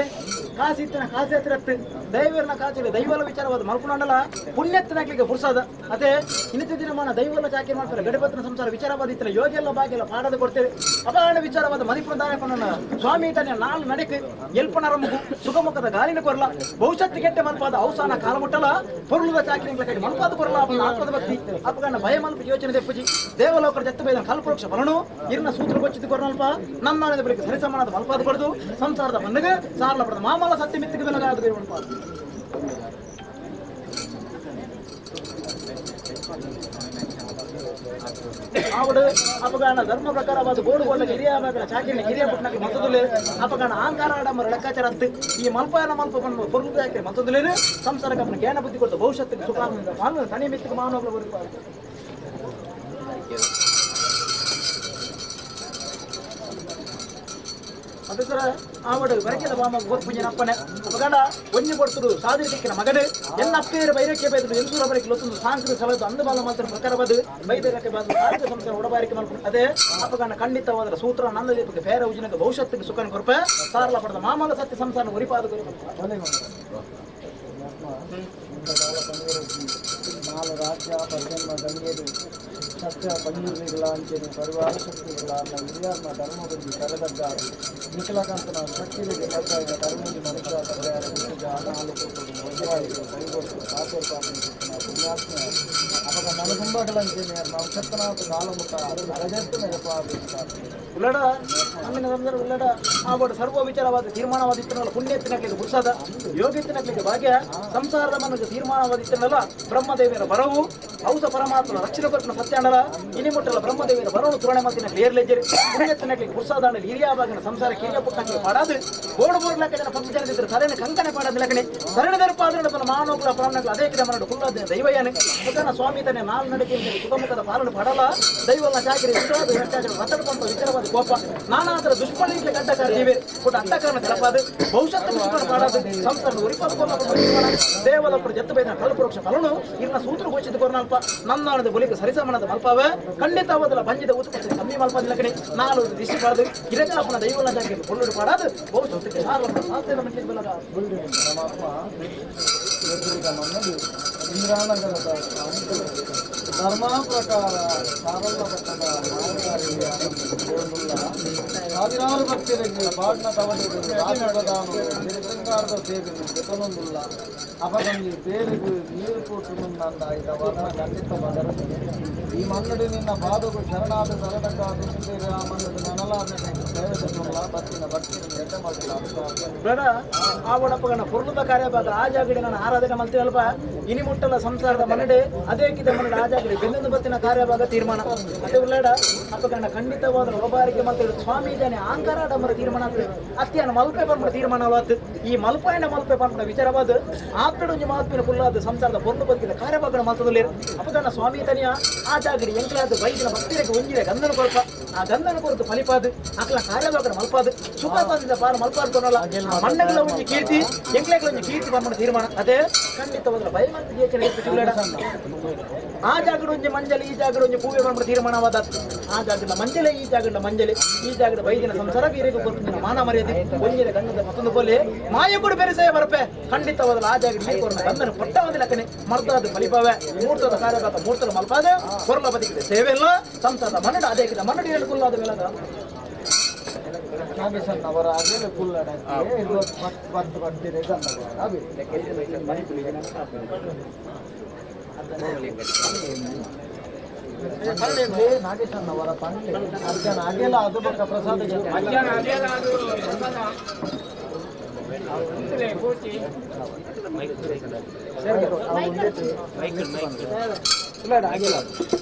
ಕಾಸಿತ್ತಿನ ಕಾಸಿ ಹತ್ತಿರತ್ತು ದೈವರನ್ನ ಕಾಸಿಲ್ಲ ದೈವಲ ವಿಚಾರವಾದ ಮಲ್ಪುಣಂಡಲ ಪುಣ್ಯತ್ತಿನಾಗ್ಲಿಕ್ಕೆ ಪುರ್ಸಾದ ಅದೇ ಇನ್ನಿತ ದಿನಮಾನ ದೈವಲ ಚಾಕಿ ಮಾಡ್ತಾರೆ ಗಡಿಪತ್ನ ಸಂಸಾರ ವಿಚಾರವಾದ ಇತ್ತಿನ ಯೋಗಿಯೆಲ್ಲ ಬಾಗಿಲ್ಲ ಪಾಡದ ಕೊಡ್ತೇವೆ ಅಪಾರಣ ವಿಚಾರವಾದ ಮದಿಪುಣ ದಾನ ಸ್ವಾಮಿ ತಾನೆ ನಾಲ್ ನಡೆಕ್ ಎಲ್ಪನರಮುಗು ಸುಖಮುಖದ ಗಾಲಿನ ಕೊರಲ ಭವಿಷ್ಯತ್ತು ಕೆಟ್ಟ ಮಲ್ಪಾದ ಅವಸಾನ ಕಾಲ ಮುಟ್ಟಲ ಪೊರುಳದ ಚಾಕಿನ ಕೈ ಮಲ್ಪಾದ ಕೊರಲ ಆತ್ಮದ ಭಕ್ತಿ ಅಪಗಣ್ಣ ಭಯ ಮಲ್ಪ ಯೋಚನೆ ದೆಪ್ಪುಜಿ ದೇವಲೋಕರ ಜತ್ತು ಬೈದ ಕಲ್ಪವೃಕ್ಷ ಫಲನು ಇರ್ನ ಸೂತ್ರ ಕೊಚ್ಚಿದ ಕೊರನಲ್ಪ ನಮ್ಮ ಬಳಿಕ ಸರಿಸಮಾನದ ಮಲ್ಪಾದ ಕೊಡದು ಸಂಸಾರದ ಮಣ್ಣಗೆ ಸಾರಲ ಪಡೆದ ಮಾಮಲ ಸತ್ಯ ಮಿತ್ತಿಗೆ ಬೆಲಗಾದ ಮಲ್ಪಾದ ಆವಡು ಅಪಗಾಣ ಧರ್ಮ ಪ್ರಕಾರವಾದ ಗೋಡುಗೊಳ್ಳ ಹಿರಿಯ ಚಾಕಿನ ಹಿರಿಯ ಪಟ್ಟಣಕ್ಕೆ ಮತದುಲೆ ಅಪಗಾಣ ಆಂಕಾರ ಆಡಂಬರ ಲೆಕ್ಕಾಚಾರ ಅಂತ ಈ ಮಲ್ಪಾಯನ ಮಲ್ಪ ಬಂದು ಪೊರುಳು ಹಾಕಿ ಮತದುಲೇನು ಸಂಸಾರಕ್ಕೆ ಅಪ್ಪನ ಜ್ಞಾನ ಬುದ್ಧಿ ಕೊಡ್ತು ಭವಿಷ್ಯತ್ತಿಗೆ ಸುಖ ಮಾನವ ತನಿ ಮಿತ್ತಿಗೆ ಮಾನವಗಳು ಬರುತ್ತಾರೆ. ಅದೇ ಸರ ಆವಡು ಬರಕೆದ ಬಾಮ ಗೊತ್ತುಂಜಿನಪ್ಪನೆ ಮಗಡ ಒಂಜಿ ಕೊಡ್ತುಡು ಸಾದಿ ದಿಕ್ಕಿನ ಮಗಡು ಎನ್ನ ಅಪ್ಪೇರು ಬೈರಕ್ಕೆ ಬೈದು ಎನ್ಸೂರ ಬರಕ್ಕೆ ಲೊತ್ತುಂದು ಸಾಂಕೃ ಸಲದು ಅಂದು ಬಾಲ ಮಾತ್ರ ಪ್ರಕಾರವಾದ ಬೈದರಕ್ಕೆ ಬಾದು ಆರ್ಥಿಕ ಸಂಸ್ಥೆ ಒಡಬಾರಿಕೆ ಮಲ್ಪು ಅದೇ ಅಪ್ಪಗಣ್ಣ ಖಂಡಿತವಾದ ಸೂತ್ರ ನಂದದೀಪಕ್ಕೆ ಬೇರೆ ಉಜಿನಕ್ಕೆ ಭವಿಷ್ಯತ್ತಿಗೆ ಸುಖನ ಕೊರಪೆ ಸಾರಲ ಪಡೆದ ಮಾಮಲ ಸತ್ಯ ಸಂಸಾರ ಉರಿಪಾದ ನಾಲು ರಾಜ್ಯ ಪರ್ಜನ್ಮ ಗಣ್ಯರು ಸತ್ಯ ಪಂಜುರ್ಲಿಗಳ ಅಂಚೆನೆ ಪರಿವಾರ ಶಕ್ತಿಗಳ ಹಿರಿಯರ್ನ ಧರ್ಮದಲ್ಲಿ ಕರೆದದ್ದಾಗಿ ನಿಖಲಕಾಂತನ ಶಕ್ತಿಗಳಿಗೆ ಕದ್ದಾಯ ಕರುಣಿ ಮನುಷ್ಯ ಕರ್ಯಾರ ಹುಟ್ಟಿದ ನಾಲ್ಕು ವಜ್ರಾಯಿಗಳು ಕೈಗೊಟ್ಟು ಕಾತೇರ್ಪಾಟಿನ ಪುಣ್ಯಾತ್ಮ ಅವಾಗ ನನಗುಂಬಗಳಂಚೆನೆ ನಾವು ಶಕ್ತನಾಥ ಕಾಲಮುಖ ಅರಜೆತ್ತು ನೆನಪಾದ ಉಲ್ಲಡ ಅಮ್ಮಿನ ಸಂಸಾರ ಉಲ್ಲಡ ಆವಡು ಸರ್ವ ವಿಚಾರವಾದ ತೀರ್ಮಾನವಾದಿತ್ತನಲ್ಲ ಪುಣ್ಯತ್ತಿನಕ್ಲಿಗೆ ಪುರುಷಾದ ಯೋಗ್ಯತ್ತಿನಕ್ಲಿಗೆ ಭಾಗ್ಯ ಸಂಸಾರದ ಮನಸ್ಸು ತೀರ್ಮಾನವಾದಿತ್ತನಲ್ಲ ಬ್ರಹ್ಮದೇವಿಯರ ಬರವು ಔಸ ಪರಮಾತ್ಮನ ರಕ್ಷಣೆ ಕೊಟ್ಟನ ಸತ್ಯಾಂಡಲ ಇನಿ ಮುಟ್ಟಲ ಬ್ರಹ್ಮದೇವಿಯರ ಬರವು ತುರಣೆ ಮತ್ತಿನ ಕ್ಲಿಯರ್ಲೆಜ್ಜರಿ ಪುಣ್ಯತ್ತಿನಕ್ಲಿಗೆ ಪುರುಷಾದಾಂಡಲಿ ಹಿರಿಯ ಭಾಗನ ಸಂಸಾರ ಕಿರಿಯ ಪುಟ್ಟಕ್ಕೆ ಪಾಡಾದು ಬೋಡು ಬೋಡ್ಲಕ್ಕ ಜನ ಪತ್ತು ಜನದಿದ್ದರೆ ಸರಣ ಕಂಕನೆ ಪಾಡಾದ ಲಕಣೆ ಸರಣ ದರ್ಪಾದ್ರೆ ಮಾನವಗಳ ಪ್ರಾಣಗಳು ಅದೇ ಕಿಡ ಮನಡು ಕುಲ್ಲಾದ ದೈವಯಾನೆ ಮುಖನ ಸ್ವಾಮಿ ತನ್ನ ನಾಲ್ ನಡಿಕೆ ಸುಖಮುಖದ ಪಾಲನೆ ಪಡಲ ದೈವಲ್ಲ ಚಾಕಿರಿ ರತಡ್ಕೊಂಡ ವಿಚಾರವಾದ ಕೋಪ ನಾನಾದರ ದುಷ್ಪಳಿಗೆ ಅಡ್ಡಕಾರ ಜೀವೆ ಕೊಟ್ಟ ಅಡ್ಡಕಾರನ ತೆಲಪಾದು ಭವಿಷ್ಯತ್ತು ಪಾಡಾದು ಸಂಸಾರ ಉರಿಪಾದ ದೇವಲಪ್ಪರು ಜತ್ತು ಬೈದ ಕಲ್ಪವೃಕ್ಷ ಫಲನು ಇನ್ನ ಸೂತ್ರ ಘೋಷಿತ ಕೊರ್ನಲ್ಪ ನನ್ನಾಣದ ಬೊಲಿಗೆ ಸರಿಸಮನದ ಮಲ್ಪಾವೆ ಖಂಡಿತವಾದಲ ಬಂಜಿದ ಉತ್ಪತ್ತಿ ಕಮ್ಮಿ ಮಲ್ಪದಿಲ್ಲ ಕಣೆ ನಾಲು ದಿಶೆ ಪಾಡದು ಗಿರಜಾಪನ ದೈವಲ್ಲ ಜಾಗೆ ಕೊಲ್ಲುಡು ಪಾಡಾದು ಭವಿಷ್ಯತ್ತಿಗೆ ಸಾರಲ ಸಾಧ್ಯದ ಮಟ್ಟಿಗೆ ಬಲಗ ಪರಮಾತ್ಮ ಎದುರಿದ ಮನ್ನದು ಇಂದ್ರಾನಗರದ ಧರ್ಮ ಪ್ರಕಾರ ಸಾರಲ್ಲ ಪಟ್ಟದ ಸಾವಿರಾರು ಭಕ್ತರಿಗೆ ಬಾಡ್ನ ತವಡಿಗಳು ರಾಜಪ್ರಧಾನರು ಸಿರಿಶೃಂಗಾರದ ಸೇವೆಯನ್ನು ಜತನೊಂದುಲ್ಲ ಅಪಗಂಜಿ ಬೇರಿಗು ನೀರು ಕೂಟು ನಂದಾಯ್ತ ವರ್ಣ ಖಂಡಿತ ಬದರದು ಈ ಮನ್ನಡಿ ನಿನ್ನ ಪಾದವು ಶರಣಾದ ಸರಡಕ ದುಷ್ಟೇರ ಮನ್ನದು ನನಲಾದ ಸೇವೆ ಬತ್ತಿನ ಭಕ್ತಿನ ಎಡ್ಡ ಮಾಡಿಲ್ಲ. ಬೇಡ ಆ ಒಡಪಗಣ ಪೊರ್ಲುದ ಕಾರ್ಯಭಾಗ ಆ ಜಾಗಡಿ ನಾನು ಆರಾಧನೆ ಮಲ್ತೀನಲ್ಪ ಇನಿ ಮುಟ್ಟಲ ಸಂಸಾರದ ಮನಡೆ ಅದೇ ಕಿದ ಮನಡೆ ಆ ಜಾಗಡಿ ಬೆಂದೊಂದು ಬತ್ತಿನ ಕಾರ್ಯಭಾಗ ತೀರ್ಮಾನ ಅದೇ ಉಳ್ಳಾಡ ಅಪ್ಪಗಣ್ಣ ಖಂಡಿತವಾದ ಒಬಾರಿಗೆ ಮಲ್ತ ಸ್ವಾಮಿ ಜಾನೆ ಆಂಕಾರ ಡಂಬರ ತೀರ್ಮಾನ ಆಗ್ತದೆ ಅತ್ಯಾನ ಮಲ್ಪೆ ಪನ್ಪುಣ ತೀರ್ಮಾನವಾತು ಈ ಮಲ್ಪಾಯನ ಮಲ್ಪೆ ಪನ್ಪುಣ ವಿಚಾರವಾದ ಆತ್ಮಡೊಂಜಿ ಮಾತ್ಮಿನ ಕುಲ್ಲಾದ ಸಂಸಾರದ ಪೊರ್ಲು ಬತ್ತಿನ ಕಾರ್ಯಭಾಗನ ಮಲ್ತದಲ್ಲಿ ಅಪ್ಪಗಣ್ಣ ಸ್ವಾಮಿ ತನಿಯ ಆ ಜಾಗಡಿ ಎಂಕಲಾದ ವೈದ್ಯನ ಭಕ್ತರಿಗೆ ಒಂಜಿರೆ ಗಂಧನ ಕೊರಪ ಆ ಗಂಧನ ಕೊರತು ಫಲಿಪಾದು ಅಕ್ಲ ಕಾರ್ಯಭಾಗನ ಮಲ್ಪಾದು ಸುಖ ತಂದಿದ್ದ ಪಾಲ ಮಲ್ಪಾದು ಕೊನಲ್ಲ ಮಣ್ಣಗಳ ಒಂಜಿ ಕೀರ್ತಿ ಎಂಕ್ಲೆಗಳ ಒಂಜಿ ಕೀರ್ತಿ ಪನ್ಪುಣ ತೀರ್ಮಾನ ಅದೇ ಖಂಡಿತವಾದ ಭಯವಂತ ಯೋಚನೆ ಆ ಜಾಗಡ ಒಂಜಿ ಮಂಜಲಿ ಈ ಜಾಗಡ ಒಂಜಿ ಪೂವೆ ಪನ್ಪುಣ ತೀರ್ಮಾನವಾದ ಆ ಜಾಗದ ಮಂಜಲೆ ಈ ಜಾಗದ ಮಂಜಲೆ ಈ ಜಾಗದ ವೈದ್ಯನ ಸಂಸಾರ ವೀರಿಗೆ ಕೊರ್ತಿನ ಮಾನ ಮರ್ಯಾದೆ ಒಂಜಿನ ಗಂಧದ ಮತ್ತೊಂದು ಬೋಲೆ ಮಾಯ ಕೂಡ ಬೆರೆಸೇ ಬರಪೆ ಖಂಡಿತವಾದ ಆ ಜಾಗದ ಈ ಕೊರನ ಗಂಧನ ಪಟ್ಟವಾದ ಲಕ್ಕನೆ ಮರ್ದಾದ ಫಲಿಪಾವೆ ಮೂರ್ತದ ಕಾರ್ಯಭಾಗ ಮೂರ್ತದ ಮಲ್ಪಾದ ಕೊರಲ ಬದಿಗಿದೆ ಸೇವೆ ಇಲ್ಲ ಸಂಸಾರದ ಮನ್ನಡ ಅದೇ ಮನ್ನಡಿ ಹೇಳಿಕೊಳ್ಳಾದ ಮೇಲೆ ನಾಗೇಶನ್ನವರ ಅದೇ ಕುಲ್ಲಡಕ್ಕೆ ಇದು ಪತ್ತು ಬರ್ತೀರಿ ಅದೇ ನಾಗೇಶನ್ನವರ ಪಂಡ್ಲೆ ಮಧ್ಯಾಹ್ನ ಅಗೆಲ ಅದು ಬೊಕ್ಕ ಪ್ರಸಾದ ಅಗೆಲ ಿ.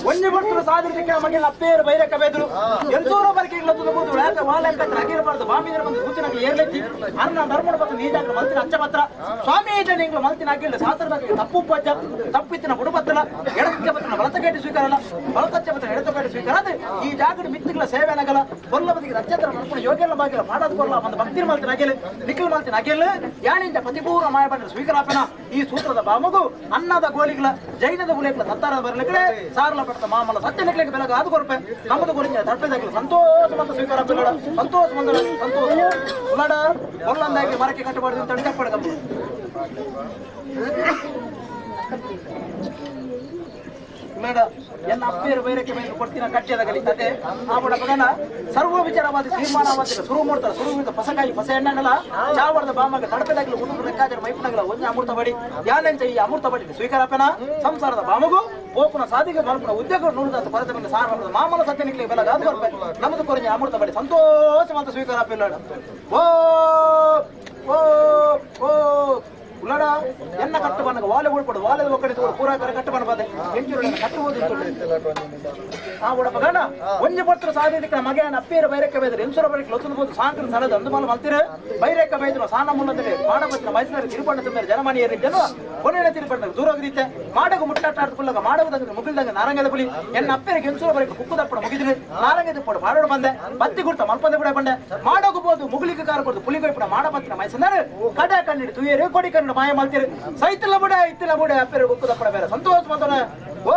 ಒಂಜಿ ಬರ್ತರು ಸಾಧಿಸಕ್ಕೆ ಮಗಿನ ಅಪ್ಪೇರು ಬೈರಕ್ಕ ಬೇದ್ರು ಎಂತೂರ ಬರಕೆ ಇಲ್ಲ ತುದಬಹುದು ಯಾಕೆ ವಾಲಕ್ಕ ಅಗಿರಬಾರದು ಬಾಮಿದ್ರ ಬಂದು ಸೂಚನೆಗಳು ಏರ್ಲೆತ್ತಿ ಅರ್ನ ಧರ್ಮದ ಪತ್ರ ನೀಜಾಗ್ರ ಮಲ್ತಿನ ಅಚ್ಚ ಪತ್ರ ಸ್ವಾಮಿ ನಿಂಗಳು ಮಲ್ತಿನ ಆಗಿಲ್ಲ ಶಾಸ್ತ್ರದ ತಪ್ಪು ಪಜ್ಜ ತಪ್ಪಿತ್ತಿನ ಬುಡಪತ್ರ ಎಡಕ್ಕೆ ಪತ್ರ ಬಲತಗೇಟಿ ಸ್ವೀಕಾರಲ್ಲ ಬಲತಚ್ಚ ಪತ್ರ ಎಡತಗೇಟಿ ಸ್ವೀಕಾರ ಈ ಜಾಗದ ಮಿತ್ತುಗಳ ಸೇವೆ ನಗಲ ಬೊಲ್ಲ ಬದಿಗೆ ರಚ್ಚತ್ರ ಮಲ್ಪುಣ ಯೋಗ್ಯಲ್ಲ ಬಾಗಿಲ ಮಾಡೋದು ಕೊರಲ ಒಂದು ಭಕ್ತಿನ ಮಲ್ತಿನ ಅಗಿಲ್ ನಿಖಿಲ್ ಮಲ್ತಿನ ಅಗಿಲ್ ಯಾನಿಂದ ಪತಿಪೂರ್ಣ ಮಾಯ ಬಂದ್ರೆ ಸ್ವೀಕಾರಪನ ಈ ಸೂತ್ರದ ಬಾಮಗು ಅನ್ನದ ಗೋಲಿಗಳ ಜೈನದ ಗುಲೇಗಳ ತತ್ತಾರದ ಬರಲಿಕ್ಕೆ ಸಾರಲ ಪಡೆದ ಮಾಮಲ ಸತ್ಯ ನಿಕ್ಲಿಗೆ ಬೆಳಗ ಅದು ಕೊರಪೆ ನಮ್ಮದು ಗುರಿಂಜ ತರ್ಪೆದಾಗಲಿ ಸಂತೋಷ ಮತ್ತು ಸ್ವೀಕಾರ ಸಂತೋಷ ಬಂದ ಸಂತೋಷ ಉಳ್ಳಾಡ ಒಲ್ಲಂದಾಗಿ ಮರಕ್ಕೆ ಕಟ್ಟಬಾರ್ದು ಅಂತ ತಪ್ಪಡ ಮೇಡ ಎನ್ನ ಅಪ್ಪೇರು ಬೈರಕ್ಕೆ ಬೈರು ಕೊಡ್ತೀನ ಕಟ್ಟಿಯದಾಗಲಿ ಅದೇ ಆ ಬಡ ಪಗನ ಸರ್ವ ವಿಚಾರವಾದ ತೀರ್ಮಾನವಾದ ಸುರು ಮಾಡ್ತಾರೆ ಸುರು ಪಸಕಾಯಿ ಪಸ ಎಣ್ಣೆಲ್ಲ ಚಾವರದ ಬಾಮಗ ತಡಪೆದಾಗಲಿ ಉಡುಪು ಲೆಕ್ಕಾಚಾರ ಮೈಪುಣಗಳ ಒಂದೇ ಅಮೃತ ಬಡಿ ಯಾನೆಂಚ ಈ ಅಮೃತ ಬಡಿ ಸ್ವೀಕಾರಪನ ಸಂಸಾರದ ಬಾಮಗು ಪೋಪುನ ಸಾಧಿಗೆ ಮಲ್ಪುನ ಉದ್ಯೋಗ ನೂಲದಾತ ಕೊರತೆ ಬಂದ ಸಾರ ಮಾಮಲ ಸತ್ಯ ನಿಕ್ಲಿ ಬೆಲಗಾದ ಕೊರಪೆ ನಮ್ಮದು ಕೊರಜೆ ಅಮೃತ ಬಡಿ ಸಂತೋಷ ಅಂತ ಸ್ವೀಕಾರಪಿಲ್ಲ ಓ ಓ ಓ ಉಳ್ಳಾಡ ಎನ್ನ ಕಟ್ಟು ಬನ್ನಗ ವಾಲೆ ಉಳ್ಪಡು ವಾಲೆ ಒಕ್ಕಡೆ ಪೂರಾ ಕರೆ ಕಟ್ಟು ಬನ್ನ ಬಾದೆ ಎಂಚೂರು ಕಟ್ಟುವುದು ಆ ಉಡಪ ಗಣ ಒಂಜಿ ಪತ್ರ ಸಾಧ್ಯತೆ ಮಗನ ಅಪ್ಪೇರ ಬೈರಕ್ಕೆ ಬೈದ್ರೆ ಎಂಸುರ ಬೈರಕ್ಕೆ ಲೊತ್ತದ ಬೋದು ಸಾಂಕ್ರ ಸಲದ ಅಂದು ಮಾಲ ಮಲ್ತಿರು ಬೈರಕ್ಕೆ ಬೈದ್ರು ಸಾನ ಮುಲ್ಲದಲ್ಲಿ ಬಾಣಪತ್ರ ಮೈಸೂರು ತಿರುಪಣ್ಣ ತುಂಬಿರ ಜನಮಾನಿಯರು ಜನ ಕೊನೆಯ ತಿರುಪಣ್ಣ ದೂರ ಹೋಗಿದ್ದೆ ಮಾಡಗು ಮುಟ್ಟಾಟ ಆಡ್ಕೊಳ್ಳಾಗ ಮಾಡಗುದಂಗ ಮುಗಿಲ್ದಂಗ ನಾರಂಗದ ಪುಲಿ ಎನ್ನ ಅಪ್ಪೇರಿಗೆ ಎಂಸುರ ಬೈರಕ್ಕೆ ಕುಕ್ಕುದಪ್ಪಡ ಮುಗಿದ್ರು ನಾರಂಗದ ಪೋಡು ಮಾಡೋಡು ಬಂದೆ ಬತ್ತಿ ಗುರ್ತ ಮಲ್ಪಂದೆ ಬಿಡ ಬಂಡೆ ಮಾಡಗು ಬೋದು ಮುಗುಲಿಗೆ ಕಾರ ಕೊಡ್ದು ಪುಲಿ ಕೊಯ್ಪಡ ಮಾಡಪತ್ರ ಮೈಸೂರು ಕಡ ಕಣ್ಣಿಡು ತುಯರು ಕೊಡಿ ಕಣ್ಣು ಮಾಯ ಮಲ್ತಿರು ಸೈತಿಲ್ಲ ಬುಡ ಇತ್ತಿಲ್ಲ ಬುಡ ಅಪ್ಪೇರು ಕುಕ್ಕುದಪ್ಪಡ ಬೇರೆ ಸಂತೋಷ ಬಂದನ ಓ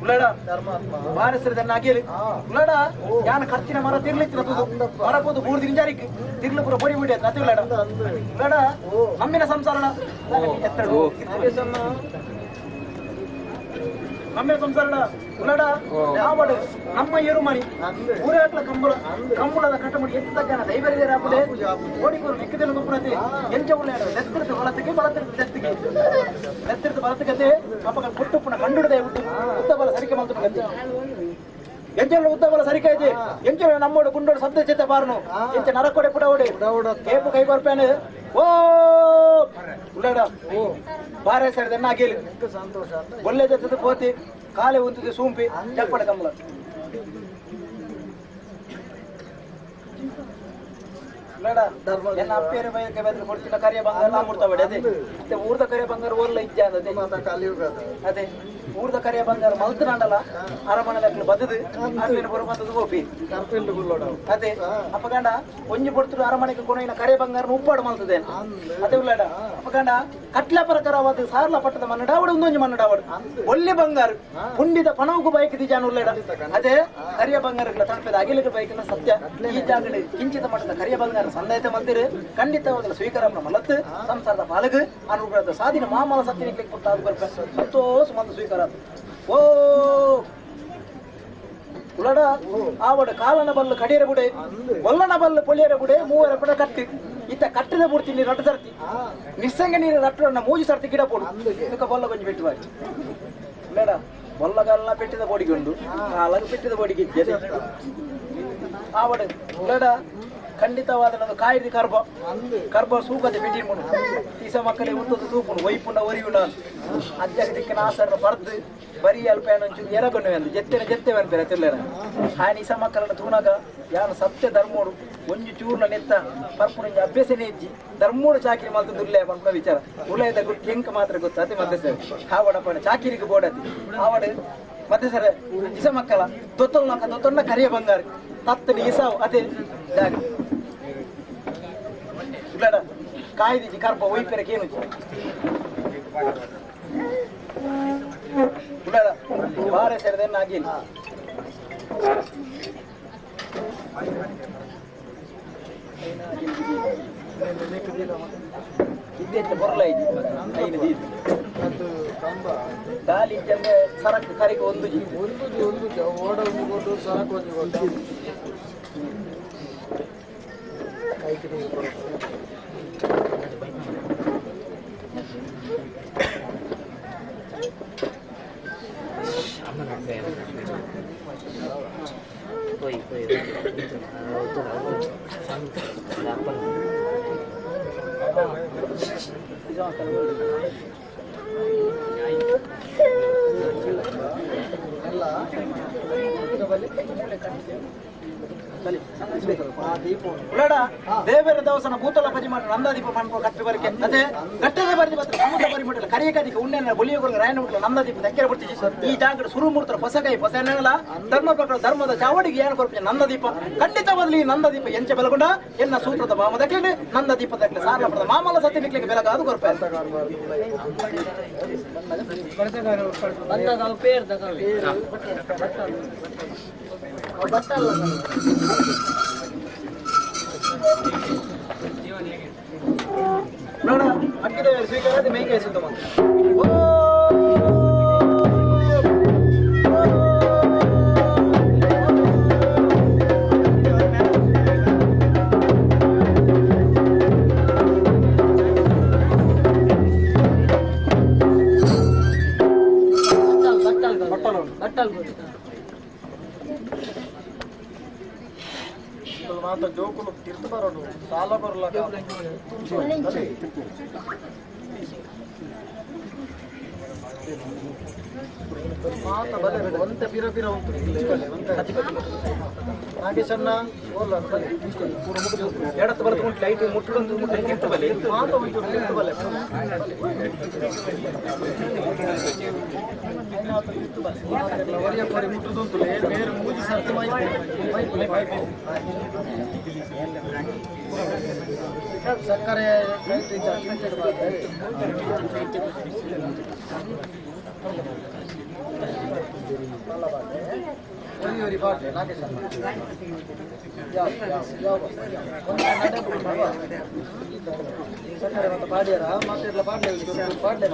ಉಳ್ಳಾಡ ಬಾರಸರದನ್ನ ಆಗಿಲಿ ಉಳ್ಳಾಡ ಯಾನ ಖರ್ಚಿನ ಮರ ತಿರ್ಲಿತ್ತಿನ ಮರ ಪೋದು ಮೂರು ದಿನ ಜಾರಿಗೆ ತಿರ್ಲು ಪೂರ ಪೊಡಿ ಬಿಡಿ ಅತಿ ಉಳ್ಳಾಡ ಉಳ್ಳಾಡ ನಮ್ಮಿನ ಸಂಸಾರ ನಮ್ಮಿನ ಸಂಸಾರ ಉಳ್ಳಾಡ ಯಾವಡು ನಮ್ಮ ಏರು ಮಣಿ ಊರಾಟ್ಲ ಕಂಬಳ ಕಂಬಳದ ಕಟ್ಟಮುಡಿ ಎತ್ತು ತಗ್ಗಾನ ದೈವರಿದೆ ರಾಪುಡೆ ಓಡಿಕೋರು ನೆಕ್ಕದೆಲ್ಲ ಗುಂಪುನತಿ ಎಂಚ ಉಳ್ಳಾಡ ನೆತ್ತಿರ್ದು ಬಲತ್ತಿಗೆ ಬಲತ್ತಿರ್ದು ತೆತ್ತಿಗೆ ನೆತ್ತಿರ್ದು ಬಲತ್ತಿಗತೆ ಅಪ್ಪಗ ಕೊಟ್ಟುಪ್ಪುನ ಕಂಡುಡದೆ ಬಿಟ್ಟು ಉದ್ದ ಬಲ ಸರಿಕೆ ಮಂತು ಎಂಚೆಲ್ಲ ಉದ್ದ ಬಲ ಸರಿಕೆ ಐತಿ ಎಂಚೆಲ್ಲ ನಮ್ಮೋಡು ಗುಂಡೋಡು ಸದ್ದ ಚೇತ ಬಾರ್ನು ಎಂಚ ನರಕೊಡೆ ಪುಡವಡೆ ಕೇಪು ಕೈ ಕೊರ್ಪೇನು ಓ ಉಳ್ಳಾಡ ಬಾರೆ ಸರಿದನ್ನ ಆಗಿಲಿ ಸಂತೋಷ ಒಳ್ಳೆ ಜೊತೆ ಪೋತಿ ಕಾಲೆ ಉಂತಿದೆ ಸೂಂಪಿ ಚಪ್ಪಡ ಕಮಲ ಎನ್ನ ಅಪ್ಪೇರು ಬೈರಕ್ಕೆ ಬೈದ್ರೆ ಕೊಡ್ತಿನ ಕರಿಯ ಬಂಗಾರ ಅಮೃತ ಬಡಿ ಅದೇ ಮತ್ತೆ ಊರ್ದ ಕರಿಯ ಬಂಗಾರ ಓರ್ಲ ಇಜ್ಜ ಅದೇ ಅದೇ ಊರ್ದ ಕರಿಯ ಬಂಗಾರ ಮಲ್ತನಾಡಲ್ಲ ಅರಮನೆ ಲೆಕ್ಕ ಬದದು ಅರಮನೆ ಬರೋ ಬಂದದ್ದು ಗೋಪಿ ಅದೇ ಅಪ್ಪಗಂಡ ಒಂಜಿ ಪೊಡ್ತರು ಅರಮನೆಗೆ ಕೊನೆಯ ಕರಿಯ ಬಂಗಾರ ಉಪ್ಪಾಡು ಮಲ್ತದೆ ಅದೇ ಉಳ್ಳಾಡ ಅಪ್ಪಗಂಡ ಕಟ್ಲ ಪ್ರಕಾರವಾದ ಸಾರ್ಲ ಪಟ್ಟದ ಮನ್ನಡಾವಡು ಒಂದೊಂಜಿ ಮನ್ನಡಾವಡು ಒಳ್ಳೆ ಬಂಗಾರ ಪುಂಡಿದ ಪಣವುಗು ಬೈಕ್ ದಿಜಾನು ಉಳ್ಳಾಡ ಅದೇ ಕರಿಯ ಬಂಗಾರಗಳ ತಣಪದ ಅಗಿಲಕ ಬೈಕಿನ ಸತ್ಯ ಈ ಜಾಗಡೆ ಕಿಂಚಿತ ಮಟ್ಟದ ಕರಿಯ ಬಂಗಾರ ಸಂದಾಯತೆ ಮಲ್ತಿರು ಖಂಡಿತವಾದ ಸ್ವೀಕಾರ ಮಲತ್ತು ಸಂಸಾರದ ಪಾಲಗು ಅನುಗ್ರಹದ ಸಾಧಿನ ಮಾಮಲ ಸತ್ಯನಿಗೆ ಕೊಟ್ಟ ಸಂತೋಷ ಮಂದ ಸ್ವೀಕಾರ ಓ ಉಳ್ಳಾಡ ಆವಡ ಕಾಲನ ಬಲ್ಲು ಕಡಿಯರ ಬುಡೆ ಒಲ್ಲನ ಬಲ್ಲು ಪೊಳಿಯರ ಬುಡೆ ಮೂವರ ಪಡ ಕಟ್ಟಿ ಇತ್ತ ಕಟ್ಟಿದ ಬುಡ್ತಿ ನೀರು ರಟ್ಟು ಸರ್ತಿ ನಿಸ್ಸಂಗ ನೀರು ರಟ್ಟನ್ನ ಮೂಜಿ ಸರ್ತಿ ಗಿಡ ಪೋಡು ಇದಕ್ಕೆ ಬೊಲ್ಲ ಕೊಂಚ ಬಿಟ್ಟು ಬಾರಿ ಉಳ್ಳಾಡ ಬೊಲ್ಲಗಾಲನ ಪೆಟ್ಟಿದ ಬೋಡಿಗೆ ಉಂಡು ಕಾಲಗ ಪೆಟ್ಟಿದ ಬೋಡಿಗೆ ಇದ್ದೆ ಆವಡ ಉಳ್ಳಾಡ ಖಂಡಿತವಾದ ನಂದು ಕಾಯಿದ ಕರ್ಬ ಕರ್ಬ ಸೂಕದ ಬಿಡಿ ಮುನು ಈಸ ಮಕ್ಕಳಿಗೆ ಉತ್ತದ ತೂಪುನು ವೈಪುಂಡ ಒರಿಯುಣ ಅಜ್ಜಗ ದಿಕ್ಕಿನ ಆಸರನ ಬರ್ದು ಬರೀ ಅಲ್ಪ ಏನೊಂಚೂರು ಎರಗೊಂಡು ಎಂದು ಜೆತ್ತಿನ ಜೆತ್ತೆ ಬೇರೆ ತಿರ್ಲೇನ ఆయన ಈಸ ಮಕ್ಕಳನ್ನ ತೂನಾಗ ಯಾನು ಸತ್ಯ ಧರ್ಮೋಡು ಒಂಜಿ ಚೂರ್ನ ನೆತ್ತ ಪರ್ಪುಣಿಂಜ ಅಭ್ಯಾಸನೇ ಇಜ್ಜಿ ಧರ್ಮೋಡು ಚಾಕಿರಿ ಮಲ್ತು ದುರ್ಲೆ ಪನ್ಪುನ ವಿಚಾರ ಉಲಯದ ಗುಟ್ಟು ಎಂಕ ಮಾತ್ರ ಗೊತ್ತು ಅತಿ ಮಧ್ಯೆ ಸರ್ ಹಾವಡಪ್ಪನ ಚಾಕಿರಿಗೆ ಬೋಡತಿ ಹಾವಡು ಮತ್ತೆ ಸರ್ ಇಸ ಮಕ್ಕಳ ದೊತ್ತೊಲ್ಲ ದೊತ್ತೊನ್ನ ಕರಿಯ ಬಂಗಾರ ತತ್ತನಿ ಇಸಾವು ಅದೇ ಜಾಗ ಉಳ್ಳಾಡ ಕಾಯ್ದಿಜಿ ಕರ್ಪ ಒಯ್ಪೆರಕ್ಕೆ ಏನು ಉಳ್ಳಾಡ ಬಾರೆ ಸೇರಿದೆನ್ನ ಆಗಿಲ್ಲ ಇದ್ದೆ ಬೊರ್ಲ ಇದ್ದಿ ಐನು ದೀದ್ ಗಾಲಿ ಇದ್ದಂಗೆ ಸರಕು ಕರಿಗೆ ಒಂದು ಜಿ ಒಂದು ಒಂದು ಓಡ ಒಂದು ಕೊಟ್ಟು ಸರಕು ಒಂದು ಕೊಟ್ಟು ದೇವರ ದವಸನ ಭೂತಲ ಪಜಿ ಮಾಡಿ ನಂದಾದೀಪ ಪನ್ಪೋ ಕಟ್ಟಿ ಬರಕೆ ಅದೇ ಗಟ್ಟದ ಬರದಿ ಬತ್ತ ಸಮುದ್ರ ಬರಿ ಮುಟ್ಟಲ ಕರಿಯಕದಿಗೆ ಉಣ್ಣೆನ ಬೊಲಿಯ ಕೊರಗ ರಾಯನ ಮುಟ್ಟಲ ನಂದಾದೀಪ ದಕ್ಕೆರ ಬಿಡ್ತಿಜಿ ಈ ಜಾಗಡ ಸುರು ಮೂರ್ತರ ಹೊಸಕೈ ಹೊಸ ಎನ್ನಲ ಧರ್ಮ ಪ್ರಕಾರ ಧರ್ಮದ ಚಾವಡಿಗೆ ಏನು ಕೊರ್ಪಿ ನಂದದೀಪ ಖಂಡಿತ ಬದಲಿ ನಂದದೀಪ ಎಂಚ ಬೆಲಗೊಂಡ ಎನ್ನ ಸೂತ್ರದ ಮಾಮ ದಕ್ಲಿನಿ ನಂದದೀಪ ದಕ್ಲೆ ಸಾರ್ಲ ಪಡದ ಮಾಮಲ ಸತ್ಯ ನಿಕ್ಲಿಗೆ ಬೆಲಗಾದು ಕೊರ್ಪೆ ನೋಡ ಅಕ್ಕಿದ ಸ್ವೀಕಾರ ಮೇಕೆ ಸುತ್ತ ಮಾತ ಜೋಕುಲು ತಿರ್ತು ಬರೋಡು ಸಾಲ ಬರಲ್ಲ ಮಾತ ಬಲೆ ಒಂತೆ ಬಿರ ಬಿರ ಉಂಟು ನಾಗೇಶಣ್ಣ ಓಲ್ಲ ಬಲೆ ಎಡತ್ತು ಬರ್ತುಂಟು ಲೈಟ್ ಮುಟ್ಟುಡೊಂದು ಮುಟ್ಟ ತಿರ್ತು ಬಲೆ ಮಾತ ಉಂಟು ತಿರ್ತು ಬಲೆ ಒರಿಯ ಕೊರಿ ಮುಟ್ಟುದುಂಟು ಬೇರೆ ಮೂಜಿ ಸರ್ತಿ ಸಕ್ಕರೆ ಒರಿ ಬಾಟ್ಲೆ ನಾಗೇಶಣ್ಣ ಯಾವ ಯಾವ ಸಕ್ಕರೆ ಮತ್ತೆ ಪಾಡ್ಯಾರ ಮತ್ತೆ ಎಲ್ಲ ಪಾಡ್ಲೆ ಪಾಡ್ಲೆ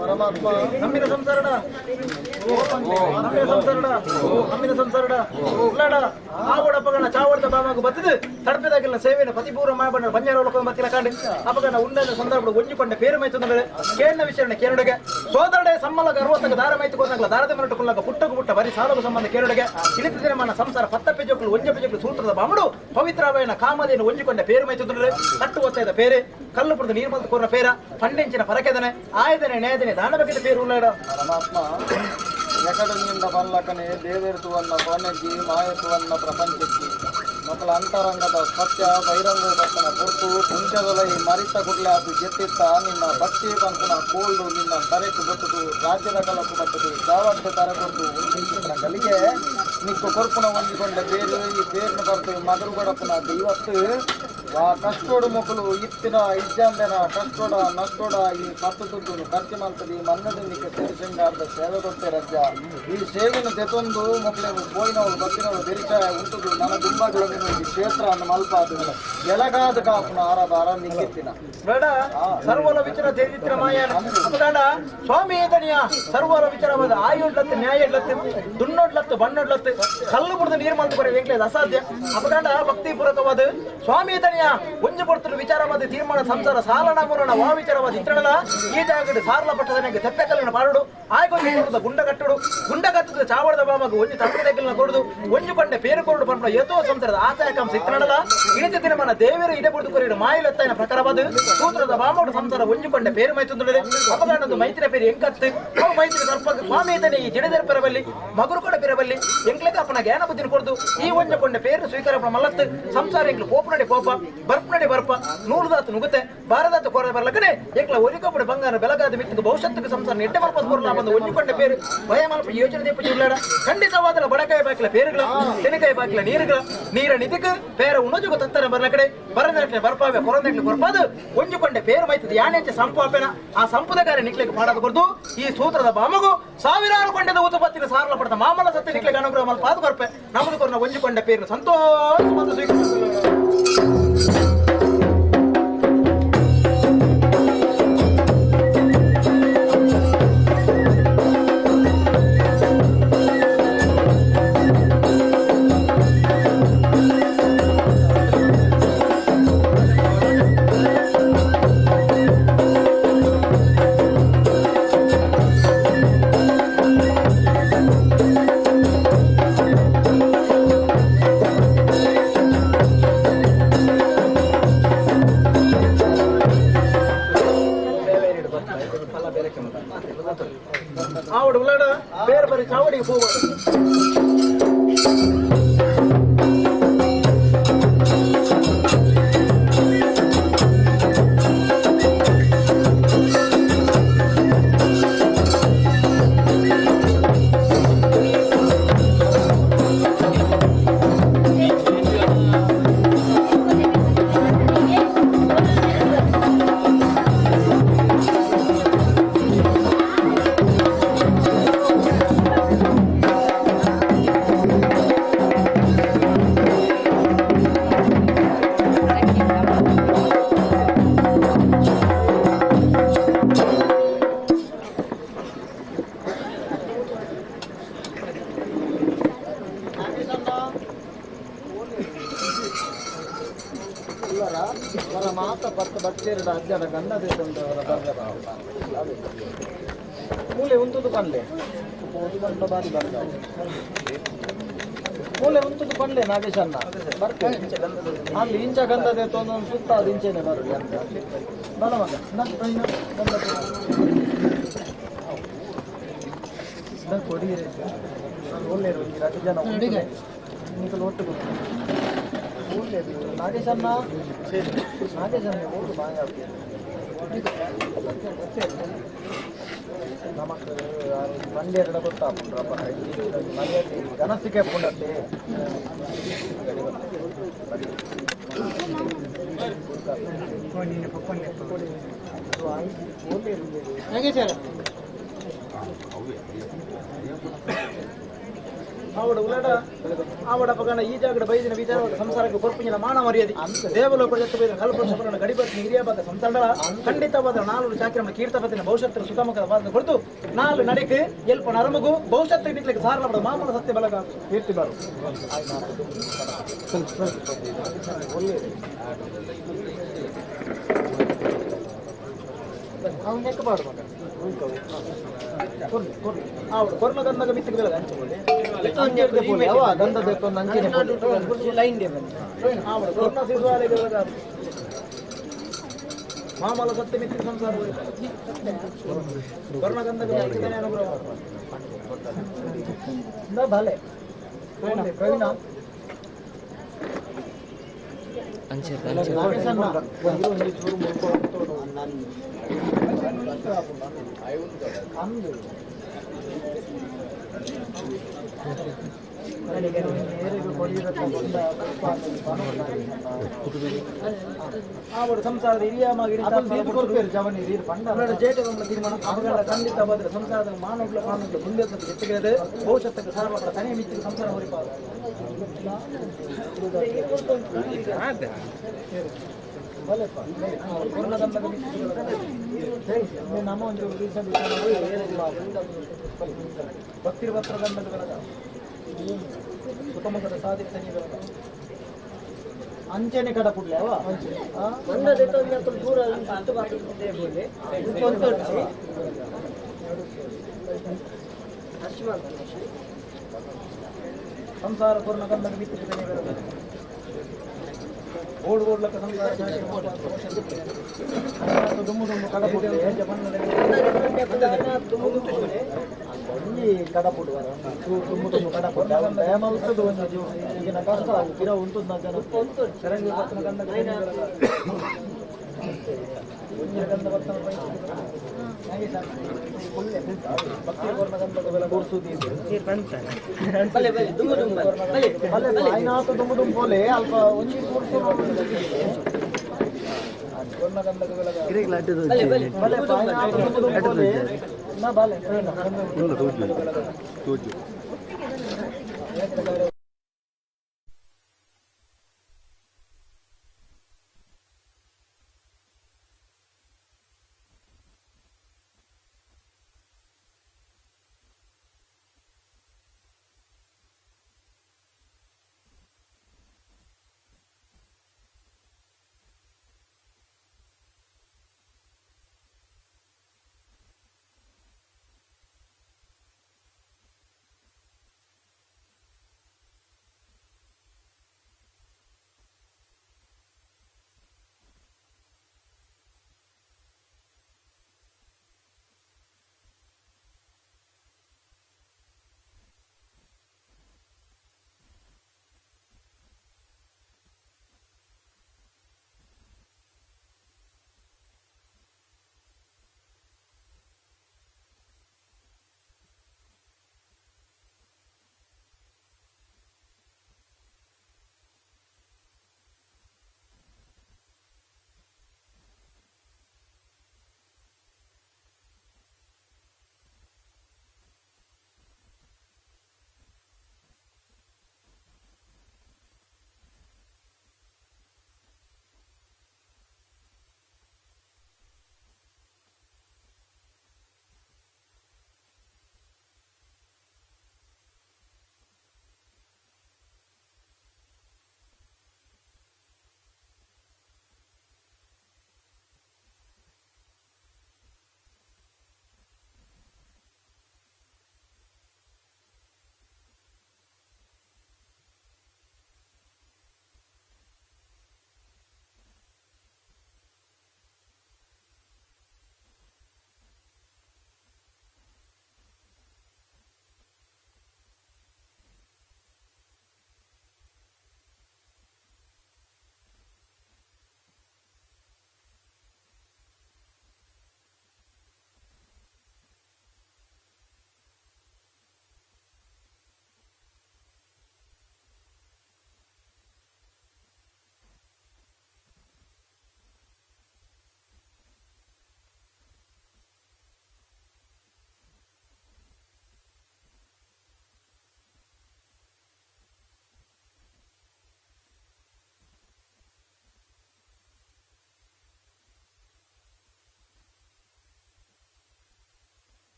ಪರಮಾತ್ಮ ನಮ್ಮಿನ ಸಂಸಾರಡ ನಮ್ಮಿನ ಸಂಸಾರಡ ನಮ್ಮಿನ ಸಂಸಾರಡ ಉಳ್ಳಾಡ ಆವಡಪ್ಪಗಣ ಚಾವಡದ ಬಾಮಾಗು ಬತ್ತದು ತಡಪದಾಗಿಲ್ಲ ಸೇವೆನ ಪತಿಪೂರ್ವ ಮಾಯಬಣ್ಣ ಬಂಜಾರ ಒಳಕೊಂದು ಬತ್ತಿಲ ಕಾಂಡಿ ಅಪಗಣ ಉಂಡನ ಸಂದರ್ಭ ಒಂಜಿಕೊಂಡ ಪೇರು ಮೈತುಂದರೆ ಕೇಳಿನ ವಿಷಯನ ಕೇಳುಡೆಗೆ ಸೋದರಡೆ ಸಮ್ಮಲಗ ಅರವತ್ತಗ ದಾರ ಮೈತು ಕೊಂದಾಗಲ ದಾರದ ಮರಟು ಕುಲ್ಲಗ ಪುಟ್ಟకు ಪುಟ್ಟ ಬರಿ ಸಾಲಗು ಸಂಬಂಧ ಕೇಳುಡೆಗೆ ಇಳಿತ ದಿನಮಾನ ಸಂಸಾರ ಪತ್ತ ಪೆಜೋಕ್ಲು ಒಂಜ ಪೆಜೋಕ್ಲು ಸೂತ್ರದ ಬಾಮಡು ಪವಿತ್ರವಾಯನ ಕಾಮದೇನು ಒಂಜಿಕೊಂಡ ಪೇರು ಮೈತುಂದರೆ ಕಟ್ಟು ಒತ್ತಾಯದ ಪೇರೆ ಕಲ್ಲು ಪುರದ ನೀರ್ಮಲ್ತ ಕೋರ್ನ ಪೇರ ಪಂಡೆಂಚಿನ ಪರಕೆದನೆ ಆಯದನೆ ನೇದನೆ ದಾನ ಬಗೆದ ಪೇರು ಉಳ್ಳಾಡ ಪರಮಾತ್ಮ ಎಕಡನಿಂದ ಬಲ್ಲಕನೆ ದೇವೇರ್ತುವನ್ನ ಕೊನೆಗಿ ಮಾಯತುವನ್ನ ಪ್ರಪಂಚಕ್ಕೆ ಮಕ್ಕಳ ಅಂತರಂಗದ ಸತ್ಯ ಬಹಿರಂಗ ಬರ್ತನ ಪುರ್ತು ಪುಂಚದೊಲೈ ಮರಿತ ಗುಡ್ಲೆ ಅದು ಗೆತ್ತಿತ್ತ ನಿನ್ನ ಬತ್ತಿ ಬಂತನ ಕೋಲ್ಡು ನಿನ್ನ ತರೆಕು ಬತ್ತದು ರಾಜ್ಯದ ಕಲಕು ಬತ್ತದು ಚಾವಟ್ಟು ತರಕೊಟ್ಟು ಉಂಟಿನ ಗಲಿಗೆ ನಿಕ್ಕು ಕೊರ್ಪುನ ಹೊಂದಿಕೊಂಡ ಬೇರು ಈ ಬೇರ್ನ ಬರ್ತು ಮಗರು ಗಡಪುನ ದೈವತ್ತು ವಾ ಕಷ್ಟೋಡು ಮೊಕಲು ಇತ್ತಿನ ಇಜ್ಜಾಂದೆನ ಕಷ್ಟೋಡ ನಷ್ಟೋಡ ಈ ಪತ್ತು ದುಡ್ಡು ಖರ್ಚು ಮಾಡ್ತದೆ ಈ ಮನ್ನದ ನಿಕ್ಕ ಸೇರಿ ಶೃಂಗಾರದ ಸೇವೆ ಕೊಡ್ತೆ ರಜ್ಜ ಈ ಸೇವೆನ ತೆತ್ತೊಂದು ಮೊಕಲೇನು ಪೋಯಿನವಳು ಬತ್ತಿನವಳು ಬೆರಿಚಾಯ ಉಂಟುದು ನನ್ನ ದುಂಬಾಗಿನ ಈ ಕ್ಷೇತ್ರ ಅನ್ನು ಮಲ್ಪಾದು ಎಲಗಾದ ಕಾಪುನ ಆರಬಾರ ನಿಕ್ಕಿತ್ತಿನ ಬೇಡ ಸರ್ವಲ ವಿಚಾರ ತೇಜಿತ್ರ ಮಾಯ ಅಪಗಾಂಡ ಸ್ವಾಮಿ ದನಿಯ ಸರ್ವಲ ವಿಚಾರವಾದ ಆಯುಡ್ಲತ್ತು ನ್ಯಾಯ ಇಡ್ಲತ್ತು ದುನ್ನೊಡ್ಲತ್ತು ಬಣ್ಣೊಡ್ಲತ್ತು ಕಲ್ಲು ಬುಡ್ದು ನೀರು ಮಲ್ತು ಬರೀ ಎಂಕ್ಲೇದು ಅಸಾಧ್ಯ ಅಪಗಾಂಡ ಭಕ್ತಿ ಪೂರ್ವಕವಾದ ಸ್ವಾಮಿ ದನಿಯ ಒಂಜು ಪಡ್ತರು ವಿಚಾರವಾದ ತೀರ್ಮಾನ ಸಂಸಾರ ಸಾಲನ ಮುರಣ ವಾ ವಿಚಾರವಾದ ಇತ್ತಣಲ ಈ ಜಾಗಡು ಸಾರ್ಲ ಪಟ್ಟದನೆಗೆ ತೆಪ್ಪೆ ಕಲ್ಲಿನ ಪಾಡುಡು ಆಯ್ಕೊಂದು ಗುಂಡ ಕಟ್ಟುಡು ಗುಂಡ ಕಟ್ಟದ ಚಾವಡದ ಬಾಮಗ ಒಂಜಿ ತಪ್ಪದೆಗ್ಗಲ್ನ ಕೊಡುದು ಒಂಜು ಪಂಡೆ ಪೇರು ಕೊರಡು ಪಂಪ ಯಥೋ ಸಂಸಾರದ ಆಶಯಕಂ ಸಿತ್ತಣಲ ಇಳಿತ ದಿನಮಾನ ದೇವರು ಇಡೆ ಬುಡ್ದು ಕೊರಿಡು ಮಾಯಿಲೆತ್ತಾಯಿನ ಪ್ರಕಾರವಾದ ಸೂತ್ರದ ಬಾಮೋಡು ಸಂಸಾರ ಒಂಜು ಕೊಂಡೆ ಪೇರು ಮೈತುಂದುಡೆ ಅಪಗಾಣದ ಮೈತ್ರಿ ಪೇರು ಎಂಕತ್ತು ಅವು ಮೈತ್ರಿ ಸರ್ಪ ಸ್ವಾಮಿ ಇತನೆ ಈ ಜಡದರ ಪೆರಬಲ್ಲಿ ಮಗುರು ಕೂಡ ಪೆರಬಲ್ಲಿ ಎಂಕ್ಲೆಗೆ ಅಪ್ಪನ ಜ್ಞಾನ ಬುದ್ಧಿನ ಕೊಡ್ದು ಈ ಒಂಜ ಕೊಂಡೆ ಪೇರು ಸ್ವೀಕಾರ ಮಲ್ಲತ್ತು ಸಂಸಾರ ಎಂಕ್ಲು ಕೋಪನಡೆ ಕೋಪ ಬರ್ಪನಡೆ ಬರ್ಪ ನೂಲುದಾತು ನುಗುತ್ತೆ ಬಾರದಾತು ಕೊರ ಬರ್ಲಕನೆ ಏಕ್ಲ ಒಲಿಕೊಪ್ಪಡೆ ಬಂಗಾರ ಬೆಳಗಾದ ಮಿತ್ತಿಗೆ ಭವಿಷ್ಯತ್ತಿಗೆ ಸಂಸಾರ ನೆಟ್ಟೆ ಮಲ್ಪದ ಕೊರಲ ಬಂದು ಒಂಜಿಕೊಂಡ ಪೇರು ಭಯ ಮಲ್ಪ ಯೋಚನೆ ದೀಪ ಜಿಲ್ಲಾಡ ಖಂಡಿತವಾದಲ ಬಡಕಾಯಿ ಬಾಕಿಲ ಪೇರುಗಳ ತೆನಕಾಯಿ ಬಾಕಿಲ ನೀರುಗಳ ನೀರ ನಿಧಿಕ ಪೇರ ಉಣಜುಗು ತತ್ತರ ಬರ್ಲಕಡೆ ಬರದಟ್ಲೆ ಬರ್ಪಾವೆ ಕೊರಂದಟ್ಲೆ ಕೊರ್ಪಾದು ಒಂಜಿಕೊಂಡೆ ಪೇರು ಮೈತದ ಯಾನೆಂಚೆ ಸಂಪು ಅಪೇನ ಆ ಸಂಪುದಗಾರ ನಿಕ್ಲೆಗೆ ಪಾಡದ ಕೊರ್ದು ಈ ಸೂತ್ರದ ಬಾಮಗು ಸಾವಿರಾರು ಕೊಂಡದ ಊತಪತ್ತಿನ ಸಾರಲ ಪಡೆದ ಮಾಮಲ ಸತ್ಯ ನಿಕ್ಲೆಗೆ ಅನುಗ್ರಹ ಮಲ್ಪಾದ ಕೊರ್ಪೆ ನಮ್ಮದು ಕೊರ್ನ ಒಂಜಿಕೊಂಡ ಪೇರು ಸಂತೋಷ ಬಂದು ಸ್ವೀಕರಿಸಿಕೊಳ್ಳ. ಆವಡು ಉಳ್ಳಾಡ ಬೇರೆ ಬರೀ ಚಾವಡಿಗೆ ಹೋಗ್ಬಾರ್ದು. ಮೂಲೆ ಉಂತುದು ಪನ್ಲೆ ಬಾರಿ ಬಂದ ಮೂಲೆ ಉಂತುದು ಪನ್ಲೆ ನಾಗೇಶಣ್ಣ ಬರ್ತೇನೆ ಅಲ್ಲಿ ಇಂಚ ಗಂಧದ ತೊಂದೊಂದು ಸುತ್ತ ಅದು ಇಂಚೆನೆ ಬರುದು ಅಂತ ಬಲ ಮಗ ಕೊಡಿ ಒಳ್ಳೆ ರಜ ಜನ ಒಟ್ಟು ನಾಗೇಶಣ್ಣ ನಾಗೇಶಣ್ಣ ಓಟು ಬಾಯ ನಮಕ್ ಬಂಡೆರಡ ಗೊತ್ತಾಪುಂಡ್ರಪ್ಪ ಮರ್ಯಾದೆ ಗನಸಿಕೆ ಪುಂಡತ್ತೆ ಆವಡ ಉಲಡ ಆವಡ ಪಗಣ ಈ ಜಾಗಡ ಬೈದಿನ ವಿಚಾರವಾದ ಸಂಸಾರಕ್ಕೆ ಕೊರ್ಪಿನ ಮಾನ ಮರ್ಯಾದೆ ದೇವಲೋಕ ಜತ್ತು ಬೈದಿನ ಕಲ್ಪವೃಕ್ಷ ಗಡಿಬತ್ತಿನ ಹಿರಿಯ ಭಾಗ ಸಂಸಾರ ಖಂಡಿತವಾದ ನಾಲ್ಕು ಚಾಕ್ರಮ ಕೀರ್ತಪತಿನ ಭವಿಷ್ಯತ್ತರ ಸುಖಮುಖದ ವಾದ ಕೊಡ್ತು ನಾಲ್ಕು ನಡೆಗೆ ಎಲ್ಪ ನರಮಗು ಭವಿಷ್ಯತ್ತು ನಿಕ್ಲಿಕ್ಕೆ ಸಾರಲ ಮಾಮೂಲ ಸತ್ಯ ಬಲಗ ಕೀರ್ತಿ ಬಾರು ಕೊರ್ಮ ಗಂಧದ ಮಿತ್ತಿಗೆ ಮಾಮಲ ಸತ್ಯ ಮಿತ್ರ ಸಂಸಾರ ಕೊರ್ಮ ಗಂಧದ ಅನುಗ್ರಹ ಭಲೆ ಪ್ರವೀಣ ಸಂಸಾರದ ಹಿರಿಯ ತೀರ್ಮಾನ ಖಂಡಿತವಾದ ಸಂಸಾರದ ಮಾನವ ಕಾನೂನು ಮುಂದೆ ಎತ್ತಿகிறது ಭವಿಷ್ಯಕ್ಕೆ ಸಾರವಾದ ತನಿಯ ಮಿತ್ತಿಗೆ ಸಂಸಾರ ಹೊರಿಪಾದ ನಮ್ಮ ಒಂದು ಭಕ್ತಿರ ಪತ್ರದಂಡದ ಬೆಳಗ ಸುಖಮುಖದ ಸಾಧಿತ ಬೆಳಗ ಅಂಚೆನೆ ಕಡ ಕುಡ್ಲೆ ಅವ ಸಂಸಾರ ಪೂರ್ಣ ಗಂಧದ ಮಿತ್ರ ಓಡ್ ಓಡ್ಲಕ್ಕ ಸಂಸಾರ ದುಮ್ಮು ದುಮ್ಮು ಕಡ ಕುಡ್ಲೆ. ಒಂಜಿ ಕಡಪುಡು ವರ ತುಂಬು ತುಂಬು ಕಡಪುಡು ಅವು ದಯಮಲ್ತದು ಒಂಜಿ ಈಗಿನ ಕಷ್ಟ ಪಿರ ಉಂಟು ಜನ ಶರಂಗಿ ಬತ್ತನ ಗಂಧ ಒಂಜಿ ಗಂಧ ಬತ್ತನ ಆಯ್ನಾತ ದುಂಬು ದುಂಬು ಪೋಲೆ ಅಲ್ಪ ಒಂಜಿ ಕೂರ್ಸು